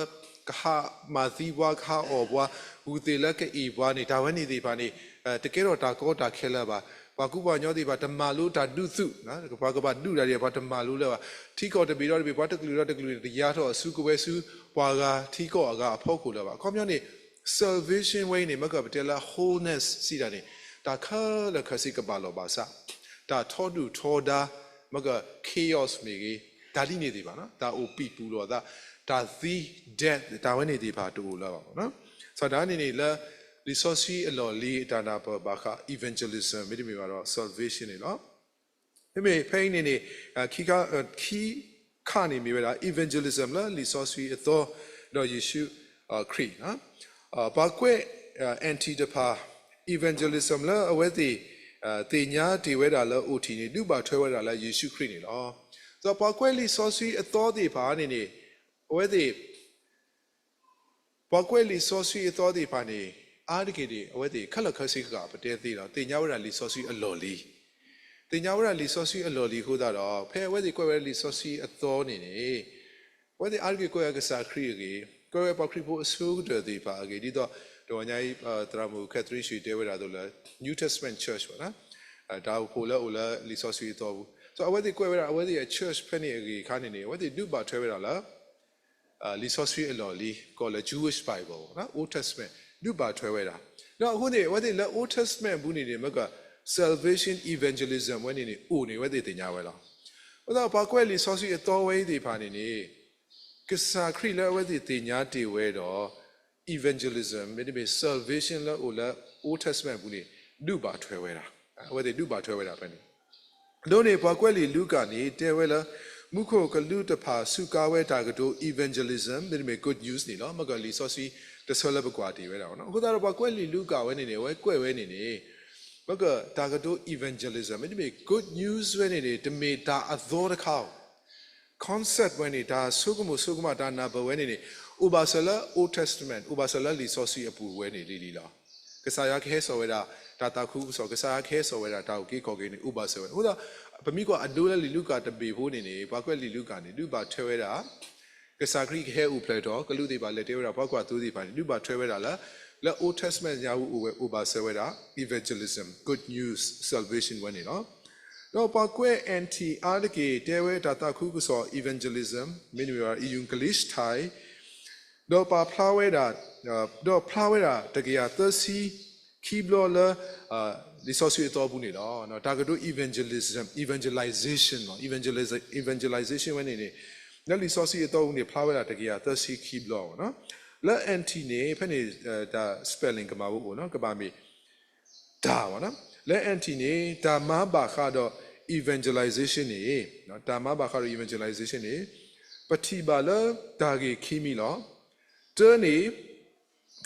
ကဟးမၤသံပှၤ ကဟးအီၣ်ပှၤ, ဂုၢ်သ့ၣ်လၢကအ့ၣ်ပှၤန့ၣ် တၢ်ဝဲန့ၣ်သ့ၣ်တဖၣ်န့ၣ် တကဲထီၣ်တၢ်ကီတၢ်ခဲလၢၤဘၣ်. ပှၤကူပှၤကညီသ့ၣ်တဖၣ် တမၤလိတၢ်ဒုးသုး, ပှၤကဘၣ်ဒုးတၢ်ဒ် ပှၤတမၤလိလၢၤဘၣ်. ထံကီၢ်တဘ့ၣ်ဒီးတဘ့ၣ် ပှၤတကလုာ်ဒီးတကလုာ်န့ၣ် တယါထီၣ်အစုကဝဲၤဆူ ပှၤဂၤထံကီၢ်အဂၤအဖီခိၣ်လၢၤဘၣ်. အခီပညီန့ၣ် salvation ဝဲအံၤန့ၣ် မ့ၢ်ကပတဲလၢ wholeness စံးတၢ်န့ၣ် တၢ်ခဲလၢာ်ခဲဆ့ကဘၣ်လီၢ်ဘၣ်စး, တၢ်ထီဒုၣ်ထီဒါ, မ့ၢ်က chaos မ့ၢ်ဂ့ၤ, တၢ်ဒ်န့ၣ်သ့ၣ်တဖၣ်, တၢ်အိၣ်ပံာ်ပူၤလိာ်သး, တၢ်သံ, death တၢ်ဝဲန့ၣ်သ့ၣ်တဖၣ်တအိၣ်လၢၤဘၣ်. ဘၣ်ဆၣ်ဒ်န့ၣ်န့ၣ် လၢလံာ်စီဆှံအလီၢ်လံၤအတၢ်နၢ်ပၢၢ်ဘၣ်ဃး evangelism မ့တမ့ၢ်ဘၣ်ဒီး salvation န့ၣ်လီၤ. မ့မ့ၢ်ဖဲအံၤန့ၣ်န့ၣ် ခံခါ, ခံခါန့ၣ်မ့ၢ်ဝဲဒၣ် evangelism လၢလံာ်စီဆှံအသီ ဒီးယ့ၣ်ၡူးခရံာ်, ပှၤကွဲး anti တဖၣ် evangelism လၢအဝဲသ့ၣ် သ့ၣ်ညါတ့ၢ်ဝဲဒၣ်လၢ OT န့ၣ် ဒုးဘၣ်ထွဲဝဲဒၣ်လၢယ့ၣ်ၡူးခရံာ်န့ၣ်လီၤ. ဒီးပှၤကွဲးလံာ်စီဆှံအသီသ့ၣ်တဖၣ်န့ၣ်န့ၣ် အဝဲသ့ၣ် ပှၤကွဲးလံာ်စီဆှံအသီသ့ၣ်တဖၣ်န့ၣ် အါတက့ၢ်န့ၣ် အဝဲသ့ၣ်ခဲလၢာ်ခဲဆ့ကဂၤ ပတဲသ့လီၤ. သ့ၣ်ညါဝဲဒၣ်လံာ်စီဆှံအလီၢ်လံၤ, သ့ၣ်ညါဝဲဒၣ်လံာ်စီဆှံအလီၢ်လံၤအဃိသတးဒီး ဖဲအဝဲသ့ၣ်ကွဲးဝဲဒၣ်လံာ်စီဆှံအသီန့ၣ်န့ၣ် အဝဲသ့ၣ်အါတက့ၢ်ကွဲးဝဲကစၢ်ခရံာ်အဂ့ၢ်, ကွဲးဝဲပှၤခရံာ်ဖိအဆိကတၢၢ်သ့ၣ်တဖၣ်အဂ့ၢ်, ဒ်သိး တဂီၤညါအံၤ သရၣ်မုၣ် Catherine ရှ့တဲဝဲဒၣ်အသိးလၢ New Testament Church ဘၣ်, တၢ်အိၣ်ဖှိၣ်လၢအိၣ်လၢလံာ်စီဆှံအသီပူၤ, အဝဲသ့ၣ်ကွဲးဝဲဒၣ် အဝဲသ့ၣ်အ church ဖဲန့ၣ်အဂ့ၢ်အခါန့ၣ်န့ၣ် အဝဲသ့ၣ်ဒုးဘၣ်ထွဲဝဲဒၣ်လၢ လံာ်စီဆှံအလီၢ်လံၤ ကိးလၢ Jewish Bible, Old Testament ဒုးဘၣ်ထွဲဝဲဒၣ်. ဒီးအဃိန့ၣ် အဝဲသ့ၣ်လၢ Old Testament အပူၤန့ၣ်န့ၣ် မ့ၢ်က salvation evangelism ဝဲန့ၣ်န့ၣ် အိၣ်န့ၣ် အဝဲသ့ၣ်သ့ၣ်ညါဝဲလီၤ. အဃိသတး ပှၤကွဲးလံာ်စီဆှံအသီဝဲအံၤသ့ၣ်တဖၣ်န့ၣ်န့ၣ် ကစၢ်ခရံာ်လၢအဝဲသ့ၣ်သ့ၣ်ညါတ့ၢ်ဝဲဒီး evangelism မ့တမ့ၢ် salvation လၢအိၣ်လၢ Old Testament အပူၤန့ၣ် ဒုးဘၣ်ထွဲဝဲဒၣ်, အဝဲသ့ၣ်ဒုးဘၣ်ထွဲဝဲဒၣ်ဖဲန့ၣ် အဒိန့ၣ် ပှၤကွဲးလံာ်လူၤကၣ်န့ၣ် တဲဝဲလၢ မူခိၣ်ကလူးတဖၣ်စူးကါဝဲတၢ်ကတိၤ evangelism မ့တမ့ၢ် good news န့ၣ်လီၤ. မ့ၢ်ကလံာ်စီဆှံတဆၢလၢပကွၢ်တ့ၢ်ဝဲဒၣ်. အဃိသတးဒီး ပှၤကွဲးလံာ်လူၤကၣ်ဝဲန့ၣ်န့ၣ် အဝဲကွဲးဝဲန့ၣ်န့ၣ် မ့ၢ်ကတၢ်ကတိၤ evangelism မ့တမ့ၢ် good news ဝဲန့ၣ်န့ၣ် တမ့ၢ်တၢ်အသီတခါဧိၤ concept ဝဲန့ၣ် တၢ်ဆိကမိၣ်ဆိကမး တၢ်နၢ်ပၢၢ်ဝဲန့ၣ်န့ၣ် အိၣ်ဘၣ်စၢၤလၢ Old Testament အိၣ်ဘၣ်စၢၤလၢလံာ်စီဆှံအပူၤဝဲန့ၣ်လံလံလီၤ. ကစၢ်ယွၤကဟဲစိာ်ဝဲဒၣ် တၢ်သးခုကစီၣ်, ကစၢ်ယွၤကဟဲစိာ်ဝဲဒၣ် တၢ်အုၣ်က့ၤခီၣ်က့ၤန့ၣ် အိၣ်ဘၣ်စၢၤဝဲ. အဃိသတး ပမ့ၢ်ကွၢ်အဒိလၢလံာ်လူၤကၣ်တဘ့ၣ်ဖိန့ၣ်န့ၣ် ပှၤကွဲးလံာ်လူၤကၣ်န့ၣ် ဒုးဘၣ်ထွဲဝဲဒၣ် ကစၢ်ခရံာ်ကဟဲအိၣ်ဖျဲၣ်ထီၣ် ကလူးသ့ၣ်တဖၣ်လဲၤတဲဝဲဒၣ် ပှၤကွၢ်သိသ့ၣ်တဖၣ်န့ၣ် ဒုးဘၣ်ထွဲဝဲဒၣ်လၢ လၢ Old Testament ညါပူၤအိၣ်ဝဲ အိၣ်ဘၣ်စၢၤဝဲဒၣ် evangelism, good news, salvation ဝဲန့ၣ်လီၤ. ဒီးပှၤကွဲး anti အါတက့ၢ် တဲဝဲတၢ်သးခုကစီၣ် evangelism မ့တမ့ၢ် evangelization ဒီးပာ်ဖျါဝဲဒၣ်, ဒီးဖျါဝဲဒၣ်တကယၤသၢဆံခံဘျီလၢ လံာ်စီဆှံအသီပူၤန့ၣ်လီၤ. တၢ်ကတိၤ evangelism, evangelization လီၤ. Evangeliza-, evangelization ဝဲန့ၣ်န့ၣ် လၢလံာ်စီဆှံအသီပူၤန့ၣ် ဖျါဝဲဒၣ်တကယၤသၢဆံခံဘျီလီၤ. လၢ anti န့ၣ် ဖဲန့ၣ် တၢ် spelling ကမၤဝဲအိၣ်လီၤ, ကဘၣ်မ့ၢ် တၢ် လၢ anti န့ၣ် တၢ်မၤဘၣ်ဃးဒီး evangelization န့ၣ်, တၢ်မၤဘၣ်ဃးဒီး evangelization န့ၣ် ပထံၣ်ဘၣ်လၢတၢ်ဂ့ၢ်ခံမံၤလီၤ. တၢန့ၣ်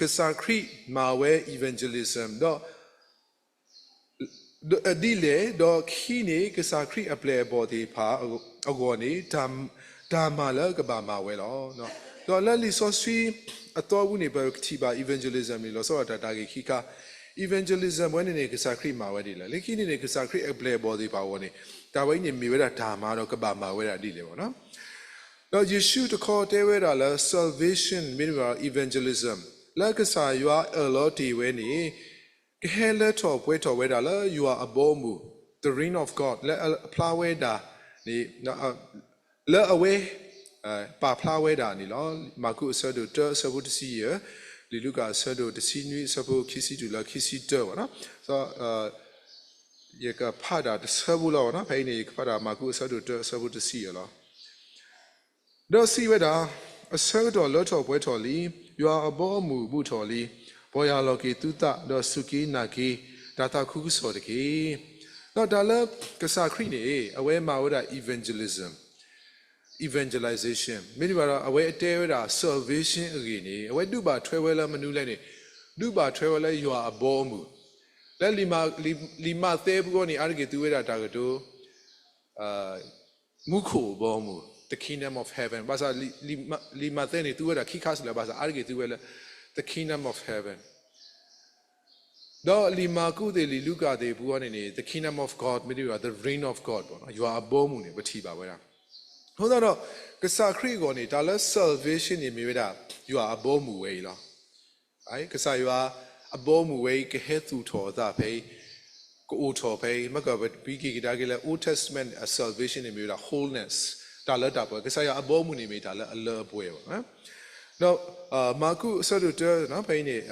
ကစၢ်ခရံာ်မၤဝဲ evangelism ဒီး ဒ်လဲၣ်, ဒီးခံန့ၣ် ကစၢ်ခရံာ်အပျဲၢ်အဘီၣ်သ့ၣ်တဖၣ်အဂီၢ်န့ၣ် တၢ်မၤလၢကဘၣ်မၤဝဲလီၤ. ဒီးလၢလံာ်စီဆှံအသီပူၤန့ၣ် ပထံၣ်ဘၣ် evangelism န့ၣ် လီၤဆီဒၣ်တၢ် တၢ်ဂ့ၢ်ခံခါ, evangelism ဝဲန့ၣ်န့ၣ် ကစၢ်ခရံာ်မၤဝဲဒ်လဲၣ်, လၢခံန့ၣ်န့ၣ် ကစၢ်ခရံာ်အပျဲၢ်အဘီၣ်သ့ၣ်တဖၣ်အဂီၢ်န့ၣ် တၢ်ဝဲအံၤန့ၣ်မ့ၢ်ဝဲဒၣ်တၢ်မၤဒီးကဘၣ်မၤဝဲဒၣ်ဒ်လဲၣ်ဘၣ်. ဒီးယ့ၣ်ၡူးတခီတဲဝဲဒၣ်လၢ salvation မ့တမ့ၢ် evangelism လၢကစၢ်ယွၤအၢၣ်လီၤတ့ၢ်ဝဲန့ၣ် ကဟဲလၢထီၣ်ပှဲၤထီၣ်ဝဲဒၣ်လၢယွၤအဘီအမုၢ် the reign of God လၢအဖျါဝဲဒၣ်န့ၣ် လၢအဝဲ ပာ်ဖျါဝဲဒၣ်န့ၣ်လီၤ. မၢ်ကူးအဆၢဒိၣ်တၢအဆၢဖိတဆံယဲၢ်, လံာ်လူၤကၣ်အဆၢဒိၣ်တဆံနွံအဆၢဖိခံဆံတုၤလၢခံဆံတၢဘၣ်နီၤ. ဒီး ယကဖးတၢ်တဆၢဖိလီၤဘၣ်နီၤ. ဖဲအံၤန့ၣ် ယကဖးတၢ်မၢ်ကူးအဆၢဒိၣ်တၢအဆၢဖိတဆံယဲၢ်လီၤ. ဒီးစံးဝဲဒၣ်, အဆၢကတီၢ်လၢထီၣ်ပှဲၤထီၣ်လံ, ယွၤအဘီအမုၢ်ဘူးထီၣ်လံ, ပီၢ်ယၢ်လီၤက့ၤသုသး, ဒီးစူၢ်က့ၤနာ်က့ၤ တၢ်သးခုကစီၣ်တက့ၢ်. ဒီးတၢ်လၢကစၢ်ခရံာ်န့ၣ် အဝဲမၤဝဲဒၣ် evangelism, evangelization မ့တမ့ၢ်ဘၣ်ဒီး အဝဲအတဲဝဲဒၣ် salvation အဂ့ၢ်န့ၣ် အဝဲဒုးဘၣ်ထွဲဝဲလၢမနုၤလဲၣ်န့ၣ် ဒုးဘၣ်ထွဲဝဲလၢယွၤအဘီအမုၢ်, လၢလံာ်မးသဲပူၤအံၤန့ၣ် အါတက့ၢ်သူဝဲဒၣ်တၢ်ကတိၤ မူခိၣ်အဘီအမုၢ်, the kingdom of heaven. ဘၣ်ဆၣ် လံာ်မးသဲန့ၣ် သူဝဲဒၣ်ခံခါစ့ၢ်လီၤ, ဘၣ်ဆၣ်အါတက့ၢ်သူဝဲလၢ the kingdom of heaven. ဒီးလံာ်မၢ်ကူးသ့ၣ် လံာ်လူၤကၣ်သ့ၣ်ပူၤအံၤန့ၣ်န့ၣ် the kingdom of God မ့တမ့ၢ်ဘၣ် the reign of God ယွၤအဘီအမုၢ်န့ၣ် ပထံၣ်ဘၣ်ဝဲဒၣ်. အဃိသတးဒီး ကစၢ်ခရံာ်အဂီၢ်န့ၣ် တၢ်လၢ salvation န့ၣ်မ့ၢ်ဝဲဒၣ် ယွၤအဘီအမုၢ်ဝဲအံၤလီၤ. ကစၢ်ယွၤအဘီအမုၢ်ဝဲအံၤ ကဟဲသူၣ်ထီၣ်အသးဖဲအံၤ, ကအိၣ်ထီၣ်ဖဲအံၤ, မ့ၢ်ကပက့ၤကဒါက့ၤလၢ Old Testament salvation န့ၣ်မ့ၢ်ဝဲဒၣ် wholeness, တၢ်လၢတၢ်ပှဲၤ, ကစၢ်ယွၤအဘီအမုၢ်န့ၣ်မ့ၢ်တၢ်လၢအလၢအပှဲၤဘၣ်. ဒီး မၢ်ကူးအဆၢဒိၣ်တၢ ဖဲအံၤန့ၣ်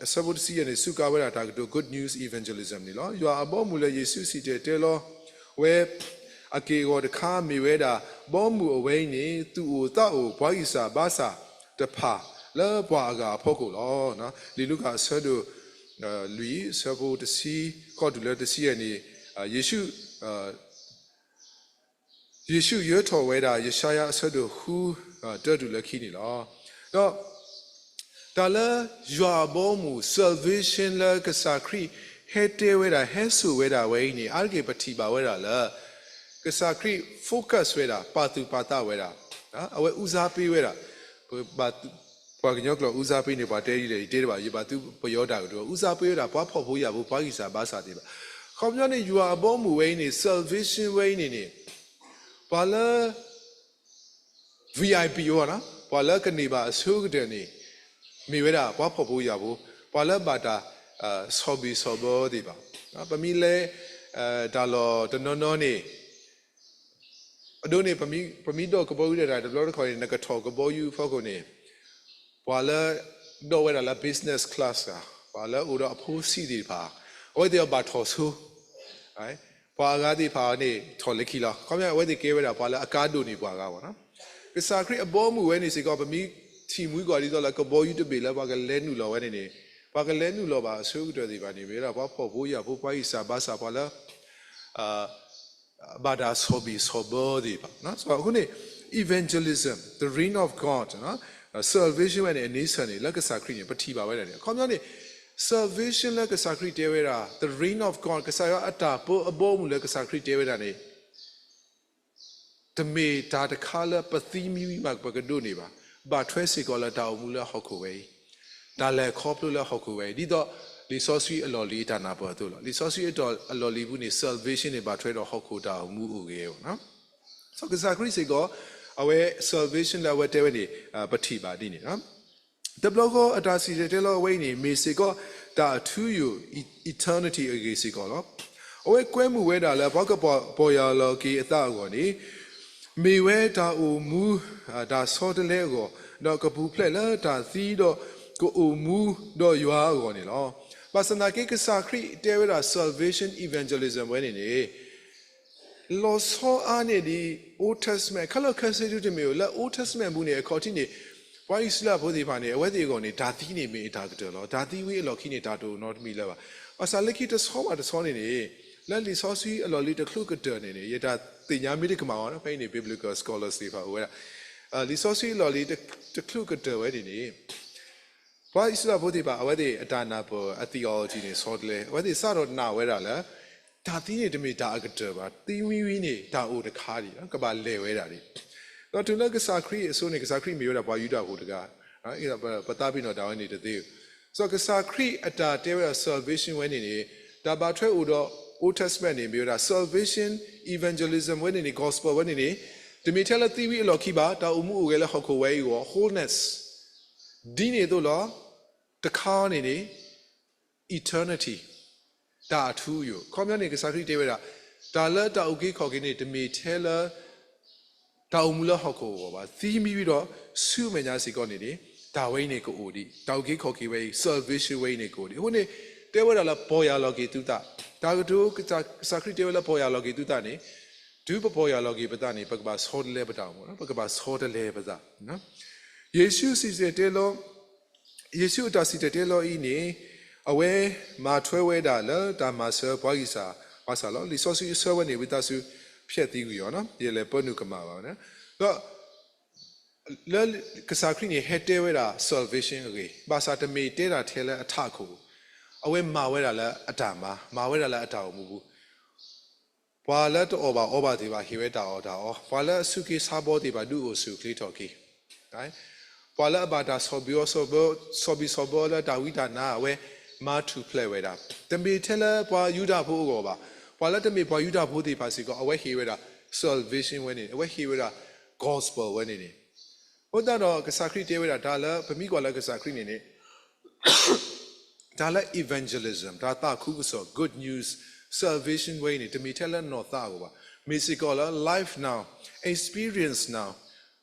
အဆၢဖိတဆံယဲၢ်န့ၣ် စူးကါဝဲဒၣ်တၢ်ကတိၤ good news evangelism န့ၣ်လီၤ. ယွၤအဘီအမုၢ်လၢယ့ၣ်ၡူးစံၣ်တဲၤတဲလီၤဝဲ အက့ၢ်အဂီၤတခါမ့ၢ်ဝဲဒၣ် ဘီမုၢ်အဝဲအံၤန့ၣ် သူၣ်အိၣ်သးအိၣ်ပှၤဂံၢ်စၢ်ဘါစၢ်တဖၣ်လၢပှၤအဂၤအဖီခိၣ်လီၤ. လံာ်လူၤကၣ်အဆၢဒိၣ်လွံၢ် အဆၢဖိတဆံဃိးတုၤလၢတဆံယဲၢ်န့ၣ် ယ့ၣ်ၡူး ယ့ၣ်ၡူးယၢထီၣ်ဝဲဒၣ် ယၡါယၤအဆၢဒိၣ်ဃု တၢတုၤလၢခံန့ၣ်လီၤ. ဒီး တၢ်လၢယွၤအဘီအမုၢ် salvation လၢကစၢ်ခရံာ်ဟဲတဲဝဲဒၣ် ဟဲစိာ်ဝဲဒၣ်ဝဲအံၤန့ၣ် အါတက့ၢ်ပထံၣ်ဘၣ်ဝဲဒၣ်လၢ ကစၢ်ခရံာ် focus ဝဲဒၣ် ပာ်သူၣ်ပာ်သးဝဲဒၣ် အဝဲ ဦးစားပေး ဝဲဒၣ် ပှၤကညီကျိာ် ဦးစားပေး န့ၣ် ပှၤတဲဒ်လဲၣ် ယတဲတဘၣ် ယဘၣ်သုပယီၤတၢ်ကတိၤ ဦးစားပေး ဝဲဒၣ် ပှၤဖှီၣ်ဖိယာ်ဖိ ပှၤဂံၢ်စၢ်ဘါစၢ်သ့ၣ်တဖၣ်. ခီပညီန့ၣ် ယွၤအဘီအမုၢ်ဝဲအံၤန့ၣ် salvation ဝဲအံၤန့ၣ်န့ၣ် ပှၤလၢ VIP အိၣ်နီၤ ပှၤလၢကန့ၢ်ဘၣ်အဆိကတၢၢ်န့ၣ် မ့ၢ်ဝဲဒၣ်ပှၤဖှီၣ်ဖိယာ်ဖိ ပှၤလၢဘၣ်တၢ် ဆီၣ်ဘံၣ်ဆီၣ်ဘၢသ့ၣ်တဖၣ်. ပမ့ၢ်လဲၤ တၢ်လီၢ်တနီၤနီၤန့ၣ် အဒိန့ၣ် ပမ့ၢ်ဒိးကဘီယူၤတၢ်တဘျီတခီၣ်န့ၣ် နကထီၣ်ကဘီယူၤအဖီခိၣ်န့ၣ် ပှၤလၢ ဒိးဝဲဒၣ်လၢ business class ဧါ ပှၤလၢအိၣ်ဒီးအဖိဆံးသ့ၣ်တဖၣ် အဝဲသ့ၣ်အဘၣ်ထီၣ်ဆိ ပှၤအဂၤသ့ၣ်တဖၣ်န့ၣ် ထီၣ်လၢခံလီၤ. ခီပညီ အဝဲသ့ၣ်ကဲဝဲဒၣ်ပှၤလၢအကါဒိၣ်န့ၢ်ပှၤဂၤဘၣ်နီၤ. ကစၢ်ခရံာ်အဘီအမုၢ်ဝဲန့ၣ်စ့ၢ်ကီး ပမ့ၢ်ထံၣ်မှံကီၢ်ဒ်သိးလၢကဘီယူၤတဘ့ၣ်လၢပှၤကလဲၤနုာ်လီၤဝဲန့ၣ်န့ၣ် ပှၤကလဲၤနုာ်လီၤဘၣ်အဆိကတၢၢ်သ့ၣ်တဖၣ်န့ၣ် မ့ၢ်ဝဲဒၣ်ပှၤဖှီၣ်ဖိယာ်ဖိ ပှၤဂံၢ်စၢ်ဘါစၢ် ပှၤလၢ ဘၣ်တၢ်ဆီၣ်ဘံၣ်ဆီၣ်ဘၢသ့ၣ်တဖၣ်. အဃိန့ၣ် evangelism, the reign of God, salvation ဝဲန့ၣ် အန့ဆၢၣ်န့ၣ် လၢကစၢ်ခရံာ်န့ၣ် ပထံၣ်ဘၣ်ဝဲဒၣ်န့ၣ် အခီပညီန့ၣ် salvation လၢကစၢ်ခရံာ်တဲဝဲဒၣ် the reign of God ကစၢ်ယွၤအတၢ်ပၢအဘီအမုၢ်လၢကစၢ်ခရံာ်တဲဝဲဒၣ်န့ၣ် တမ့ၢ်တၢ်တခါလၢပသံမံဝံၤမးပကဒိးန့ၢ်ဘၣ်. ဘၣ်ထွဲစ့ၢ်ကီးလၢတၢ်အိၣ်မူလၢဟီၣ်ခိၣ်ဝဲအံၤ, တၢ်လဲၤခီဖျိလၢဟီၣ်ခိၣ်ဝဲအံၤ, ဒ်သိးလံာ်စီဆှံအလီၢ်လံၤအတၢ်နၢ်ပၢၢ်အသိးလီၤ. လံာ်စီဆှံအလီၢ်လံၤပူၤန့ၣ် salvation န့ၣ် ဘၣ်ထွဲဒီးဟီၣ်ခိၣ်တၢ်အိၣ်မူအိၣ်ဂဲၤဝဲ. စီၤကစၢ်ခရံာ်စ့ၢ်ကီး အဝဲ salvation လၢအဝဲတဲဝဲန့ၣ် ပထံၣ်ဘၣ်ဒ်န့ၣ်လီၤ. တဘျီဃီအတၢ်စံၣ်တဲၤတဲလီၤအဝဲအံၤန့ၣ် မ့ၢ်စ့ၢ်ကီးတၢ်အထူအယိာ် eternity အဂ့ၢ်စ့ၢ်ကီးလီၤ. အဝဲကွဲမုာ်ဝဲဒၣ်လၢပှၤကပီၢ်ယၢ်လီၤက့ၤအသးအဂီၢ်န့ၣ် မ့ၢ်ဝဲတၢ်အိၣ်မူ တၢ်ဆီတလဲအဂီၢ်, ဒီးကပူၤဖျဲးလၢတၢ်သံဒီးကအိၣ်မူဒီးယွၤအဂီၢ်န့ၣ်လီၤ. ဘၣ်ဆၣ်သနာ်က့ ကစၢ်ခရံာ်တဲဝဲဒၣ် salvation evangelism ဝဲန့ၣ်န့ၣ် လီၤဆီအါန့ၢ်ဒံး Old Testament ခဲလၢာ်ခဲဆ့ဒုတမ့ၢ်ဧိၤ, လၢ Old Testament ပူၤန့ၣ် အခီၣ်ထံးန့ၣ် ပှၤအံၣ်စရ့လးဖိသ့ၣ်တဖၣ်န့ၣ် အဝဲသ့ၣ်အဂီၢ်န့ၣ် တၢ်သံန့ၣ်မ့ၢ်အတၢ်ကတၢၢ်လီၤ. တၢ်သံဝံၤအလီၢ်ခံန့ၣ် တၢ်တအိၣ်နီတမံၤလၢၤဘၣ်. ဘၣ်ဆၣ်လၢခံတဆီဘၣ်တဆီန့ၣ်န့ၣ် လၢလံာ်စီဆှံအလီၢ်လံၤတချုးကတၢၢ်န့ၣ်န့ၣ် ယတၢ်သ့ၣ်ညါမ့ၢ်တကမၣ်အီၤ ဖဲအံၤန့ၣ် biblical scholars သ့ၣ်တဖၣ်အိၣ်ဝဲဒၣ် လံာ်စီဆှံအလီၢ်လံၤတချုးကတၢၢ်ဝဲန့ၣ်န့ၣ် ပှၤအံၣ်စရ့လးဖိသ့ၣ်တဖၣ် အဝဲသ့ၣ်အတၢ်နၢ်ပၢၢ်အ theology န့ၣ် ဆီတလဲ, အဝဲသ့ၣ်စးထီၣ်နာ်ဝဲဒၣ်လၢ တၢ်သံန့ၣ်တမ့ၢ်တၢ်အကတၢၢ်ဘၣ်, သံဝံၤဝံၤန့ၣ် တၢ်အိၣ်တခါဒံး ကဘၣ်လဲၤဝဲဒၣ်ဒံး. ဒီးတုၤလၢကစၢ်ခရံာ်အစိၤန့ၣ် ကစၢ်ခရံာ်မ့ၢ်ဝဲဒၣ်ပှၤယူဒၤဖိတဂၤ, ပသးပ့ၤနီၣ်တၢ်ဝဲန့ၣ်တသ့ဧိၤ. စီၤကစၢ်ခရံာ်အတၢ်တဲဝဲဒၣ် salvation ဝဲန့ၣ်န့ၣ် တၢ်ဘၣ်ထွဲအိၣ်ဒီး Old Testament န့ၣ် မ့ၢ်ဝဲဒၣ် salvation evangelism ဝဲန့ၣ်န့ၣ် gospel ဝဲန့ၣ်န့ၣ် တမ့ၢ်ထဲလၢသံဝံၤအလီၢ်ခံဘၣ်, တၢ်အိၣ်မူအိၣ်ဂဲၤလၢဟီၣ်ခိၣ်ဝဲအံၤအဂီၢ် wholeness ဒ်န့ၣ်အသိးလီၤ. တခါန့ၣ်န့ၣ် eternity တၢ်အထူအယိာ်. ခီပညီန့ၣ် ကစၢ်ခရံာ်တဲဝဲဒၣ် တၢ်လၢတၢ်အုၣ်က့ၤခီၣ်က့ၤန့ၣ် တမ့ၢ်ထဲလၢ တၢ်အိၣ်မူလၢဟီၣ်ခိၣ်အဂီၢ်ဘၣ်. သံမံဝံၤဒီးဆူမဲာ်ညါစ့ၢ်ကီးန့ၣ်န့ၣ် တၢ်ဝဲအံၤန့ၣ်ကအိၣ်ဒံး, တၢ်အုၣ်က့ၤခီၣ်က့ၤဝဲအံၤ salvation ဝဲအံၤန့ၣ်ကအိၣ်ဒံး. အဃိန့ၣ် တဲဝဲဒၣ်လၢပီၢ်ယၢ်လီၤက့ၤသုသး, တၢ်ကတိၤ ကစၢ်ခရံာ်တဲဝဲလၢပီၢ်ယၢ်လီၤက့ၤသုသးန့ၣ် တုၤပပီၢ်ယၢ်လီၤက့ၤပသးန့ၣ် ပကဘၣ်ဆီတလဲပတၢ်အိၣ်မူ, ပကဘၣ်ဆီတလဲပသး. ယ့ၣ်ၡူးစံၣ်တဲၤတဲလီၤ ယ့ၣ်ၡူးအတၢ်စံၣ်တဲၤတဲလီၤအံၤန့ၣ် အဝဲမၤထွဲဝဲဒၣ်လၢတၢ်မၤစၢၤပှၤဂံၢ်စၢ်ဘါစၢ်လီၤ. လံာ်စီဆှံအဆၢဝဲန့ၣ် ဝံသးစူၤဖျဲးသံကွံာ်အီၤ, ယလဲၤပၢနုာ်ကမၣ်ဘၣ်ဝဲ. ဒီး လၢကစၢ်ခရံာ်န့ၣ် ဟဲတဲဝဲဒၣ် salvation အဂ့ၢ်, ဘၣ်ဆၣ်တမ့ၢ်တဲတၢ်ထဲလၢအထးခိၣ်, အဝဲမၤဝဲဒၣ်လၢအတၢ်မၤ, မၤဝဲဒၣ်လၢအတၢ်အိၣ်မူပူၤ ပှၤလၢတအီၣ်ဘၣ်အီဘၣ်သ့ၣ်တဖၣ် ဟ့ၣ်ဝဲတၢ်အီၣ်တၢ်အီ, ပှၤလၢအဆူးက့ဆါဘီသ့ၣ်တဖၣ် ဒုးအိၣ်ဆူၣ်အိၣ်ချ့ထီၣ်က့ၤ, ပှၤလၢအဘၣ်တၢ်ဆီၣ်ဘံၣ်အီၤ ဆီၣ်ဘံၣ်ဆီၣ်ဘီလၢတၢ်ဝံတၢ်နါ အဝဲမၤထူၣ်ဖျဲးဝဲဒၣ်. တမ့ၢ်ထဲလၢပှၤယူဒၤဖိအဂီၢ်ဘၣ်, ပှၤလၢတမ့ၢ်ပှၤယူဒၤဖိသ့ၣ်တဖၣ်စ့ၢ်ကီး အဝဲဟ့ၣ်ဝဲဒၣ် salvation ဝဲန့ၣ်, အဝဲဟ့ၣ်ဝဲဒၣ် gospel ဝဲန့ၣ်န့ၣ်. အဃိသတးဒီး ကစၢ်ခရံာ်တဲဝဲဒၣ် တၢ်လၢ ပမ့ၢ်ကွၢ်လၢကစၢ်ခရံာ်န့ၣ်န့ၣ် တၢ်လၢ evangelism တၢ်သးခုကစီၣ် good news, salvation ဝဲအံၤန့ၣ် တမ့ၢ်ထဲလၢနီၢ်သးအဂီၢ်ဘၣ်. မ့ၢ်စ့ၢ်ကီးလၢ life now, experience now,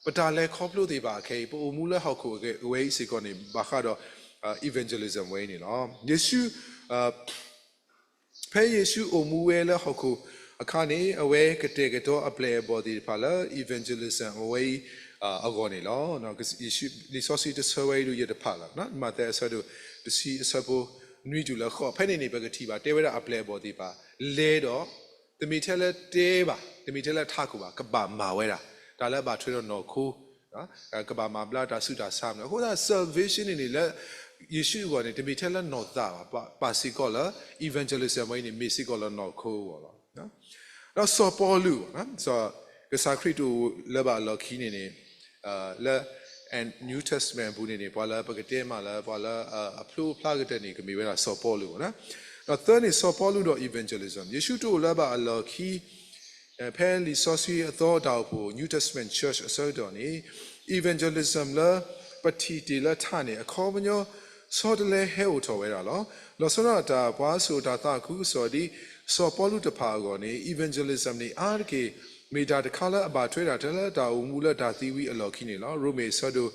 ပတၢ်လဲၤခီဖျိသ့ၣ်တဖၣ်အခဲအံၤ, ပအိၣ်မူလၢဟီၣ်ခိၣ်အဝဲအံၤစ့ၢ်ကီးန့ၣ် ဘၣ်ဃးဒီး evangelism ဝဲအံၤန့ၣ်လီၤ. ယ့ၣ်ၡူး ဖဲယ့ၣ်ၡူးအိၣ်မူဝဲလၢဟီၣ်ခိၣ်အခါန့ၣ် အဝဲကတဲာ်ကတီၤအပျဲၢ်အဘီၣ်သ့ၣ်တဖၣ်လၢ evangelism အဝဲအံၤအဂီၢ်န့ၣ်လီၤ. လံာ်စီဆှံတဆၢဝဲအံၤဒုးယတဖးလၢ မးသဲအဆၢဒိၣ်တဆံအဆၢဖိနွံတုၤလၢဃိး ဖဲန့ၣ်န့ၣ် ပကထံၣ်ဘၣ်တဲဝဲဒၣ်အပျဲၢ်အဘီၣ်သ့ၣ်တဖၣ် လဲၤဒီး တမ့ၢ်ထဲလၢတဲဘၣ်, တမ့ၢ်ထဲလၢထးခိၣ်ဘၣ်, ကဘၣ်မၤဝဲဒၣ် တၢ်လၢအဘၣ်ထွဲဒီးနီၢ်ခိ ကဘၣ်မၤဘျါတၢ်ဆူးတၢ်ဆါမနုၤ. အဃိသတး salvation န့ၣ်န့ၣ် လၢယ့ၣ်ၡူးအဂီၢ်န့ၣ် တမ့ၢ်ထဲလၢနီၢ်သးဘၣ်, ပာ်စ့ၢ်ကီးလၢ evangelism ဝဲအံၤန့ၣ် မ့ၢ်စ့ၢ်ကီးလၢနီၢ်ခိအဂီၢ်လီၤ. ဒီးစီၤပီလူး, ကစၢ်ခရံာ်တအိၣ်လၢၤဘၣ်အလီၢ်ခံန့ၣ်န့ၣ် လၢ New Testament အပူၤန့ၣ်န့ၣ် ပှၤလၢပကတဲမးလၢ ပှၤလၢအဖျိအဖျါကတၢၢ်န့ၣ် ကမ့ၢ်ဝဲဒၣ်စီၤပီလူးလီၤ. ဒီးသၢန့ၣ် စီၤပီလူးဒီး evangelism ယ့ၣ်ၡူးတအိၣ်လၢၤဘၣ်အလီၢ်ခံ ဖဲလံာ်စီဆှံအသီတၢ်အိၣ်ဖှိၣ် New Testament Church အဆၢကတီၢ်န့ၣ် evangelism လၢပထံၣ်တ့ၢ်လၢထးန့ၣ် အခီပညီ ဆီတလဲဟဲအိၣ်ထီၣ်ဝဲဒၣ်လီၤ. လီၤဆီဒၣ်တၢ် ပှၤစိာ်တၢ်သးခုကစီၣ်ဒ် စီၤပီလူးတဖၣ်အဂီၢ်န့ၣ် evangelism န့ၣ် အါတက့ၢ် မ့ၢ်တၢ်တခါလၢအဘၣ်ထွဲဒၣ်ထဲလၢတၢ်အိၣ်မူလၢတၢ်သံဝံၤအလီၢ်ခံန့ၣ်လီၤ. ရိမ့ၤအဆၢဒိၣ်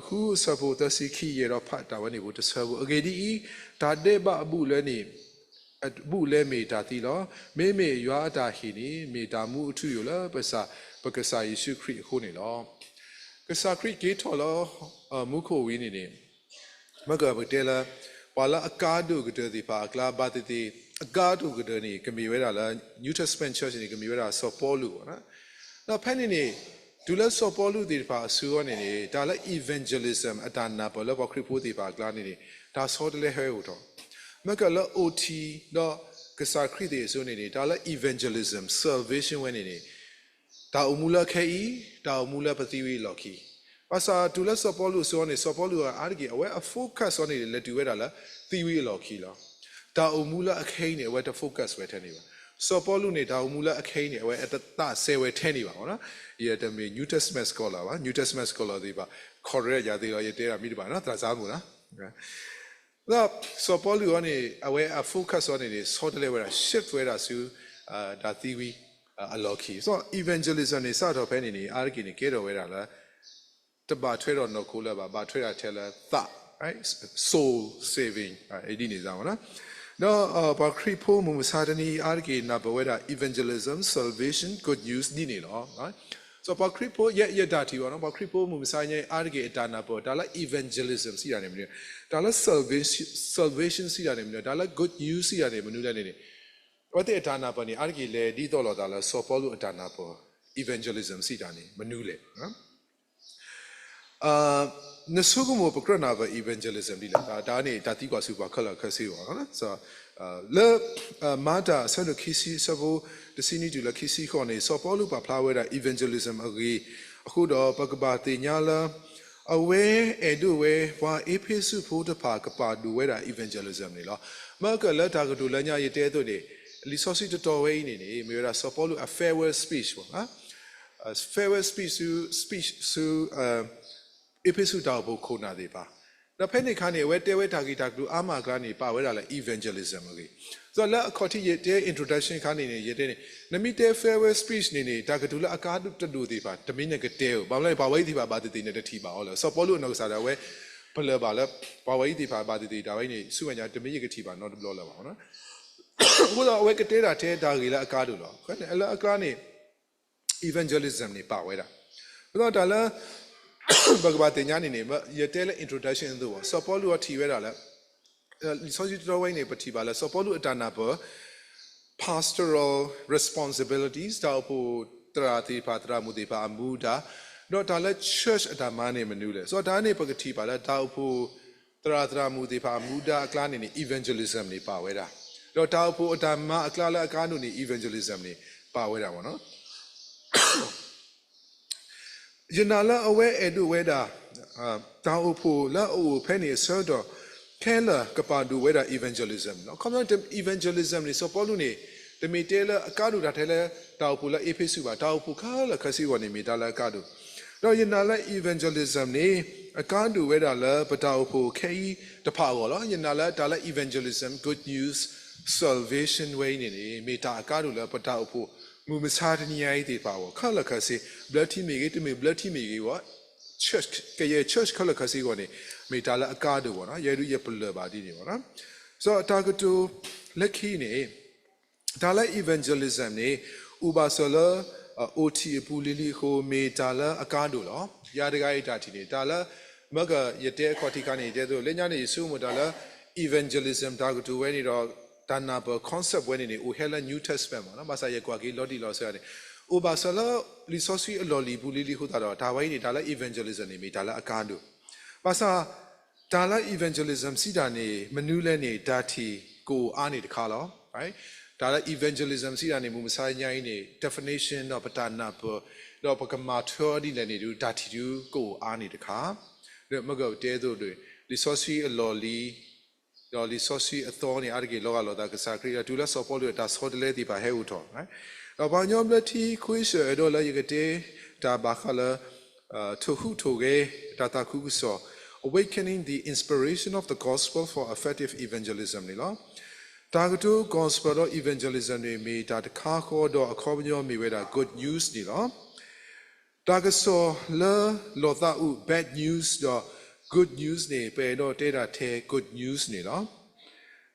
ဃုအဆၢဖိ သၢဆံခံ ယအဲၣ်ဒိးဖးတၢ်ဝဲန့ၣ်ဖိတဆၢဖိ, အဂ့ၢ်ဒ်အံၤ, တၢ်ဒဲးဘးအဘူးအလဲန့ၣ် အဘူးအလဲမ့ၢ်တၢ်သံလီၤ. မ့မ့ၢ်ယွၤအတၢ်ဟ့ၣ်န့ၣ် မ့ၢ်တၢ်မူအထူအယိာ်လၢပစၢ် ပကစၢ်ယ့ၣ်ၡူးခရံာ်အဃိန့ၣ်လီၤ. ကစၢ်ခရံာ်က့ၤထီၣ်လၢမူခိၣ်ဝံၤန့ၣ်န့ၣ် မ့ၢ်ကပတဲလၢ ပှၤလၢအကါဒိၣ်ကတၢၢ်သ့ၣ်တဖၣ်အကျါ ဘၣ်သ့ၣ်သ့ၣ် အကါဒိၣ်ကတၢၢ်န့ၣ် ကမ့ၢ်ဝဲဒၣ်လၢ New Testament Church န့ၣ် ကမ့ၢ်ဝဲဒၣ်စီၤပီလူးလီၤ. ဒီးဖဲန့ၣ်န့ၣ် တုၤလၢစီၤပီလူးသ့ၣ်တဖၣ်အဆၢအံၤန့ၣ်န့ၣ် တၢ်လၢ evangelism အတၢ်နၢ်ပၢၢ်လၢပှၤခရံာ်ဖိသ့ၣ်တဖၣ်အကျါန့ၣ်န့ၣ် တၢ်ဆီတလဲဟဲအိၣ်ထီၣ်, မ့ၢ်ကလၢ အိၣ်ထံး ဒီးကစၢ်ခရံာ်သ့ၣ်အစိၤန့ၣ်န့ၣ် တၢ်လၢ evangelism, salvation ဝဲန့ၣ်န့ၣ် တၢ်အိၣ်မူလၢအခဲအံၤ, တၢ်အိၣ်မူလၢပသံဝံၤအလီၢ်ခံ. ဘၣ်ဆၣ်တုၤလၢစီၤပီလူးအစိၤန့ၣ် စီၤပီလူးအါတက့ၢ် အဝဲအ focus အီၤန့ၣ် လဲၤတုၤဝဲဒၣ်လၢသံဝံၤအလီၢ်ခံလီၤ. တၢ်အိၣ်မူလၢအခဲအံၤန့ၣ် အဝဲတ focus ဝဲထဲန့ၣ်ဘၣ်. စီၤပီလူးန့ၣ် တၢ်အိၣ်မူလၢအခဲအံၤန့ၣ် အဝဲအတသးစဲဝဲထဲန့ၣ်ဘၣ်. ယတမ့ၢ် New Testament scholar ဘၣ်, New Testament scholar သ့ၣ်တဖၣ် correct ယၤသ့လီၤ, ယတဲဒၣ်မ့ၢ်တဘၣ် သးစၢ်မုၢ်လီၤ. ဒီးစီၤပီလူးအီၤန့ၣ် အဝဲအ focus အီၤန့ၣ်န့ၣ် ဆီတလဲဝဲဒၣ် shift ဝဲဒၣ်ဆူ တၢ်သံဝံၤအလီၢ်ခံ. So evangelism န့ၣ် စးထီၣ်ဖဲန့ၣ်န့ၣ် အါတက့ၢ်န့ၣ် ကဲထီၣ်ဝဲဒၣ်လၢ တဘၣ်ထွဲဒီးနီၢ်ခိလၢၤဘၣ်, ဘၣ်ထွဲဒၣ်ထဲလၢသး, soul saving ဒ်န့ၣ်မ့ၢ်နီၤ. ဒီးပှၤခရံာ်ဖိမုၢ်မဆါတနံၤအံၤ အါတက့ၢ်နၢ်ပၢၢ်ဝဲဒၣ် evangelism, salvation, good news ဒ်န့ၣ်လီၤ. ပှၤခရံာ်ဖိ ယဲယတၢ်ထံၣ်ဘၣ်နီၤ, ပှၤခရံာ်ဖိမုၢ်မဆါညါအံၤ အါတက့ၢ်အတၢ်နၢ်ပၢၢ်တၢ်လၢ evangelism စံးတၢ်န့ၣ်မနုၤ, တၢ်လၢ salvation စံးတၢ်န့ၣ်မနုၤ, တၢ်လၢ good news စံးတၢ်န့ၣ်မနုၤလဲၣ်န့ၣ်န့ၣ်, အဝဲသ့ၣ်အတၢ်နၢ်ပၢၢ်န့ၣ် အါတက့ၢ်လဲၤဒ်သိးလိာ်သးလၢစီၤပီလူးအတၢ်နၢ်ပၢၢ် evangelism စံးတၢ်န့ၣ်မနုၤလဲၣ်. နဆိကမိၣ်ပကြၢးနၢ်ပၢၢ် evangelism ဒ်လဲၣ်, တၢ်န့ၣ် တၢ်သံကွၢ်ဆူပှၤခဲလၢာ်ခဲဆ့အဂီၢ်လီၤ. လၢ မၤတၢ်အဆၢဒိၣ်ခံဆံ အဆၢဖိတဆံနွံတုၤလၢခံဆံဃိးန့ၣ် စီၤပီလူးပာ်ဖျါဝဲဒၣ် evangelism အဂ့ၢ်, အဃိဒီးပကဘၣ်သ့ၣ်ညါလၢ အဝဲအဲၣ်ဒိးဝဲပှၤအ့းဖ့းစူးဖိတဖၣ်ကပာ်ဒိၣ်ဝဲဒၣ် evangelism န့ၣ်လီၤ. မ့ၢ်ကလၢတၢ်ကတိၤလၢညါယတဲအသိးန့ၣ် လံာ်စီဆှံတတီၤဝဲအံၤန့ၣ်န့ၣ် မ့ၢ်ဝဲဒၣ်စီၤပီလူးအ farewell speech ဘၣ်. farewell speech ဆူ speech ဆူ အ့းဖ့းစူးတၢ်အိၣ်ဖှိၣ်ခိၣ်နၢ်သ့ၣ်တဖၣ်, ဒီးဖဲန့ၣ်အခါန့ၣ် အဝဲတဲဝဲတၢ်ဂ့ၢ်တၢ်ကတိၤအါမးအကျါန့ၣ် ပာ်ဝဲဒၣ်လၢ evangelism အဂ့ၢ်, ဒီးလၢအခီၣ်ထံးယတဲ introduction အခါန့ၣ်န့ၣ် ယတဲန့ၣ် နမ့ၢ်တဲ farewell speech န့ၣ်န့ၣ် တၢ်ကတိၤလၢအကါဒိၣ်တဒိၣ်သ့ၣ်တဖၣ် တမ့ၢ်နကတဲဧိၤ, ဘၣ်မနုၤလဲၣ် ပှၤဝဲအံၤသ့ၣ်တဖၣ်ဘၣ်သ့ၣ်သ့ၣ်န့ၣ် တထံၣ်ဘၣ်အီၤလၢၤ, စီၤပီလူးအနီၢ်ကစၢ်ဒၣ်ဝဲ ပလၢၢ်ဘၣ်လၢ ပှၤဝဲအံၤသ့ၣ်တဖၣ်ဘၣ်သ့ၣ်သ့ၣ်တၢ်ဝဲအံၤန့ၣ် ဆူမဲာ်ညါတမ့ၢ်ယကထံၣ်ဘၣ်နီတဘျီလၢၤဘၣ်. အဃိဒီးအဝဲကတဲတၢ်ထဲတၢ်ဂ့ၢ်လၢအကါဒိၣ်လီၤ. လၢအကျါန့ၣ် evangelism န့ၣ် ပာ်ဝဲဒၣ်. အဃိဒီးတၢ်လၢ ပကဘၣ်သ့ၣ်ညါန့ၣ်န့ၣ် ယတဲလၢ introduction အသိးဘၣ်, စီၤပီလူးအထံၣ်ဝဲဒၣ်လၢ လံာ်စီဆှံတတီဝဲအံၤန့ၣ် ပထံၣ်ဘၣ်လၢ စီၤပီလူးအတၢ်နၢ်ပၢၢ် pastoral responsibilities တၢ်အိၣ်ဖှိၣ်သရၣ်သ့ၣ်တဖၣ် သရၣ်မုၣ်သ့ၣ်တဖၣ်အမူဒါ, ဒီးတၢ်လၢ church အတၢ်မၤန့ၣ်မနုၤလဲၣ်. စီၤတၢ်န့ၣ်ပကထံၣ်ဘၣ်လၢ တၢ်အိၣ်ဖှိၣ်သရၣ်သရၣ်မုၣ်သ့ၣ်တဖၣ်အမူဒါအကျါန့ၣ်န့ၣ် evangelism န့ၣ်ပာ်ဝဲဒၣ်, ဒီးတၢ်အိၣ်ဖှိၣ်အတၢ်မၤအကျါလၢအကါဒိၣ်န့ၣ် evangelism န့ၣ် ပာ်ဝဲဒၣ်ဘၣ်နီၤ. ယနာ်လၢအဝဲအဲၣ်ဒိးဝဲဒၣ် တၢ်အိၣ်ဖှိၣ်လၢအအိၣ်ဖဲန့ၣ်အဆၢကတီၢ် ခဲလၢာ်ကပာ်ဒိၣ်ဝဲဒၣ် evangelism လီၤ. ခီဖျိ evangelism န့ၣ် စီၤပီလူးန့ၣ် တမ့ၢ်တဲလၢအကါဒိၣ်တၢ်ထဲလၢ တၢ်အိၣ်ဖှိၣ်လၢအ့းဖ့းစူးဘၣ်, တၢ်အိၣ်ဖှိၣ်ခဲလၢာ်ခဲဆ့အဂီၢ်န့ၣ် မ့ၢ်တၢ်လၢအကါဒိၣ်, ဒီးယနာ်လၢ evangelism န့ၣ် အကါဒိၣ်ဝဲဒၣ်လၢပတၢ်အိၣ်ဖှိၣ်ခဲအံၤတဖၣ်အဂီၢ်လီၤ. ယနာ်လၢတၢ်လၢ evangelism, good news, salvation ဝဲအံၤန့ၣ်န့ၣ် မ့ၢ်တၢ်အကါဒိၣ်လၢပတၢ်အိၣ်ဖှိၣ်မုၢ်မဆါတနံၤညါအံၤသ့ၣ်တဖၣ်အဂီၢ် ခဲလၢာ်ခဲဆ့, ဘျၢထံမ့ၢ်ဂ့ၤ တမ့ၢ်ဘျၢထံမ့ၢ်ဂ့ၤအဂီၢ် ကယဲၢ် church ခဲလၢာ်ခဲဆ့အဂီၢ်န့ၣ် မ့ၢ်တၢ်လၢအကါဒိၣ်ဘၣ်နီၤ. ယဲဒုးယပလၢၢ်ဘၣ်ဒ်န့ၣ်ဘၣ်နီၤ. စီၤတၢ်ကတိၤလၢခံန့ၣ် တၢ်လၢ evangelism န့ၣ် အိၣ်ဘၣ်စၢၤလၢ အိၣ်ထံးအပူၤလံၤလံၤအဃိ မ့ၢ်တၢ်လၢအကါဒိၣ်လီၤ. ယၤတဂၤအံၤတၢ်ထံၣ်န့ၣ် တၢ်လၢ မ့ၢ်ကယတဲအခီၣ်ထံးခါန့ၣ် ယတဲသိး လၢညါန့ၣ် ယဆိကမိၣ်တၢ်လၢ evangelism တၢ်ကတိၤဝဲန့ၣ်ဒီး တၢ်နၢ်ပၢၢ် concept ဝဲန့ၣ်န့ၣ် အိၣ်ဟဲလၢ New Testament မ့ၢ်နီၤ. ဘၣ်ဆၣ်ယကွၢ်က့ၤလီၤတံၢ်လီၤဆဲးန့ၣ် အိၣ်ဘၣ်စၢၤလၢ လံာ်စီဆှံအလီၢ်လံၤပူၤလံၤလံၤအဃိသတးဒီး တၢ်ဝဲအံၤန့ၣ် တၢ်လၢ evangelism န့ၣ် မ့ၢ်တၢ်လၢအကါဒိၣ် ဘၣ်ဆၣ် တၢ်လၢ evangelism စံးတၢ်န့ၣ် မနုၤလဲၣ်န့ၣ် တၢ်ထံၣ်ကအိၣ်အါန့ၣ်တခါလီၤ. တၢ်လၢ evangelism စံးတၢ်န့ၣ် မုၢ်မဆါညါအံၤန့ၣ် definition ဒီးပတၢ်နၢ်ပၢၢ် ဒီးပကမၤထွဲအီၤဒ်လဲၣ်န့ၣ်ဒုး တၢ်ထံၣ်ဒုးကအိၣ်အါန့ၣ်တခါ, ဒီးမ့ၢ်ကတဲသိးဒီး လံာ်စီဆှံအလီၢ်လံၤ ဒီးလံာ်စီဆှံအသီန့ၣ် အါတက့ၢ်လီၤဂာ်လိာ်သးကစၢ်ခရံာ် ဒီးတုၤလၢစီၤပီလူးအတၢ်ဆီတလဲသ့ၣ်တဖၣ်ဟဲအိၣ်ထီၣ်, ဒီးပှၤကညီဘျၢထံ ခွ့ဆၢၣ်အဲၣ်ဒိးလၢယကတဲတၢ်ဘၣ်ဃးလၢ ထိၣ်ဟူးထိၣ်ဂဲၤ တၢ်သးခုကစီၣ် Awakening the Inspiration of the Gospel for Effective Evangelism န့ၣ်လီၤ. တၢ်ကတိၤ gospel ဒီး evangelism န့ၣ် မ့ၢ်တၢ်တခါဃီဒီးအခီပညီမ့ၢ်ဝဲဒၣ် good news န့ၣ်လီၤ. တၢ်ကစီၣ်လၢလီၤသးအုး bad news ဒီး good news န့ၣ် ပအဲၣ်ဒိးတဲဒၣ်ထဲ good news န့ၣ်လီၤ.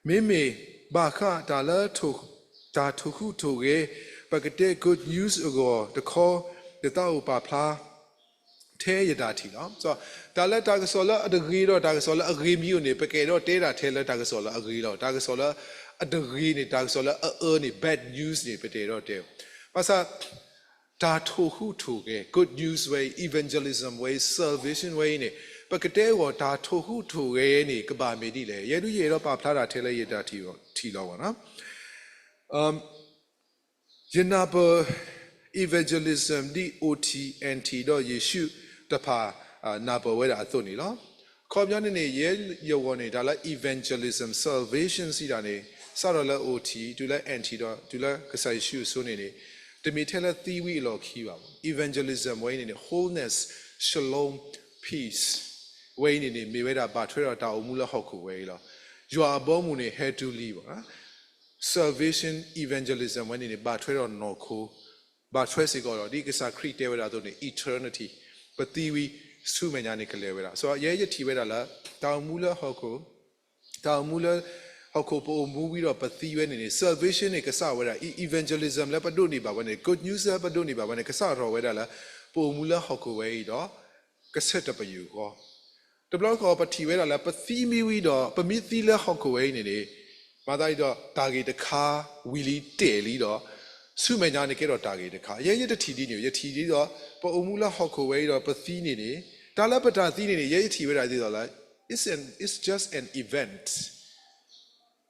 မ့မ့ၢ်ဘၣ်ဃးတၢ်လၢ တၢ်ထိၣ်ဟူးထိၣ်ဂဲၤ ပကတဲ good news အဂီၢ်တခီ ယသးအိၣ်ပာ်ဖျါ ထဲယတၢ်ထံၣ်လီၤ. တၢ်လၢတၢ်ကစီၣ်လၢအတဂ့ၤဒီးတၢ်ကစီၣ်လၢအဂ့ၤမ့ၢ်အိၣ်န့ၣ် ပကအဲၣ်ဒိးတဲဒၣ်ထဲလၢတၢ်ကစီၣ်လၢအဂ့ၤလီၤ. တၢ်ကစီၣ်လၢအတဂ့ၤန့ၣ် တၢ်ကစီၣ်လၢအအၢန့ၣ် bad news န့ၣ် ပတအဲၣ်ဒိးတဲ. ဘၣ်ဆၣ် တၢ်ထိၣ်ဟူးထိၣ်ဂဲၤ good news ဝဲအံၤ evangelism ဝဲအံၤ salvation ဝဲအံၤန့ၣ် ပကတဲအဂီၢ်တၢ်ထိၣ်ဟူးထိၣ်ဂဲၤန့ၣ် ကဘၣ်မ့ၢ်ဒ်လဲၣ်. ယဲဒုးယအဲၣ်ဒိးပာ်ဖျါတၢ်ထဲလၢယတၢ်ထံၣ်လီၤဘၣ်နီၤ. ယနၢ်ပၢၢ် evangelism ဒ် အိၣ်ထံး အဲၣ်ထံး ဒီးယ့ၣ်ၡူးတဖၣ် နၢ်ပၢၢ်ဝဲဒၣ်အသိးန့ၣ်လီၤ. အခီပညီန့ၣ်န့ၣ် ယဲယဂီၢ်န့ၣ် တၢ်လၢ evangelism, salvation စံးတၢ်န့ၣ် စးထီၣ်လၢအိၣ်ထံး တုၤလၢအဲၣ်ထံး ဒီးတုၤလၢကစၢ်ယ့ၣ်ၡူးအစိၤန့ၣ်န့ၣ် တမ့ၢ်ထဲလၢသံဝံၤအလီၢ်ခံဘၣ်. evangelism ဝဲအံၤန့ၣ်န့ၣ် wholeness, shalom, peace ဝဲအံၤန့ၣ်န့ၣ် မ့ၢ်ဝဲဒၣ်ဘၣ်ထွဲဒီးတၢ်အိၣ်မူလၢဟီၣ်ခိၣ်ဝဲအံၤလီၤ. ယွၤအဘီအမုၢ်န့ၣ် ဟဲတုၤလံဘၣ် salvation, evangelism ဝဲန့ၣ်န့ၣ် ဘၣ်ထွဲဒီးနီၢ်ခိ, ဘၣ်ထွဲစ့ၢ်ကီးဒီး ဒ်ကစၢ်ခရံာ်တဲဝဲဒၣ်အသိးန့ၣ် eternity, ပသံဝံၤဆူမဲာ်ညါန့ၣ်ကလဲၤဝဲဒၣ်. စီၤယဲယထံၣ်ဝဲဒၣ်လၢ တၢ်အိၣ်မူလၢဟီၣ်ခိၣ်, တၢ်အိၣ်မူလၢဟီၣ်ခိၣ် ပအိၣ်မူဝံၤဒီးပသံဝဲန့ၣ်န့ၣ် salvation န့ၣ် ကစၢ်ဝဲဒၣ်, evangelism လၢပဒိးန့ၢ်ဘၣ်ဝဲန့ၣ် good news လၢပဒိးန့ၢ်ဘၣ်ဝဲန့ၣ် ကစၢ်ထီၣ်ဝဲဒၣ်လၢ ပအိၣ်မူလၢဟီၣ်ခိၣ်ဝဲအံၤဒီး ကဆဲးတပယူာ်ဃီ တဘျီဃီပထံၣ်ဝဲဒၣ်လၢ ပသံမ့ၢ်ဝံၤဒီး ပမ့ၢ်သံလၢဟီၣ်ခိၣ်ဝဲအံၤန့ၣ်န့ၣ်, မၤသးဒ်ဒီး တၢ်ဂ့ၢ်တခါဝံၤလံတဲာ်လံဒီး ဆူမဲာ်ညါန့ၣ်ကဲထီၣ်တၢ်ဂ့ၢ်တခါ. ယဲယတထံၣ်ဒ်န့ၣ်, ယထံၣ်ဒ်သိး ပအိၣ်မူလၢဟီၣ်ခိၣ်ဝဲအံၤဒီးပသံန့ၣ်န့ၣ်, တၢ်လၢပတၢ်သံန့ၣ်န့ၣ် ယဲယထံၣ်ဝဲဒၣ်ဒ်သိးလၢ it's an, it's just an event,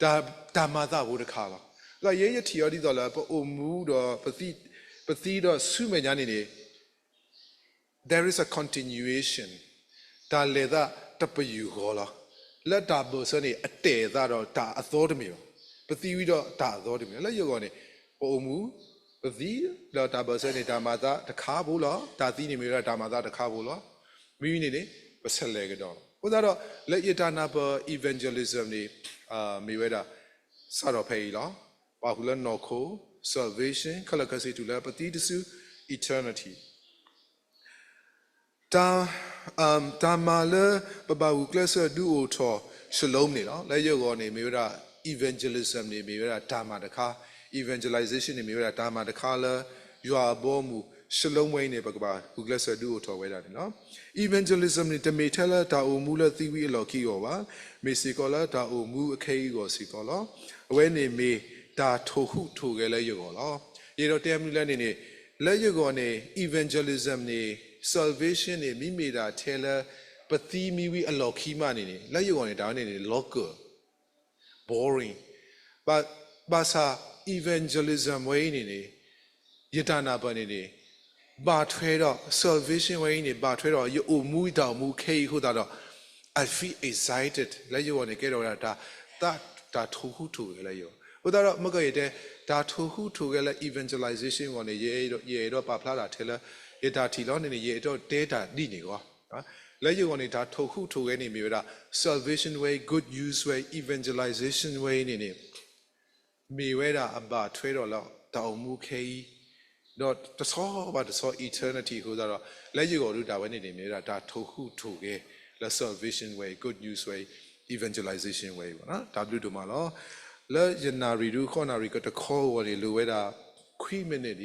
တၢ်မၤသးဖိတခါလီၤ. ဒီးယဲယထံၣ်အီၤဒ်သိးလၢ ပအိၣ်မူဒီး ပသံဒီးဆူမဲာ်ညါန့ၣ်န့ၣ် there is a continuation, တၢ်လဲၤသးတပယူာ်ဃီလီၤ. လၢတၢ်ဘၢၣ်စၢၤန့ၣ် အတဲာ်သးဒီးတၢ်အသီတမ့ၢ်ဘၣ်, ပသံဝံၤဒီးတၢ်အသီတမ့ၢ်ဘၣ်. လၢယဂီၢ်န့ၣ် ပအိၣ်မူ, ပ ပသံလၢတၢ်ဘၢၣ်စၢၤန့ၣ် တၢ်မၤသးတခါဖိလီၤ. တၢ်သံန့ၣ်မ့ၢ်ဝဲဒၣ်တၢ်မၤသးတခါဖိလီၤ. မ့ၢ်န့ၣ်န့ၣ် ပဆဲးလဲၤကဒီးလီၤ. အဃိသတးဒီး လၢယတၢ်နၢ်ပၢၢ် evangelism န့ၣ် မ့ၢ်ဝဲဒၣ် စးထီၣ်ဖဲအံၤလီၤ. ပာ်ဃုာ်လၢနီၢ်ခိ salvation ခဲလၢာ်ခဲဆ့တုၤလၢပသံတစု eternity တၢ်မၤလၢပဘၣ်ဂုာ်ကျဲးစၢးဒုးအိၣ်ထီၣ် shalom န့ၣ်လီၤ. လၢယဂီၢ်န့ၣ် မ့ၢ်ဝဲဒၣ် evangelism န့ၣ် မ့ၢ်ဝဲဒၣ်တၢ်မၤတခါ, evangelization န့ၣ် မ့ၢ်ဝဲဒၣ်တၢ်မၤတခါလၢ ယွၤအဘီအမုၢ် shalom ဝဲအံၤန့ၣ် ပကဘၣ်ဂုာ်ကျဲးစၢးဒုးအိၣ်ထီၣ်ဝဲဒၣ်န့ၣ်လီၤ. evangelism န့ၣ် တမ့ၢ်ထဲလၢတၢ်အိၣ်မူလၢသံဝံၤအလီၢ်ခံအဂီၢ်ဘၣ်. မ့ၢ်စ့ၢ်ကီးလၢတၢ်အိၣ်မူအခဲအံၤအဂီၢ်စ့ၢ်ကီးလီၤ. အဝဲန့ၣ်မ့ၢ်တၢ်ထိၣ်ဟူးထိၣ်ဂဲၤလၢယဂီၢ်လီၤ. ယအဲၣ်ဒိးတဲမနုၤလဲၣ်န့ၣ်န့ၣ် လၢယဂီၢ်န့ၣ် evangelism န့ၣ် salvation န့ၣ် မ့မ့ၢ်ဒၣ်ထဲလၢ ပသံမံဝံၤအလီၢ်ခံမးန့ၣ်န့ၣ် လၢယဂီၢ်န့ၣ် တၢ်ဝဲန့ၣ်န့ၣ် local boring ဘၣ်ဆၣ် evangelism ဝဲအံၤန့ၣ်န့ၣ် ယတၢ်နၢ်ပၢၢ်န့ၣ်န့ၣ် ဘၣ်ထွဲဒီး salvation ဝဲအံၤန့ၣ် ဘၣ်ထွဲဒီးယအိၣ်မူတၢ်အိၣ်မူခဲအံၤအဃိသတးဒီး I feel excited လၢယဂီၢ်န့ၣ် ကဲထီၣ်ဝဲဒၣ်တၢ်သး တၢ်ထိၣ်ဟူးထိၣ်ဂဲၤလၢယဂီၢ်. အဃိသတးဒီး မ့ၢ်ကယဲၢ်တဲ တၢ်ထိၣ်ဟူးထိၣ်ဂဲၤလၢ evangelization အဂီၢ်န့ၣ် ယအဲၣ်ဒိး ယအဲၣ်ဒိးပာ်ဖျါတၢ်ထဲလၢ ယတၢ်ထံၣ်လီၤန့ၣ်န့ၣ် ယအဲၣ်ဒိးတဲတၢ်ဒ်န့ၣ်ဂီၢ် လၢယဂီၢ်န့ၣ် တၢ်ထိၣ်ဟူးထိၣ်ဂဲၤန့ၣ်မ့ၢ်ဝဲဒၣ် salvation ဝဲအံၤ good news ဝဲအံၤ evangelization ဝဲအံၤန့ၣ်န့ၣ် မ့ၢ်ဝဲဒၣ်အဘၣ်ထွဲဒီးလၢ တၢ်အိၣ်မူခဲအံၤ ဒီးတဆီဘၣ်တဆီ eternity အဃိသတးဒီး လၢယဂီၢ်ဒုးတၢ်ဝဲန့ၣ်န့ၣ် မ့ၢ်ဝဲဒၣ်တၢ်ထိၣ်ဟူးထိၣ်ဂဲၤလၢ salvation ဝဲအံၤ good news ဝဲအံၤ evangelization ဝဲအံၤဘၣ်နီၤ တၢ်ဘျုးဒိၣ်မးလီၤ. လၢယနၣ်ရံၣ်ဒုး ဃိးနၣ်ရံၣ်ကတခီအဂီၢ်န့ၣ် လိၣ်ဝဲဒၣ် ခွံ minute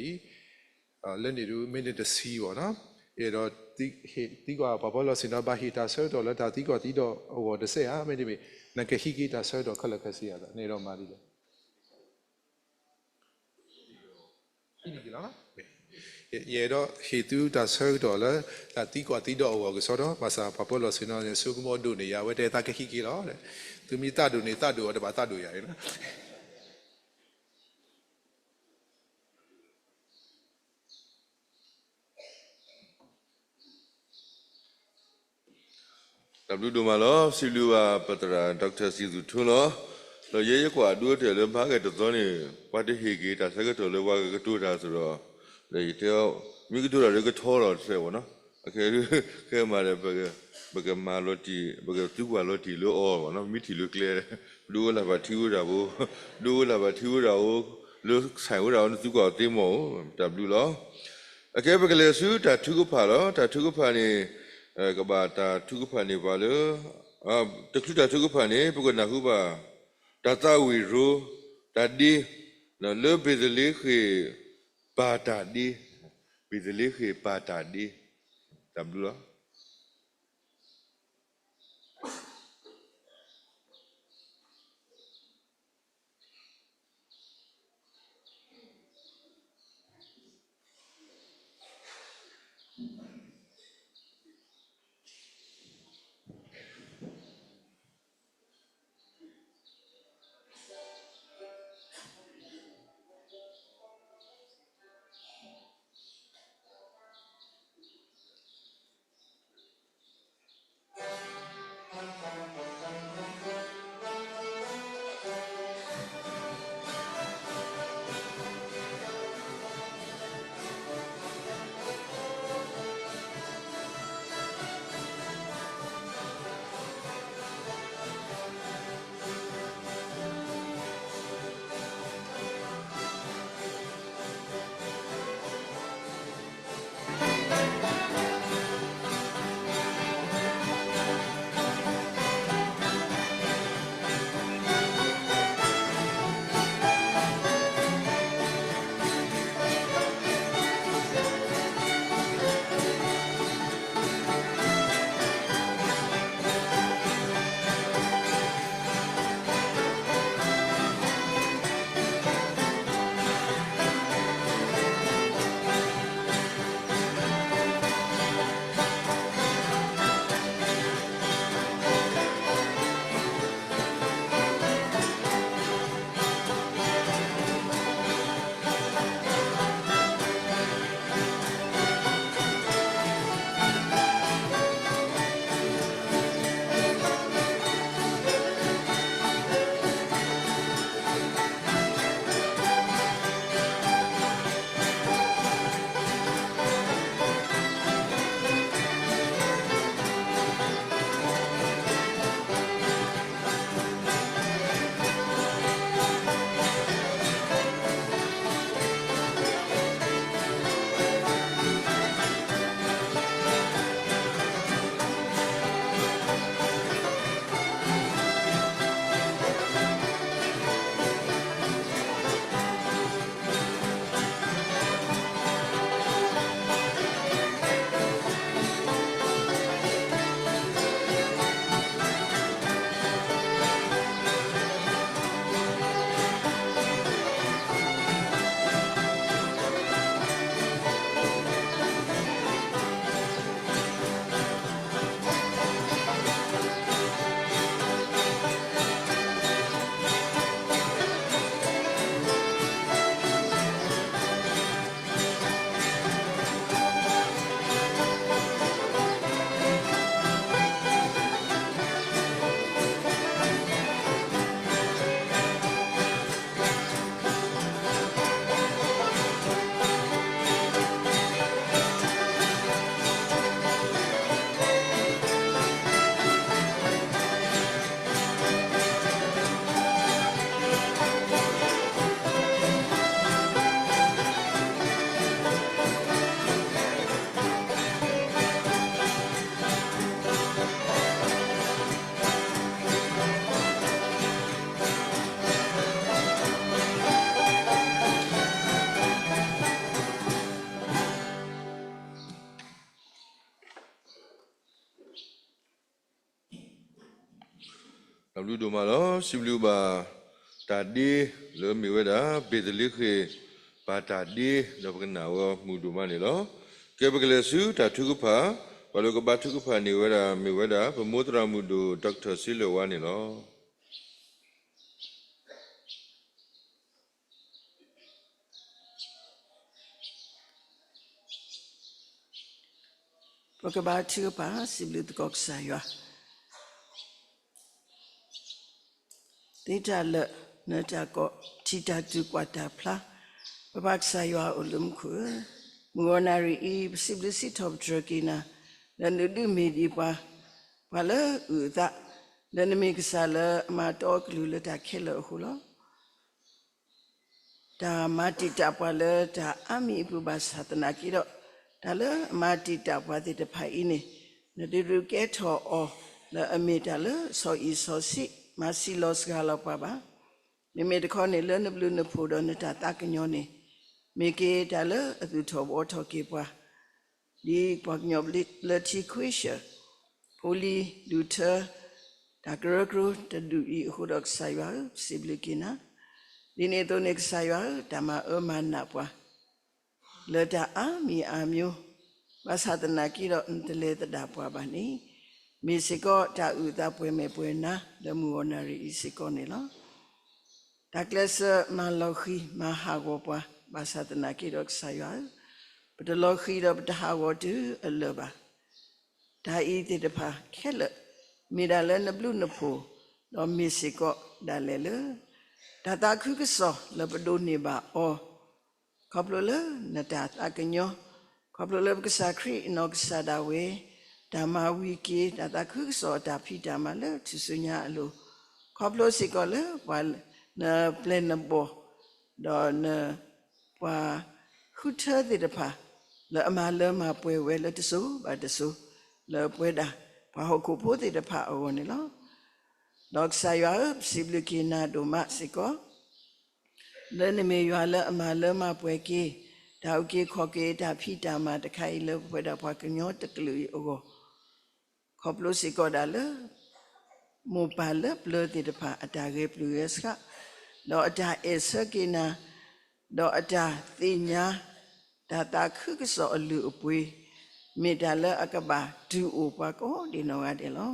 အံၤ လၢန့ၣ်ဒုး minute တဆံဘၣ်နီၤ အဲၣ်ဒိးသံကွၢ်ပှၤပၢၤလီၢ်ဆ့ၣ်နီၤ ဘၣ်ဟ့ၣ်တၢ်ဆၢကတီၢ်လၢတၢ်သံကွၢ်သံဒိးအဂီၢ်တစဲးဧါ မ့တမ့ၢ် နကဟံးက့ၤတၢ်ဆၢကတီၢ်ခဲလၢာ်ခဲဆ့ဧါ နအဲၣ်ဒိးမၤဒ်လဲၣ် ဟံးက့ၤလီၤ ယအဲၣ်ဒိးဟ့ၣ်သုတၢ်ဆၢကတီၢ်လၢ တၢ်သံကွၢ်သံဒိးအဂီၢ်ကစီဒီ ဘၣ်ဆၣ်ပှၤပၢၤလီၢ်ဆ့ၣ်နီၤန့ၣ် ဆိကမိၣ်ဒိၣ်န့ၢ်ယၤ အဝဲတဲသးကဟံးက့ၤလီၤ သုမ့ၢ်သးဒိၣ်န့ၢ်သးဒိၣ်အီၤ တဘၣ်သးဒိၣ်ယၤန့ၣ်လီၤ တၢ်ဘျုးဒိၣ်မးလီၤ. စံးဘျုးဘၣ်ပသရၣ် Doctor စံးသူၣ်ထူလီၤ. ဒီးယဲယကွၢ်အဒိအတဲာ်လၢမၤဂ့ၤတသီန့ၣ် ပှၤတဟ့ၣ်က့ၤတၢ်ဆၢကတီၢ်လၢပှၤကကတိၤတၢ်အသိးဒီး ဒီးယတဲအီၤ မ့ၢ်ကတိၤတၢ်ဒီးကထီလီၤတစဲးဘၣ်နီၤ. အခဲ ခဲမၤဒီး ပကမၤလီၤတံၢ် ပကသံကွၢ်လီၤတံၢ်လၢအီၤဘၣ်နီၤ. မ့ၢ်ထံၣ်လၢကျဲ ဒိဝဲလၢ်ဘၣ်ထံဝဲဒၣ်အိၣ်, ဒိဝဲလၢ်ဘၣ်ထံဝဲဒၣ်အိၣ်, လၢဆဲးဝဲဒၣ်အိၣ် နသံကွၢ်အီၤသ့မီၢ်ဧိၤ, တၢ်ဘျုးလီၤ. အခဲ ပကလဲၤဆူတၢ်ထုကဖၣ်လီၤ. တၢ်ထုကဖၣ်န့ၣ် ကဘၣ်တၢ်ထုကဖၣ်န့ၣ်ပှၤလၢ တချုးတၢ်ထုကဖၣ်န့ၣ် ပကနၢ်ဟူဘၣ် တၢ်သးဝံၣ်ရိ တၢ်ဒ့ လၢဘ့းသလ့ဃ့ၣ် ပၢ်တၢ်ဒ့, ဘ့းသလ့ဃ့ၣ်ပၢ်တၢ်ဒ့, တၢ်ဘျုးလီၤ. တၢ်ဘျုးဒိၣ်မးလီၤ. စံးဘျုးဘၣ်တၢ်ဒ့လၢမ့ၢ်ဝဲဒၣ် ဘ့းသလ့ဃ့ၣ် ဘၣ်တၢ်ဒ့ ဒီးပကနၣ်ဝဲမုာ်ဒိၣ်မးန့ၣ်လီၤ. ကဲပကလဲၤဆူတၢ်ထုကဖၣ်, ပှၤလၢကဘါထုကဖၣ်န့ၢ်ဝဲဒၣ် မ့ၢ်ဝဲဒၣ် ပမိၢ်သရၣ်မုၣ်ဒိၣ် Doctor စ့လၢၣ်ဝါန့ၣ်လီၤ. ပကဘါထုကဖၣ် စံးဘျုးသကိးကစၢ်ယွၤ သ့တၢ်လၢာ် နၢတၢ်ကီ ထံၣ်တၢ်တူၢ်ကွၢ်တၢ်ဖျါ ပပၢ်ကစၢ်ယွၤအိၣ်လၢမူခိၣ်ဧၢ, မုၢ်ဂီၤနၣ်ရံၣ်အံၤ ပစံးဘျုးစံးထီၣ်ပတြၢၤက့ၤနၤ လၢနဒုးမ့ၢ်ဒံးပှၤ ပှၤလၢအုၣ်အသး လၢနမ့ၢ်ကစၢ်လၢအမၤတီအကလုၢ်လၢတၢ်ခဲလၢာ်အဃိလီၤ. တၢ်မၤတံာ်တာ်ပှၤလၢတၢ်အါမံၤအပူၤဘၣ်ဆၣ်သနာ်က့ဒီး တၢ်လၢအမၤတံာ်တာ်ပှၤသ့ၣ်တဖၣ်အံၤန့ၣ် နဒုးဒုးကဲထီၣ်အီၤ လၢအမ့ၢ်တၢ်လၢစီၤအံၤစီၤဆံး မၤဆံးလီၤစှၤလီၤပှၤဘၣ်. မ့မ့ၢ်တခီန့ၣ် လၢနဘျုးနဖှိၣ်ဒီးနတၢ်သးကညီၤန့ၣ် မ့ၢ်က့ၤတၢ်လၢအသူၣ်ထီၣ်ဘှီထီၣ်က့ၤပှၤ ဒ်ပှၤကညီဘျ့လၢထံခွ့ဆၢၣ် ဖိလံၤဒူၣ်ထၢ တၢ်ကရၢကရိတဒူၣ်အံၤအဃိဒီး ကစၢ်ယွၤဧၢ, ပစံးဘျုးက့ၤနၤ. ဒ်န့ၣ်အသိးန့ၣ် ကစၢ်ယွၤဧၢ, တၢ်မၤအၢမၤနးပှၤ လၢတၢ်အါမံၤအါမျိုး ဘၣ်ဆၣ်သနာ်က့ဒီး နတလဲၤသဒၣ်ပှၤဘၣ်န့ၣ် မ့ၢ်စ့ၢ်ကီးတၢ်အုၣ်အသးပှဲၤမဲာ်ပှဲၤနါ လၢမုၢ်ဂီၤနၣ်ရံၣ်အံၤစ့ၢ်ကီးန့ၣ်လီၤ. တၢ်ကျဲးစၢးမၤလီၤဃံၤမၤဟးဂီၤပှၤ ဘၣ်ဆၣ်သနာ်က့ဒီး ကစၢ်ယွၤဧၢ, ပတလီၤဃံၤဒီးပတဟးဂီၤတုၤအလၢာ်ဘၣ်. တၢ်အံၤသ့ၣ်တဖၣ်ခဲလၢာ် မ့ၢ်ဒၣ်လၢနဘျုးနဖှိၣ် ဒီးမ့ၢ်စ့ၢ်ကီးဒၣ်လဲာ်လၢ တၢ်သးခုကစီၣ်လၢပဒိးန့ၢ်ဘၣ်အီၤ ခီဖျိလၢနတၢ်သးကညီၤ, ခီဖျိလၢပကစၢ်ခရံာ်အနီၢ်ကစၢ်ဒၣ်ဝဲ တၢ်မၤဝံၤက့ၤ တၢ်သးခုကစီၣ်အတၢ်ဖံးတၢ်မၤလၢထူၣ်စုညါအလိၤ, ခီဖျိစ့ၢ်ကီးလၢပှၤနပျဲၢ်နဘီၣ် ဒီးန ပှၤဃုထၢသ့ၣ်တဖၣ် လၢအမၤလၢမၤပှဲၤဝဲလၢတစိၤဘၣ်တစိၤ လၢပဝဲဒၣ်ပှၤဟီၣ်ခိၣ်ဖိသ့ၣ်တဖၣ်အဂီၢ်န့ၣ်လီၤ. ဒီးကစၢ်ယွၤဧၢ, ပစံးဘျုးက့ၤနၤဒိၣ်မးစ့ၢ်ကီး လၢနမ့ၢ်ယွၤလၢအမၤလၢမၤပှဲၤက့ၤ တၢ်အုၣ်က့ၤခီၣ်က့ၤတၢ်ဖံးတၢ်မၤတခါအံၤလၢပဝဲဒၣ်ပှၤကညီတကလုာ်အံၤအဂီၢ် ခီဖျိစ့ၢ်ကီးဒၣ်လၢ မိၢ်ပၢ်လၢပျၢၤသ့ၣ်တဖၣ် အတၢ်ဂဲၤပျုၢ်ဂဲၤဆှး, ဒီးအတၢ်အဲၣ်ဆၢက့ၤနၤ, ဒီးအတၢ်သ့ၣ်ညါ တၢ်သးခုကစီၣ်အလုၢ်အပှ့ၤ, မ့ၢ်တၢ်လၢအကဘၣ်တုၤအိၣ်ပှၤကိးဒံးနီၢ်ဂၤဒဲးလီၤ.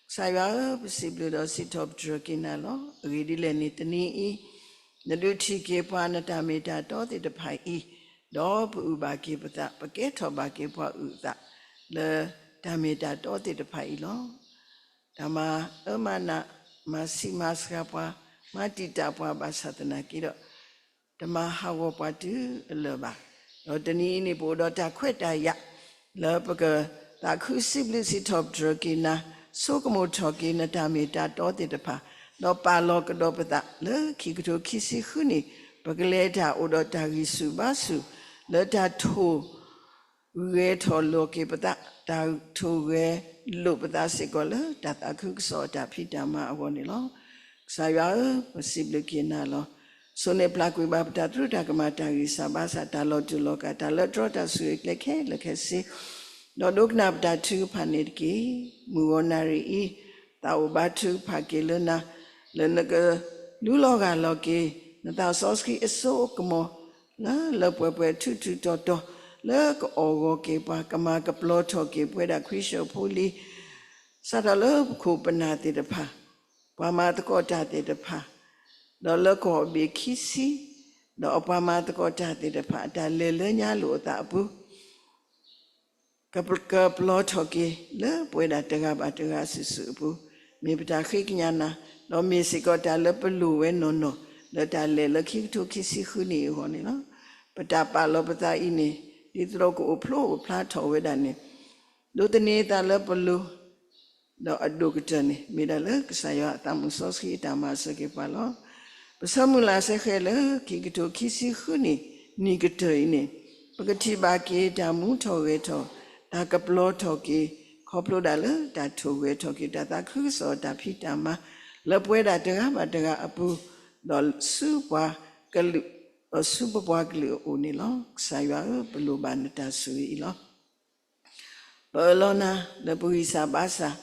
ကစၢ်ယွၤဧၢ, ပစံးဘျုးဒီးစံးထီၣ်ပတြၢၤက့ၤနၤလီၤ. အဂ့ၢ်ဒ်လဲၣ်န့ၣ် တနံၤအံၤ နဒုးထံၣ်က့ၤပှၤနတၢ်မ့ၢ်တၢ်တီသ့ၣ်တဖၣ်အံၤ, ဒီးပအုၣ်ဘၣ်က့ၤပသး, ပကဲထီၣ်ဘၣ်က့ၤပှၤအုၣ်အသး လၢတၢ်မ့ၢ်တၢ်တီသ့ၣ်တဖၣ်အံၤလီၤ. တၢ်မၤအၢမၤနး, မၤဆံးမၤစှၤပှၤ, မၤတံာ်တာ်ပှၤဘၣ်ဆၣ်သနာ်က့ဒီး တမၤဟးဂီၤပှၤတုၤအလၢာ်ဘၣ်. ဒီးတနံၤအံၤန့ၣ် ပအိၣ်ဒီးတၢ်ခွဲးတၢ်ယာ် လၢပကသးခုစံးဘျုးစံးထီၣ်ပတြၢၤက့ၤနၤ, ဆိကမိၣ်ထီၣ်က့ၤနတၢ်မ့ၢ်တၢ်တီသ့ၣ်တဖၣ်, ဒီးပာ်လီၤကဒီးပသးလၢခံကထိခံဆံဃုနံၣ်, ပကလဲၤတၢ်အိၣ်ဒီးတၢ်ဂံၢ်ဆူၣ်ဘါဆူၣ် လၢတၢ်ထိၣ် ဂဲၤထီၣ်လိာ်က့ၤပသး, တၢ်ထိၣ်ဂဲၤလိာ်ပသးစ့ၢ်ကီးလၢ တၢ်သးခုကစီၣ်အတၢ်ဖံးတၢ်မၤအဂီၢ်န့ၣ်လီၤ. ကစၢ်ယွၤဧၢ, ပစံးဘျုးက့ၤနၤလီၤ. ဆိၣ်န့ၢ်ပျၢ်ကွံာ်ဘၣ်ပတၢ်သရူးတၢ်ကမၣ်တၢ်ဂံၢ်စၢ်ဘါစၢ် တၢ်လီၤတူာ်လီၤကာ် တၢ်လၢတြီတၢ်ဆိၣ်ဂ့ၤကျဲခဲလၢာ်ခဲဆ့ ဒီးဒိကနၣ်ပတၢ်ထုကဖၣ်န့ၣ်တက့ၢ်. မုၢ်ဂီၤနၣ်ရံၣ်အံၤ သးအိၣ်ဘါထုကဖၣ်က့ၤလၢနၤ, လၢနကလူလီၤဂၢ်လီၤက့ၤ နသးစီဆှံအစိအကမီၤ လၢလၢပှဲၤပှဲၤထူးထူးတီၤတီၤ လၢကအီၣ်ဂီၤက့ၤပှၤ ကမၤကပျီထီၣ်က့ၤပဝဲဒၣ်ခွံဆၢၣ်ဖိလံၤ စးထီၣ်လၢပခိၣ်ပနၢ်သ့ၣ်တဖၣ်, ပှၤမၤသကိးတၢ်သ့ၣ်တဖၣ်, ဒီးလၢကီၢ်ဘ့ၣ်ခံဆံ, ဒီးအပှၤမၤသကိးတၢ်သ့ၣ်တဖၣ် အတၢ်လဲၤလၢညါလိာ်အသးအပူၤ ကပ ကပျီထီၣ်က့ၤ လၢပဝဲဒၣ်တဂၤဘၣ်တဂၤစုာ်စုာ်အပူၤ, မ့ၢ်ပတၢ်ဃ့ကညးနၤ, ဒီးမ့ၢ်စ့ၢ်ကီးတၢ်လၢပလိၣ်ဝဲနီၢ်နီၢ် လၢတၢ်လဲၤလၢခံကထိခံဆံဃုနံၣ်အဂီၢ်န့ၣ်လီၤ. ပတၢ်ပာ်လီၤပသးအံၤန့ၣ် ဒ်သိးကအိၣ်ဖျိအိၣ်ဖျါထီၣ်ဝဲဒၣ်န့ၣ် ဒိးသန့ၤသးလၢပလိၤ ဒီးအဒိၣ်ကတၢၢ်န့ၣ် မ့ၢ်ဒၣ်လၢကစၢ်ယွၤအသးမုၢ်စီဆှံအတၢ်မၤစၢၤက့ၤပှၤလီၤ. ပဆၢမုၢ်လၢ်စ့ၢ်ကီးလၢ ခံကထိခံဆံဃုနံၣ် နံၣ်ကတၢၢ်အံၤန့ၣ် ပကထံၣ်ဘၣ်က့ၤတၢ်မူထီၣ်ဂဲၤထီၣ်, တၢ်ကပျီထီၣ်က့ၤ ခီဖျိဒၣ်လၢတၢ်ထိၣ်ဂဲၤထီၣ်က့ၤ တၢ်သးခုကစီၣ်တၢ်ဖံးတၢ်မၤ လၢပဝဲဒၣ်တဂၤဘၣ်တဂၤအပူၤ, ဒီးဆူပှၤကလုာ်, ဒီးဆူပပှၤကလုာ်အအိၣ်န့ၣ်လီၤ. ကစၢ်ယွၤဧၢ, ပလိၣ်ဘၣ်နတၢ်ဆိၣ်ဂ့ၤအံၤလီၤ. ပအၢၣ်လီၤနၤလၢပဂံၢ်စၢ်ဘါစၢ်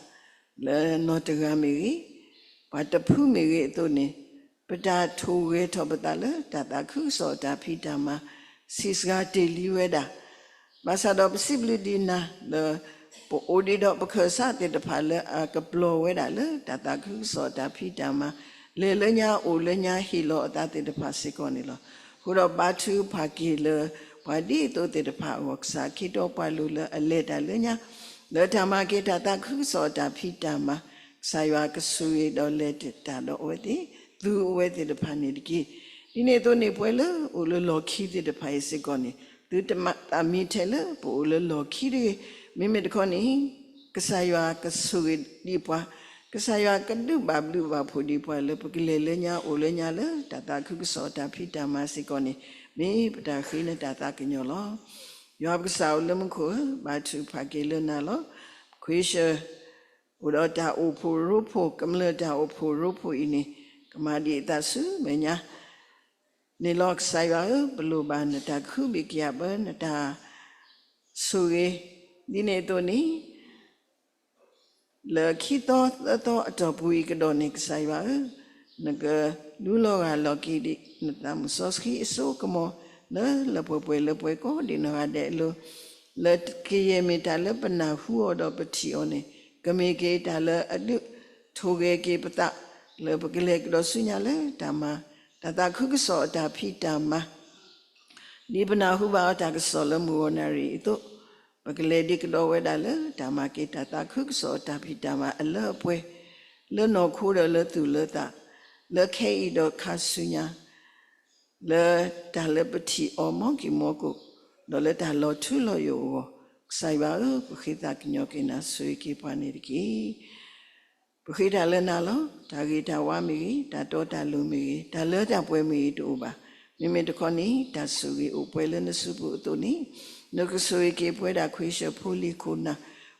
လၢနီၢ်တဂၤမ့ၢ်ဂ့ၤ, ပှၤတဖုမ့ၢ်ဂ့ၤအသိးန့ၣ်, ပတၢ်ထိၣ်ဂဲၤထီၣ်ပသးလၢတၢ်သးခုကစီၣ်အတၢ်ဖံးတၢ်မၤ ဆံးစှၤတ့ၢ်လံဝဲဒၣ်. ဘၣ်ဆၣ်ဒီးပစံးဘျုးဒံးနၤလၢ ပအိၣ်ဒံးဒီးပခၢၣ်စးသ့ၣ်တဖၣ်လၢအကပျီၢ်ဝဲဒၣ်လၢတၢ်သးခုကစီၣ်အတၢ်ဖံးတၢ်မၤ, လဲၤလၢညါအိၣ်လၢညါဟ့ၣ်လီၤအသးသ့ၣ်တဖၣ်စ့ၢ်ကီးန့ၣ်လီၤ. အဃိဒီးဘါထုကဖၣ်က့ၤလၢ ပှၤဒ်သိးသ့ၣ်တဖၣ်အဂီၢ် ကစၢ်ခ့တီပှၤလိၤလၢအလဲၤတၢ်လၢညါ လၢတၢ်မၤက့ၤတၢ်သးခုကစီၣ်အတၢ်ဖံးတၢ်မၤ, ကစၢ်ယွၤကဆိၣ်ဂ့ၤဒီးလဲၤတၢ်ဒီးအဝဲသ့ၣ်, သူအဝဲသ့ၣ်တဖၣ်န့ၣ်တက့ၢ်. ဒ်န့ၣ်အသိးန့ၣ် ပဝဲလၢအိၣ်လၢလီၢ်ခံသ့ၣ်တဖၣ်အံၤစ့ၢ်ကီးန့ၣ် သုတမၤသးမံထဲလၢပအိၣ်လၢလီၢ်ခံတဂ့ၤ. မ့မ့ၢ်တခီန့ၣ် ကစၢ်ယွၤကဆိၣ်ဂ့ၤဒံးပှၤ, ကစၢ်ယွၤကဒုးဘၣ်ဘျုးဘၣ်ဖှိၣ်ဒံးပှၤလၢပကလဲၤလၢညါအိၣ်လၢညါလၢ တၢ်သးခုကစီၣ်အတၢ်ဖံးတၢ်မၤစ့ၢ်ကီးန့ၣ် မ့ၢ်ပတၢ်ဃ့နတၢ်သးကညီၤလီၤ. ယွၤပကစၢ်အိၣ်လၢမူခိၣ်ဧၢ, ဘါထုကဖၣ်က့ၤလၢနၤလီၤ. ခွ့ၡၢၣ် အိၣ်ဒီးတၢ်အိၣ်ဖှိၣ်ရိဖှိၣ်, ကမျၢၢ်တၢ်အိၣ်ဖှိၣ်ရိဖှိၣ်အံၤန့ၣ် ကမၤဒံးအသးဆူမဲာ်ညါန့ၣ်လီၤ. ကစၢ်ယွၤဧၢ, ပလိၣ်ဘၣ်နတၢ်ကဟုဘံၣ်ကယာ်ဘၢ, နတၢ်ဆိၣ်ဂ့ၤ, ဒ်န့ၣ်အသိးန့ၣ် လၢခံသီသၢသီအတီၢ်ပူၤအံၤကဒီးန့ၣ် ကစၢ်ယွၤဧၢ, နကလူလီၤဂာ်လီၤက့ၤဒံး နသးမုၢ်စီဆှံအစိကမီၤ လၢလၢပှဲၤပှဲၤလၢပှဲၤကိးဒံးနီၢ်ဂၤဒဲးအလိၤ, လၢကယဲၢ်မ့ၢ်တၢ်လၢပနၢ်ဟူအီၤဒီးပထံၣ်အီၤန့ၣ် ကမ့ၢ်က့ၤတၢ်လၢအဒုးထိၣ်ဂဲၤက့ၤပသး လၢပကလဲၤကဒီးဆူညါလၢတၢ်မၤ တၢ်သးခုကစီၣ်အတၢ်ဖံးတၢ်မၤ ဒ်ပနၢ်ဟူဘၣ်အီၤတၢ်ကစီၣ်လၢမုၢ်ဂီၤနၣ်ရံၣ်အသိး, ပကလဲၤဒံးကဒီးဝဲဒၣ်လၢတၢ်မၤက့ၤတၢ်သးခုကစီၣ်အတၢ်ဖံးတၢ်မၤအလၢအပှဲၤ, လၢနီၢ်ခိဒီးလၢသူၣ်လၢသး, လၢခဲအံၤဒီးခါဆူညါ, လၢတၢ်လၢပထံၣ်အီၤမ်က့ၤမ်ကိၣ်, ဒီးလၢတၢ်လီၤထူလီၤယိာ်အဂီၢ်, ကစၢ်ယွၤဧၢ, ပဃ့သးကညီၤက့ၤနၤ ဆိၣ်ဂ့ၤက့ၤပှၤန့ၣ်တက့ၢ်. ပဃ့တၢ်လၢနၤလီၤ. တၢ်ဂ့ၤတၢ်ဝါမ့ၢ်ဂ့ၤ, တၢ်တီတၢ်လိၤမ့ၢ်ဂ့ၤ, တၢ်လၢတၢ်ပှဲၤမ့ၢ်ဂ့ၤတအိၣ်ဘၣ်. မ့မ့ၢ်တခီန့ၣ် တၢ်ဆိၣ်ဂ့ၤအိၣ်ပှဲၤလၢနစုပူၤအသိးန့ၣ်, နကဆိၣ်ဂ့ၤက့ၤပဝဲဒၣ်ခွ့ၡၢၣ်ဖိလံၤခိၣ်နၢ်,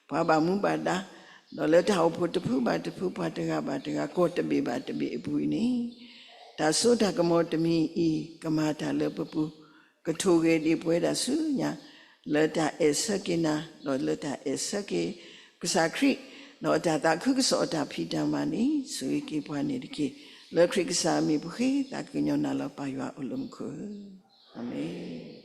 ပှၤဘၣ်မူဘၣ်ဒါ, ဒီးလၢတၢ်အိၣ်ဖှိၣ်တဖုဘၣ်တဖု ပှၤတဂၤဘၣ်တဂၤ ကီၢ်တဘ့ၣ်ဘၣ်တဘ့ၣ်အပူၤအံၤန့ၣ်, တၢ်စိတၢ်ကမီၤတမံၤအံၤ ကမၤတၢ်လၢပပူၤ ကထိၣ်ဂဲၤဒံးပဝဲဒၣ်ဆူညါ, လၢတၢ်အဲၣ်ဆၢက့ၤနၤ, ဒီးလၢတၢ်အဲၣ်ဆၢက့ၤကစၢ်ခရံာ်, ဒီးတၢ်သးခုကစီၣ်အတၢ်ဖံးတၢ်မၤန့ၣ် ဆိၣ်ဂ့ၤက့ၤပှၤန့ၣ်တက့ၢ်. လၢခရံာ်ကစၢ်အမံၤ ပဃ့သးကညီၤနၤလီၤ ပၢ်ယွၤအိၣ်လၢမူခိၣ်ဧၢ, အၤမ့ၣ်.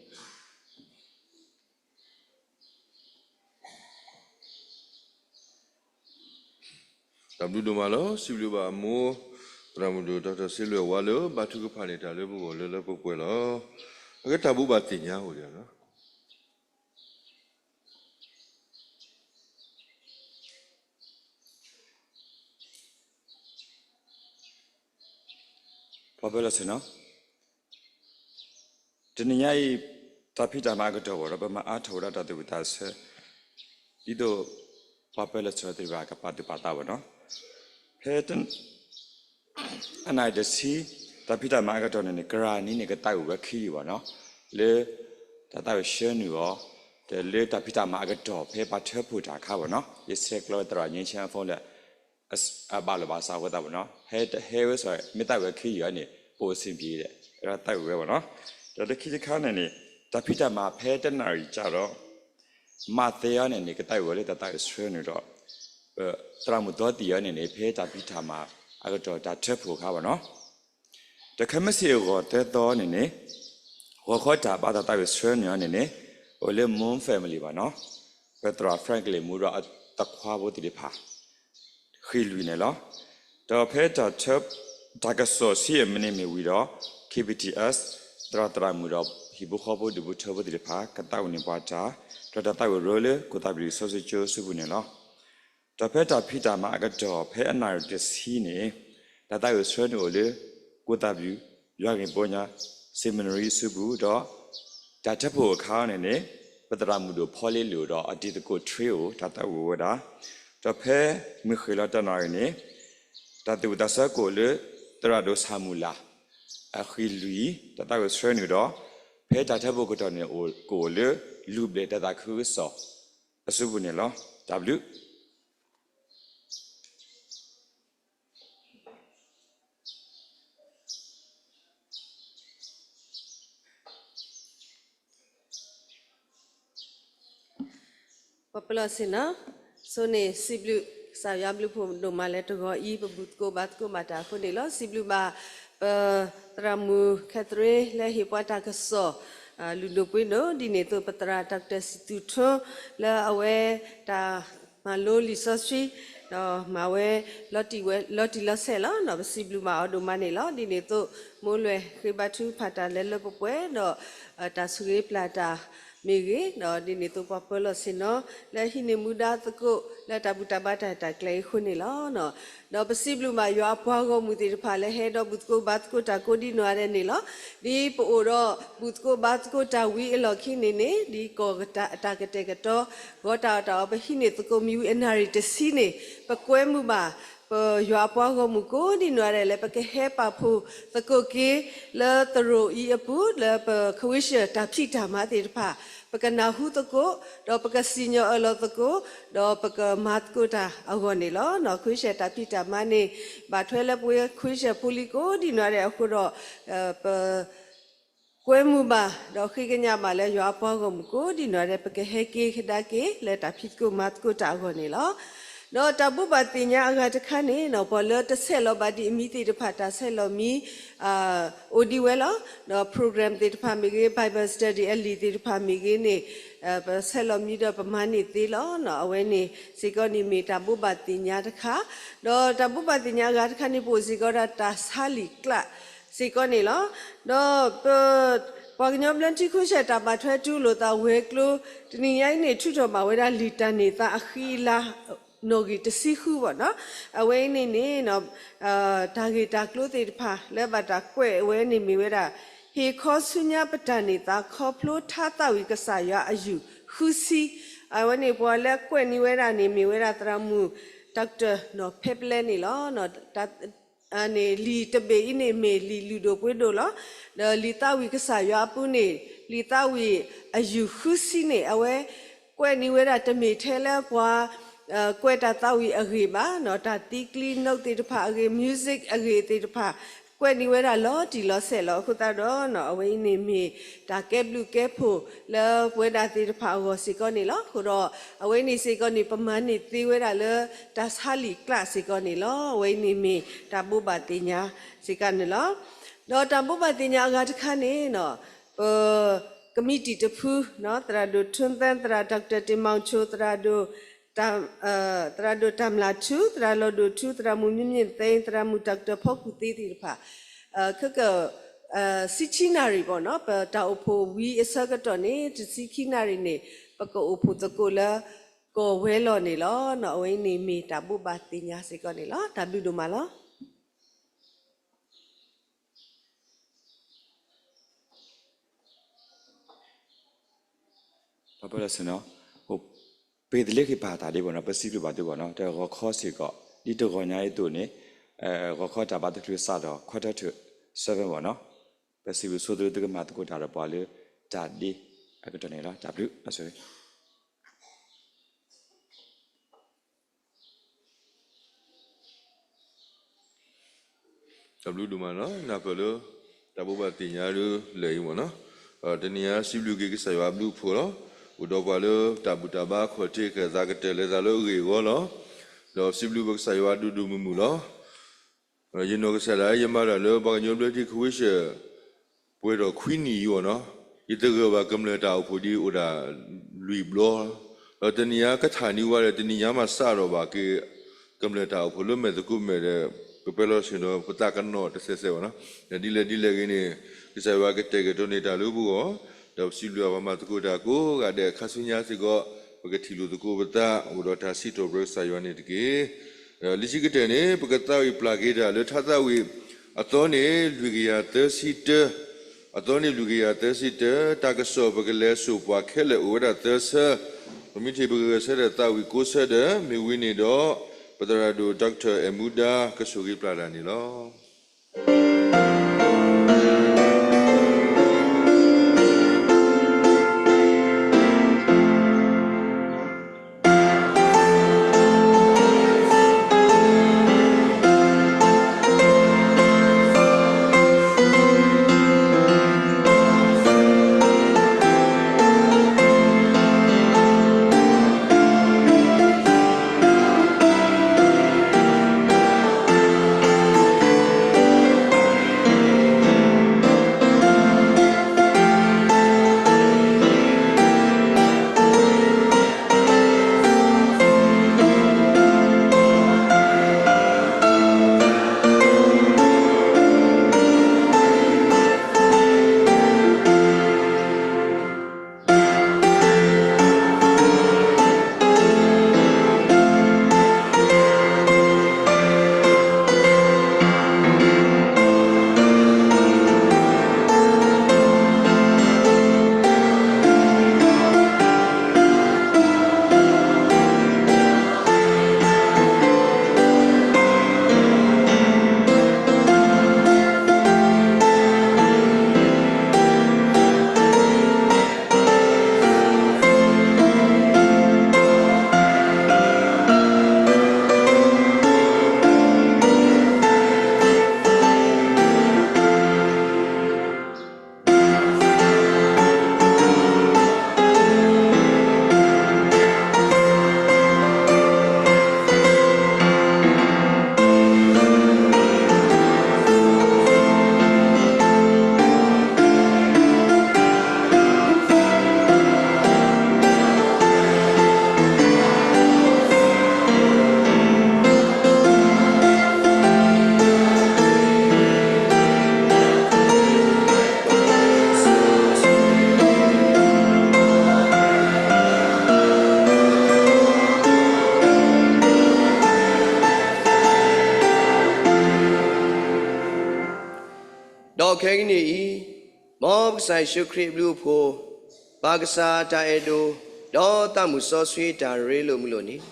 တၢ်ဘျုးဒိၣ်မးလီၤ. စံးဘျုးဘၣ်အမိၢ် သရၣ်မုၣ်ဒိၣ် ဒီကထၢၣ်စ့လွဲၢ်ဝါလၢ ဘါထုကဖၣ်န့ၢ်တၢ်လၢပဂီၢ်လၢလၢပှဲၤပှဲၤလီၤ. အကဲတၢ်ဘိးဘၣ်သ့ၣ်ညါအိၣ်ဒံးလီၤ. ပှၤပၢလီၤဆၢနီၤ, တနံၤညါအံၤ တၢ်ဖံးတၢ်မၤအကတီၢ်ဝဲဒီး ပမၤအါထီၣ်ဝဲဒၣ်တၢ်သူၣ်ဝံၣ်သးဆၢ ဒ်သိးပှၤပၢလီၤဆၢသ့ၣ်တဖၣ်ကပာ်သူၣ်ပာ်သးဝဲနီၤ. ဖဲ အနၣ်ရံၣ်တဆံ တၢ်ဖံးတၢ်မၤအကတီၢ်န့ၣ်န့ၣ် ကရၢနံၤန့ၣ် ကသးဝံၣ်ဝဲခံယုၢ်ဘၣ်နီၤ, လၢတၢ်သးဝံၣ်ဆှၢနုာ်အီၤ, ဒီးလၢတၢ်ဖံးတၢ်မၤအကတီၢ် ဖဲပှၤထၢဖှိၣ်တၢ်အခါဘၣ်နီၤ, ယဆဲးကျိးဝဲသရၣ် ငြိမ်းချမ်း အဖီလာ် အဘၣ်လိာ်ဘၣ်စးဝဲသးဘၣ်နီၤ, ဟဲတဟဲဝဲစ့ၢ် မ့ၢ်သးဝံၣ်ဝဲခံယုၢ်န့ၣ် ပအိၣ်ဆင်ပြေဒီး သးဝံၣ်ဝဲဘၣ်နီၤ. ဒီးတခံတခါန့ၣ်န့ၣ် တၢ်ဖံးတၢ်မၤဖဲတနၣ်ရံၣ်ကဒီး မးသဲအီၤန့ၣ်န့ၣ် ကသးဝံၣ်ဝဲလၢတၢ်သးဝံၣ်ဆှၢနုာ်ဒီး သရၣ်မုၣ်သီသံၣ်အီၤန့ၣ်န့ၣ် ဖဲတၢ်ဖံးတၢ်မၤအကတီၢ်တၢ်ထၢဖှိၣ်အခါဘၣ်နီၤ. တၢ်ခဲမုၢ်ဆ့ၣ်အဂီၢ်သၢသီန့ၣ်န့ၣ် ဂီၤခီတၢ်ဘါတၢ်သးဝံၣ်ဆှၢနုာ်အီၤန့ၣ်န့ၣ် အိၣ်လၢ Moon Family ဘၣ်နီၤ, ပသရၣ် Franklin မူဒီးအသခွါဖိသ့ၣ်တဖၣ် ဃ့ၢ်လွံၢ်န့ၣ်လီၤ. ဒီးဖဲတၢ်ထၢ တၢ်ကစီၣ်ဆံးအမံးနံးမ့ၢ်ဝံၤဒီး KBTS သရၣ်သရၣ်မုၣ်ဒီးဟံၣ်ဖိဃီဖိဒူၣ်ဖိထၢဖိသ့ၣ်တဖၣ် ကသးဝံၣ်န့ၢ်ပှၤတၢ် ဒီးတၢ်သးဝံၣ်ရိလၢကိၣ်သးဘျုးစီဆှံကၠိအစုပူၤန့ၣ်လီၤ. ဒီးဖဲတၢ်ဖံးတၢ်မၤအကတီၢ် ဖဲအနၣ်ရံၣ်တဆံန့ၣ် တၢ်သးဝံၣ်ဆှၢနုာ်အိၣ်လၢ ကိၣ်သးဘျုး ယွၤဂ့ၢ်ဘိညါ Seminary အစုပူၤဒီး တၢ်ထၢဖှိၣ်အခါန့ၣ်န့ၣ် ပသရၣ်မုၣ်ဒိၣ်ဖီလ့လိာ်ဒီးအတံၤသကိး Trio တၢ်သးဝံၣ်ဝဲဒၣ်, ဒီးဖဲမုၢ်ဃ့ၢ်လီၤတနၣ်ရံၣ်န့ၣ် တၢ်သူၣ်ဝံၣ်သးဆၢကအိၣ်လၢ သရၣ်ဒိၣ်ဆၣ်မုၢ်လၢ် အဃ့ၢ်လွံၢ် တၢ်သးဝံၣ်ဆှၢနုာ်ဒီး ဖဲတၢ်ထၢဖှိၣ်ကတီၢ်န့ၣ် ကအိၣ်လၢ လူၤဘျဲၣ်တၢ်သးခုကစီၣ် အစုပူၤန့ၣ်လီၤ. တၢ်ဘျုး ပှၤပၢလီၤဆ့ၣ်နီၤ, ဆိန့ၣ် စံးဘျုး ကစၢ်ယွၤဘျုးဖှိၣ်ဒိၣ်မးလၢတဂီၤအံၤ ပဘူၣ်သကိးဘါသကိးဘၣ်တၢ်အဃိန့ၣ်လီၤ. စံးဘျုးဘၣ် ပသရၣ်မုၣ် Catherine လၢဟ့ၣ်ပှၤတၢ်ကစီၣ် လုၢ်ဒိၣ်ပှ့ၤဒိၣ် ဒ်န့ၣ်အသိး ပသရၣ် Doctor စံးသူၣ်ထွန်း လၢအဝဲတၢ်မၤလိလံာ်စီဆှံ ဒီးမၤဝဲ လီၤတံၢ်ဝဲ လီၤတံၢ်လီၤဆဲးလီၤ. ပစံးဘျုးဘၣ်အီၤဒိၣ်မးန့ၣ်လီၤ. ဒ်န့ၣ်အသိး မိၢ်လွဲၢ်ဃ့ဘါထုကဖၣ်တၢ်လၢလၢပှဲၤပှဲၤ ဒီးတၢ်ဆိၣ်ဂ့ၤပျၢ်တၢ်မ့ၢ်ဂ့ၤ, ဒီးဒ်န့ၣ်အသိးပှၤပၢၤလီၢ်ဆ့ၣ်နီၤ လၢဟံးန့ၢ်မူဒါသကိး လၢတၢ်ဘူၣ်တၢ်ဘါတၢ်တၢ်ကျဲၤအံၤအဃိန့ၣ်လီၤ. ဒီးပစံးဘျုးဘၣ်ယွၤအပှၤဂီၢ်မုၢ်သ့ၣ်တဖၣ်လၢဟဲဒီးဘူၣ်သကိးဘါသကိးတၢ်ကိးဒ်နီၢ်ဂၤဒဲးန့ၣ်လီၤ. ဒ်ပအိၣ်ဒီးဘူၣ်သကိးဘါသကိးတၢ်ဝံၤအလီၢ်ခံန့ၣ်န့ၣ် ဒ်ကီၢ်အတၢ်ကတဲာ်ကတီၤ ဂီၤတၢ်အီၣ်တၢ်အီ ပဟံးန့ၢ်သကိးမံၤဝံၤအနၣ်ရံၣ်တဆံန့ၣ် ပကွဲမုာ်ဘၣ် ပယွၤအပှၤဂီၢ်မုၢ်ကိးဒ်နီၢ်ဂၤဒဲးလၢ ပကဟဲပာ်ဖှိၣ်သကိးက့ၤ လၢသရိာ်အံၤအပူၤ လၢပခဝ့ၡၢၣ်တၢ်ဖံးတၢ်မၤသ့ၣ်တဖၣ် ပကနၢ်ဟူသကိး ဒီးပကစံၣ်ညီၣ်အၢၣ်လီၤသကိး ဒီးပကမၤသကိးတၢ်အဂီၢ်န့ၣ်လီၤ. ခဝ့ၡၢၣ်တၢ်ဖံးတၢ်မၤန့ၣ် ဘၣ်ထွဲလၢပဝဲခဝ့ၡၢၣ်ဖိလံၤကိးဒ်နီၢ်ဂၤဒဲးအဃိဒီး ပ ကွဲမုာ်ဘၣ် ဒီးဃ့ကညးဘၣ်လၢယွၤအပှၤဂီၢ်မုၢ်ကိးဒ်နီၢ်ဂၤဒဲး ပကဟဲက့ၤကဒါက့ၤ လၢတၢ်ဖံးသကိးမၤသကိးတၢ်အဂီၢ်န့ၣ်လီၤ. ဒီးတၢ်ဘိးဘၣ်သ့ၣ်ညါအဂၤတခါန့ၣ် ပှၤလၢတဆဲးလီၤဘၣ်ဒံးအမံၤသ့ၣ်တဖၣ် တၢ်ဆဲးလီၤမံၤ အိၣ်ဒံးဝဲလီၤ. ဒီး program သ့ၣ်တဖၣ်မ့ၢ်ဂ့ၤ Bible study အလံာ်သ့ၣ်တဖၣ်မ့ၢ်ဂ့ၤန့ၣ် ပဆဲးလီၤမံၤဒီးပမၤန့ၢ်သ့လီၤ. အဝဲန့ၣ်စ့ၢ်ကီးန့ၣ်မ့ၢ်တၢ်ဘိးဘၣ်သ့ၣ်ညါတခါ ဒီးတၢ်ဘိးဘၣ်သ့ၣ်ညါအဂၤတခါန့ၣ် ပအိၣ်စ့ၢ်ကီးဒၣ်တၢ်ဆါလံာ်ကျးစ့ၢ်ကီးန့ၣ်လီၤ. ဒီးပ ပှၤကညီဘျၢထံခဝ့ၡၢၣ်တၢ်ဘၣ်ထွဲတူၢ်လိာ်သးဝဲၤကျိၤ တနံၤညါအံၤန့ၣ် ထုးထီၣ်ဘၣ်ဝဲဒၣ်လံာ်တၢ်န့ၢ်သါအဃံအလၤ နီၣ်ဂံၢ်တဆံဃုဘၣ်နီၤ. အဝဲအံၤန့ၣ်န့ၣ် တၢ်ဂ့ၢ်တၢ်ကျိၤသ့ၣ်တဖၣ် လၢဘၣ်တၢ်ကွဲးဝဲန့ၣ်မ့ၢ်ဝဲဒၣ် ဟ့ၣ်ခီဆူညါပတၢ်န့ၢ်သါခီဖျိထါသးဝံၣ်ကစၢ်ယွၤအယုၢ်ဃုဆံ. အဝဲန့ၣ်ပှၤလၢကွဲးန့ၢ်ဝဲဒၣ်န့ၣ် မ့ၢ်ဝဲဒၣ်သရၣ်မုၣ် Doctor နီၢ်ဖဲပလဲန့ၣ်လီၤ. န့ၣ်လံာ်တဘ့ၣ်အံၤန့ၣ်မ့ၢ်လံာ်လုၢ်ဒိၣ်ပှ့ၤဒိၣ်လီၤ. ဒီးလံာ်သးဝံၣ်ကစၢ်ယွၤအပူၤန့ၣ် လံာ်သးဝံၣ်အယုၢ်ဃုဆံန့ၣ် အဝဲကွဲးန့ၢ်ဝဲဒၣ်တမ့ၢ်ထဲလၢပှၤ ကွဲးတၢ်သးဝံၣ်အဂ့ၢ်ဘၣ်, တၢ်သံကျံ note သ့ၣ်တဖၣ်အဂ့ၢ် music အဂ့ၢ်သ့ၣ်တဖၣ် ကွဲးန့ၢ်ဝဲဒၣ်လီၤတံၢ်လီၤဆဲးလီၤ. အဃိသတးဒီး အဝဲအံၤန့ၣ်မ့ၢ်တၢ်ကဲဘျုးကဲဖှိၣ်လၢပဝဲဒၣ်သ့ၣ်တဖၣ်အဂီၢ်စ့ၢ်ကီးန့ၣ်လီၤ. အဃိဒီး အဝဲန့ၣ်စ့ၢ်ကီးန့ၣ် ပမၤန့ၢ်သ့ဝဲဒၣ်လၢတၢ်ဆါလံာ်ကျးစ့ၢ်ကီးန့ၣ်လီၤ. အဝဲအံၤန့ၣ်မ့ၢ်တၢ်ဘိးဘၣ်သ့ၣ်ညါစ့ၢ်ကီးန့ၣ်လီၤ. ဒီးတၢ်ဘိးဘၣ်သ့ၣ်ညါအဂၤတခါန့ၣ် ပကမံးတံာ်တဖု သရၣ်ဒိၣ်ထွန်းသန်း, သရၣ် Doctor တင်မောင်ချို, သရၣ်ဒိၣ် သရၣ်ဒိၣ်တၢ်မျၢ်ထူ, သရၣ်လီၤဒိၣ်ထူ, သရၣ်မုၣ်မြင့်မြင့်သိန်း, သရၣ်မုၣ် Doctor ဖီကူၣ်သ့သ့ၣ်တဖၣ် ခဲက ဆံခံနၣ်ရံၣ်ဘၣ်နီၤ, ပတၢ်အိၣ်ဖှိၣ်ဝံၤအဆၢကတီၢ်န့ၣ် တဆံခံနၣ်ရံၣ်န့ၣ် ပကအိၣ်ဖှိၣ်သကိးလၢကီၢ်ဝဲၤလီၢ်န့ၣ်လီၤ. အဝဲအံၤန့ၣ်မ့ၢ်တၢ်ဘိးဘၣ်သ့ၣ်ညါစ့ၢ်ကီးန့ၣ်လီၤ. တၢ်ဘျုးဒိၣ်မးလီၤ. ပၢ်လၢဆ့ၣ်နီၤ, ပသ့ၣ်လၢက့ၤပာ်တၢ်ဒ့ဘၣ်နီၤ, ပစံးဘျုးဘၣ်သုဘၣ်နီၤ, တဂီၤခီစ့ၢ်ကီး ဒ်တဂီၤညါအံၤအသိးန့ၣ် ဂီၤခီတၢ်ဘါတချုးစးထီၣ် quarter to seven ဘၣ်နီၤ, ပစံးဘျုးဆိသုလၢသုကမၤသကိးတၢ်ဒီးပှၤလၢတၢ်ဒ့အကတီၢ်န့ၣ်လီၤ. တၢ်ဘျုး တၢ်ဘျုးဒိၣ်မးလီၤ. နၢ်ပၢၢ်လၢ တၢ်ဘိးဘၣ်သ့ၣ်ညါလၢလၢာ်အံၤမ့ၢ်နီၤ, တနံၤညါစံးဘျုးက့ၤကစၢ်ယွၤအဘျုးအဖှိၣ်လီၤ. အိၣ်ဒီးပှၤလၢတၢ်ဘူၣ်တၢ်ဘါခီၣ်ထံးကသးကတၢၢ်လဲၤသးလၢအဂ့ၢ်အဂီၢ်လီၤ. ဒီးစံးဘျုးပကစၢ်ယွၤဒိၣ်ဒိၣ်မုၢ်မုၢ်လီၤ. ယနီၢ်ကစၢ်ဒၣ် ယမၤတၢ်လၢပှၤကညီဘျၢထံခဝ့ၡၢၣ် ပှဲၤထီၣ်ခွံနံၣ်အံၤအီၤနီၤ, ယတဂၢၢ်ဘၣ်ကမျၢၢ်တၢ်အိၣ်ဖှိၣ်ဒ်အိၣ်ဒၣ်လွံၢ်ဘျီ, ဒီးတနံၤညါကထၣ်န့ၢ်ဝဲဒီး တနံၤညါမၤစးထီၣ်ဘၣ်က့ၤ ကမျၢၢ်တၢ်အိၣ်ဖှိၣ်လၢမဲာ်သကိးမဲာ်ဒီး ပပၢၤလီၢ်ဆ့ၣ်နီၤ ပသးကနီၣ်တစဲးစဲးဘၣ်နီၤ. ဒ်လဲၣ်ဒ်လဲၣ်ဂ့ၤန့ၣ် ကစၢ်ယွၤကတဲာ်ကတီၤန့ၢ်တၢ်လၢပဂီၢ်, ဒီးပစံးဘျုးအဘၣ်မၤသကိးတၢ်ကိးဂၤဒဲး ခါဆူညါစ့ၢ်ကီး ပကထံၣ်လိာ်သကိးပသး အိၣ်ဒီးတၢ်စံးထီၣ်ပတြၢၤကစၢ်ယွၤန့ၣ်တက့ၢ်. လံာ်ဆံးကတၢၢ်န့ၣ် ပကသးဝံၣ်ပျၢ်က့ၤတၢ်လၢထါသးဝံၣ် အသီန့ၣ် လွံၢ်ကယၤသၢဆံတၢ, အသီန့ၣ် လွံၢ်ကယၤသၢဆံတၢ, တၢ်ကစီၣ်ပကလဲၤစိာ်ပှၤခဲလၢာ်အိၣ်ဝဲဒၣ်သၢဆၢ, ပမ့ၢ်ထံၣ်ပကဂဲၤဆၢထၢၣ်သးဝံၣ်ကိးဆၢဒီး မ့ၢ်ဝံၤန့ၣ်ဒီး ပသရၣ်ဒိၣ် Doctor အဲၣ်မူဒါ ကဆိၣ်ဂ့ၤပျၢ်တၢ်န့ၣ်လီၤ. ခဲကနံၣ်အံၤ, မ်ပကစၢ်ယ့ၣ်ၡူးခရံာ်အဘျုးအဖှိၣ်, ပၢ်ကစၢ်အတၢ်အဲၣ်ဒိၣ်, ဒီးသးမုၣ်စီဆှံအတၢ်ရ့လိာ်မုာ်လိာ်န့ၣ်,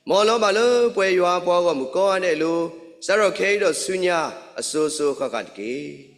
မ်အလီၤဘၣ်လၢပဝဲယွၤအပှၤဂီၢ်မုၢ်ကိးဂၤဒဲးအလိၤ, စးထီၣ်ခဲအံၤဒီးဆူညါအစိၤစိၤအဃၣ်ဃၣ်တက့ၢ်.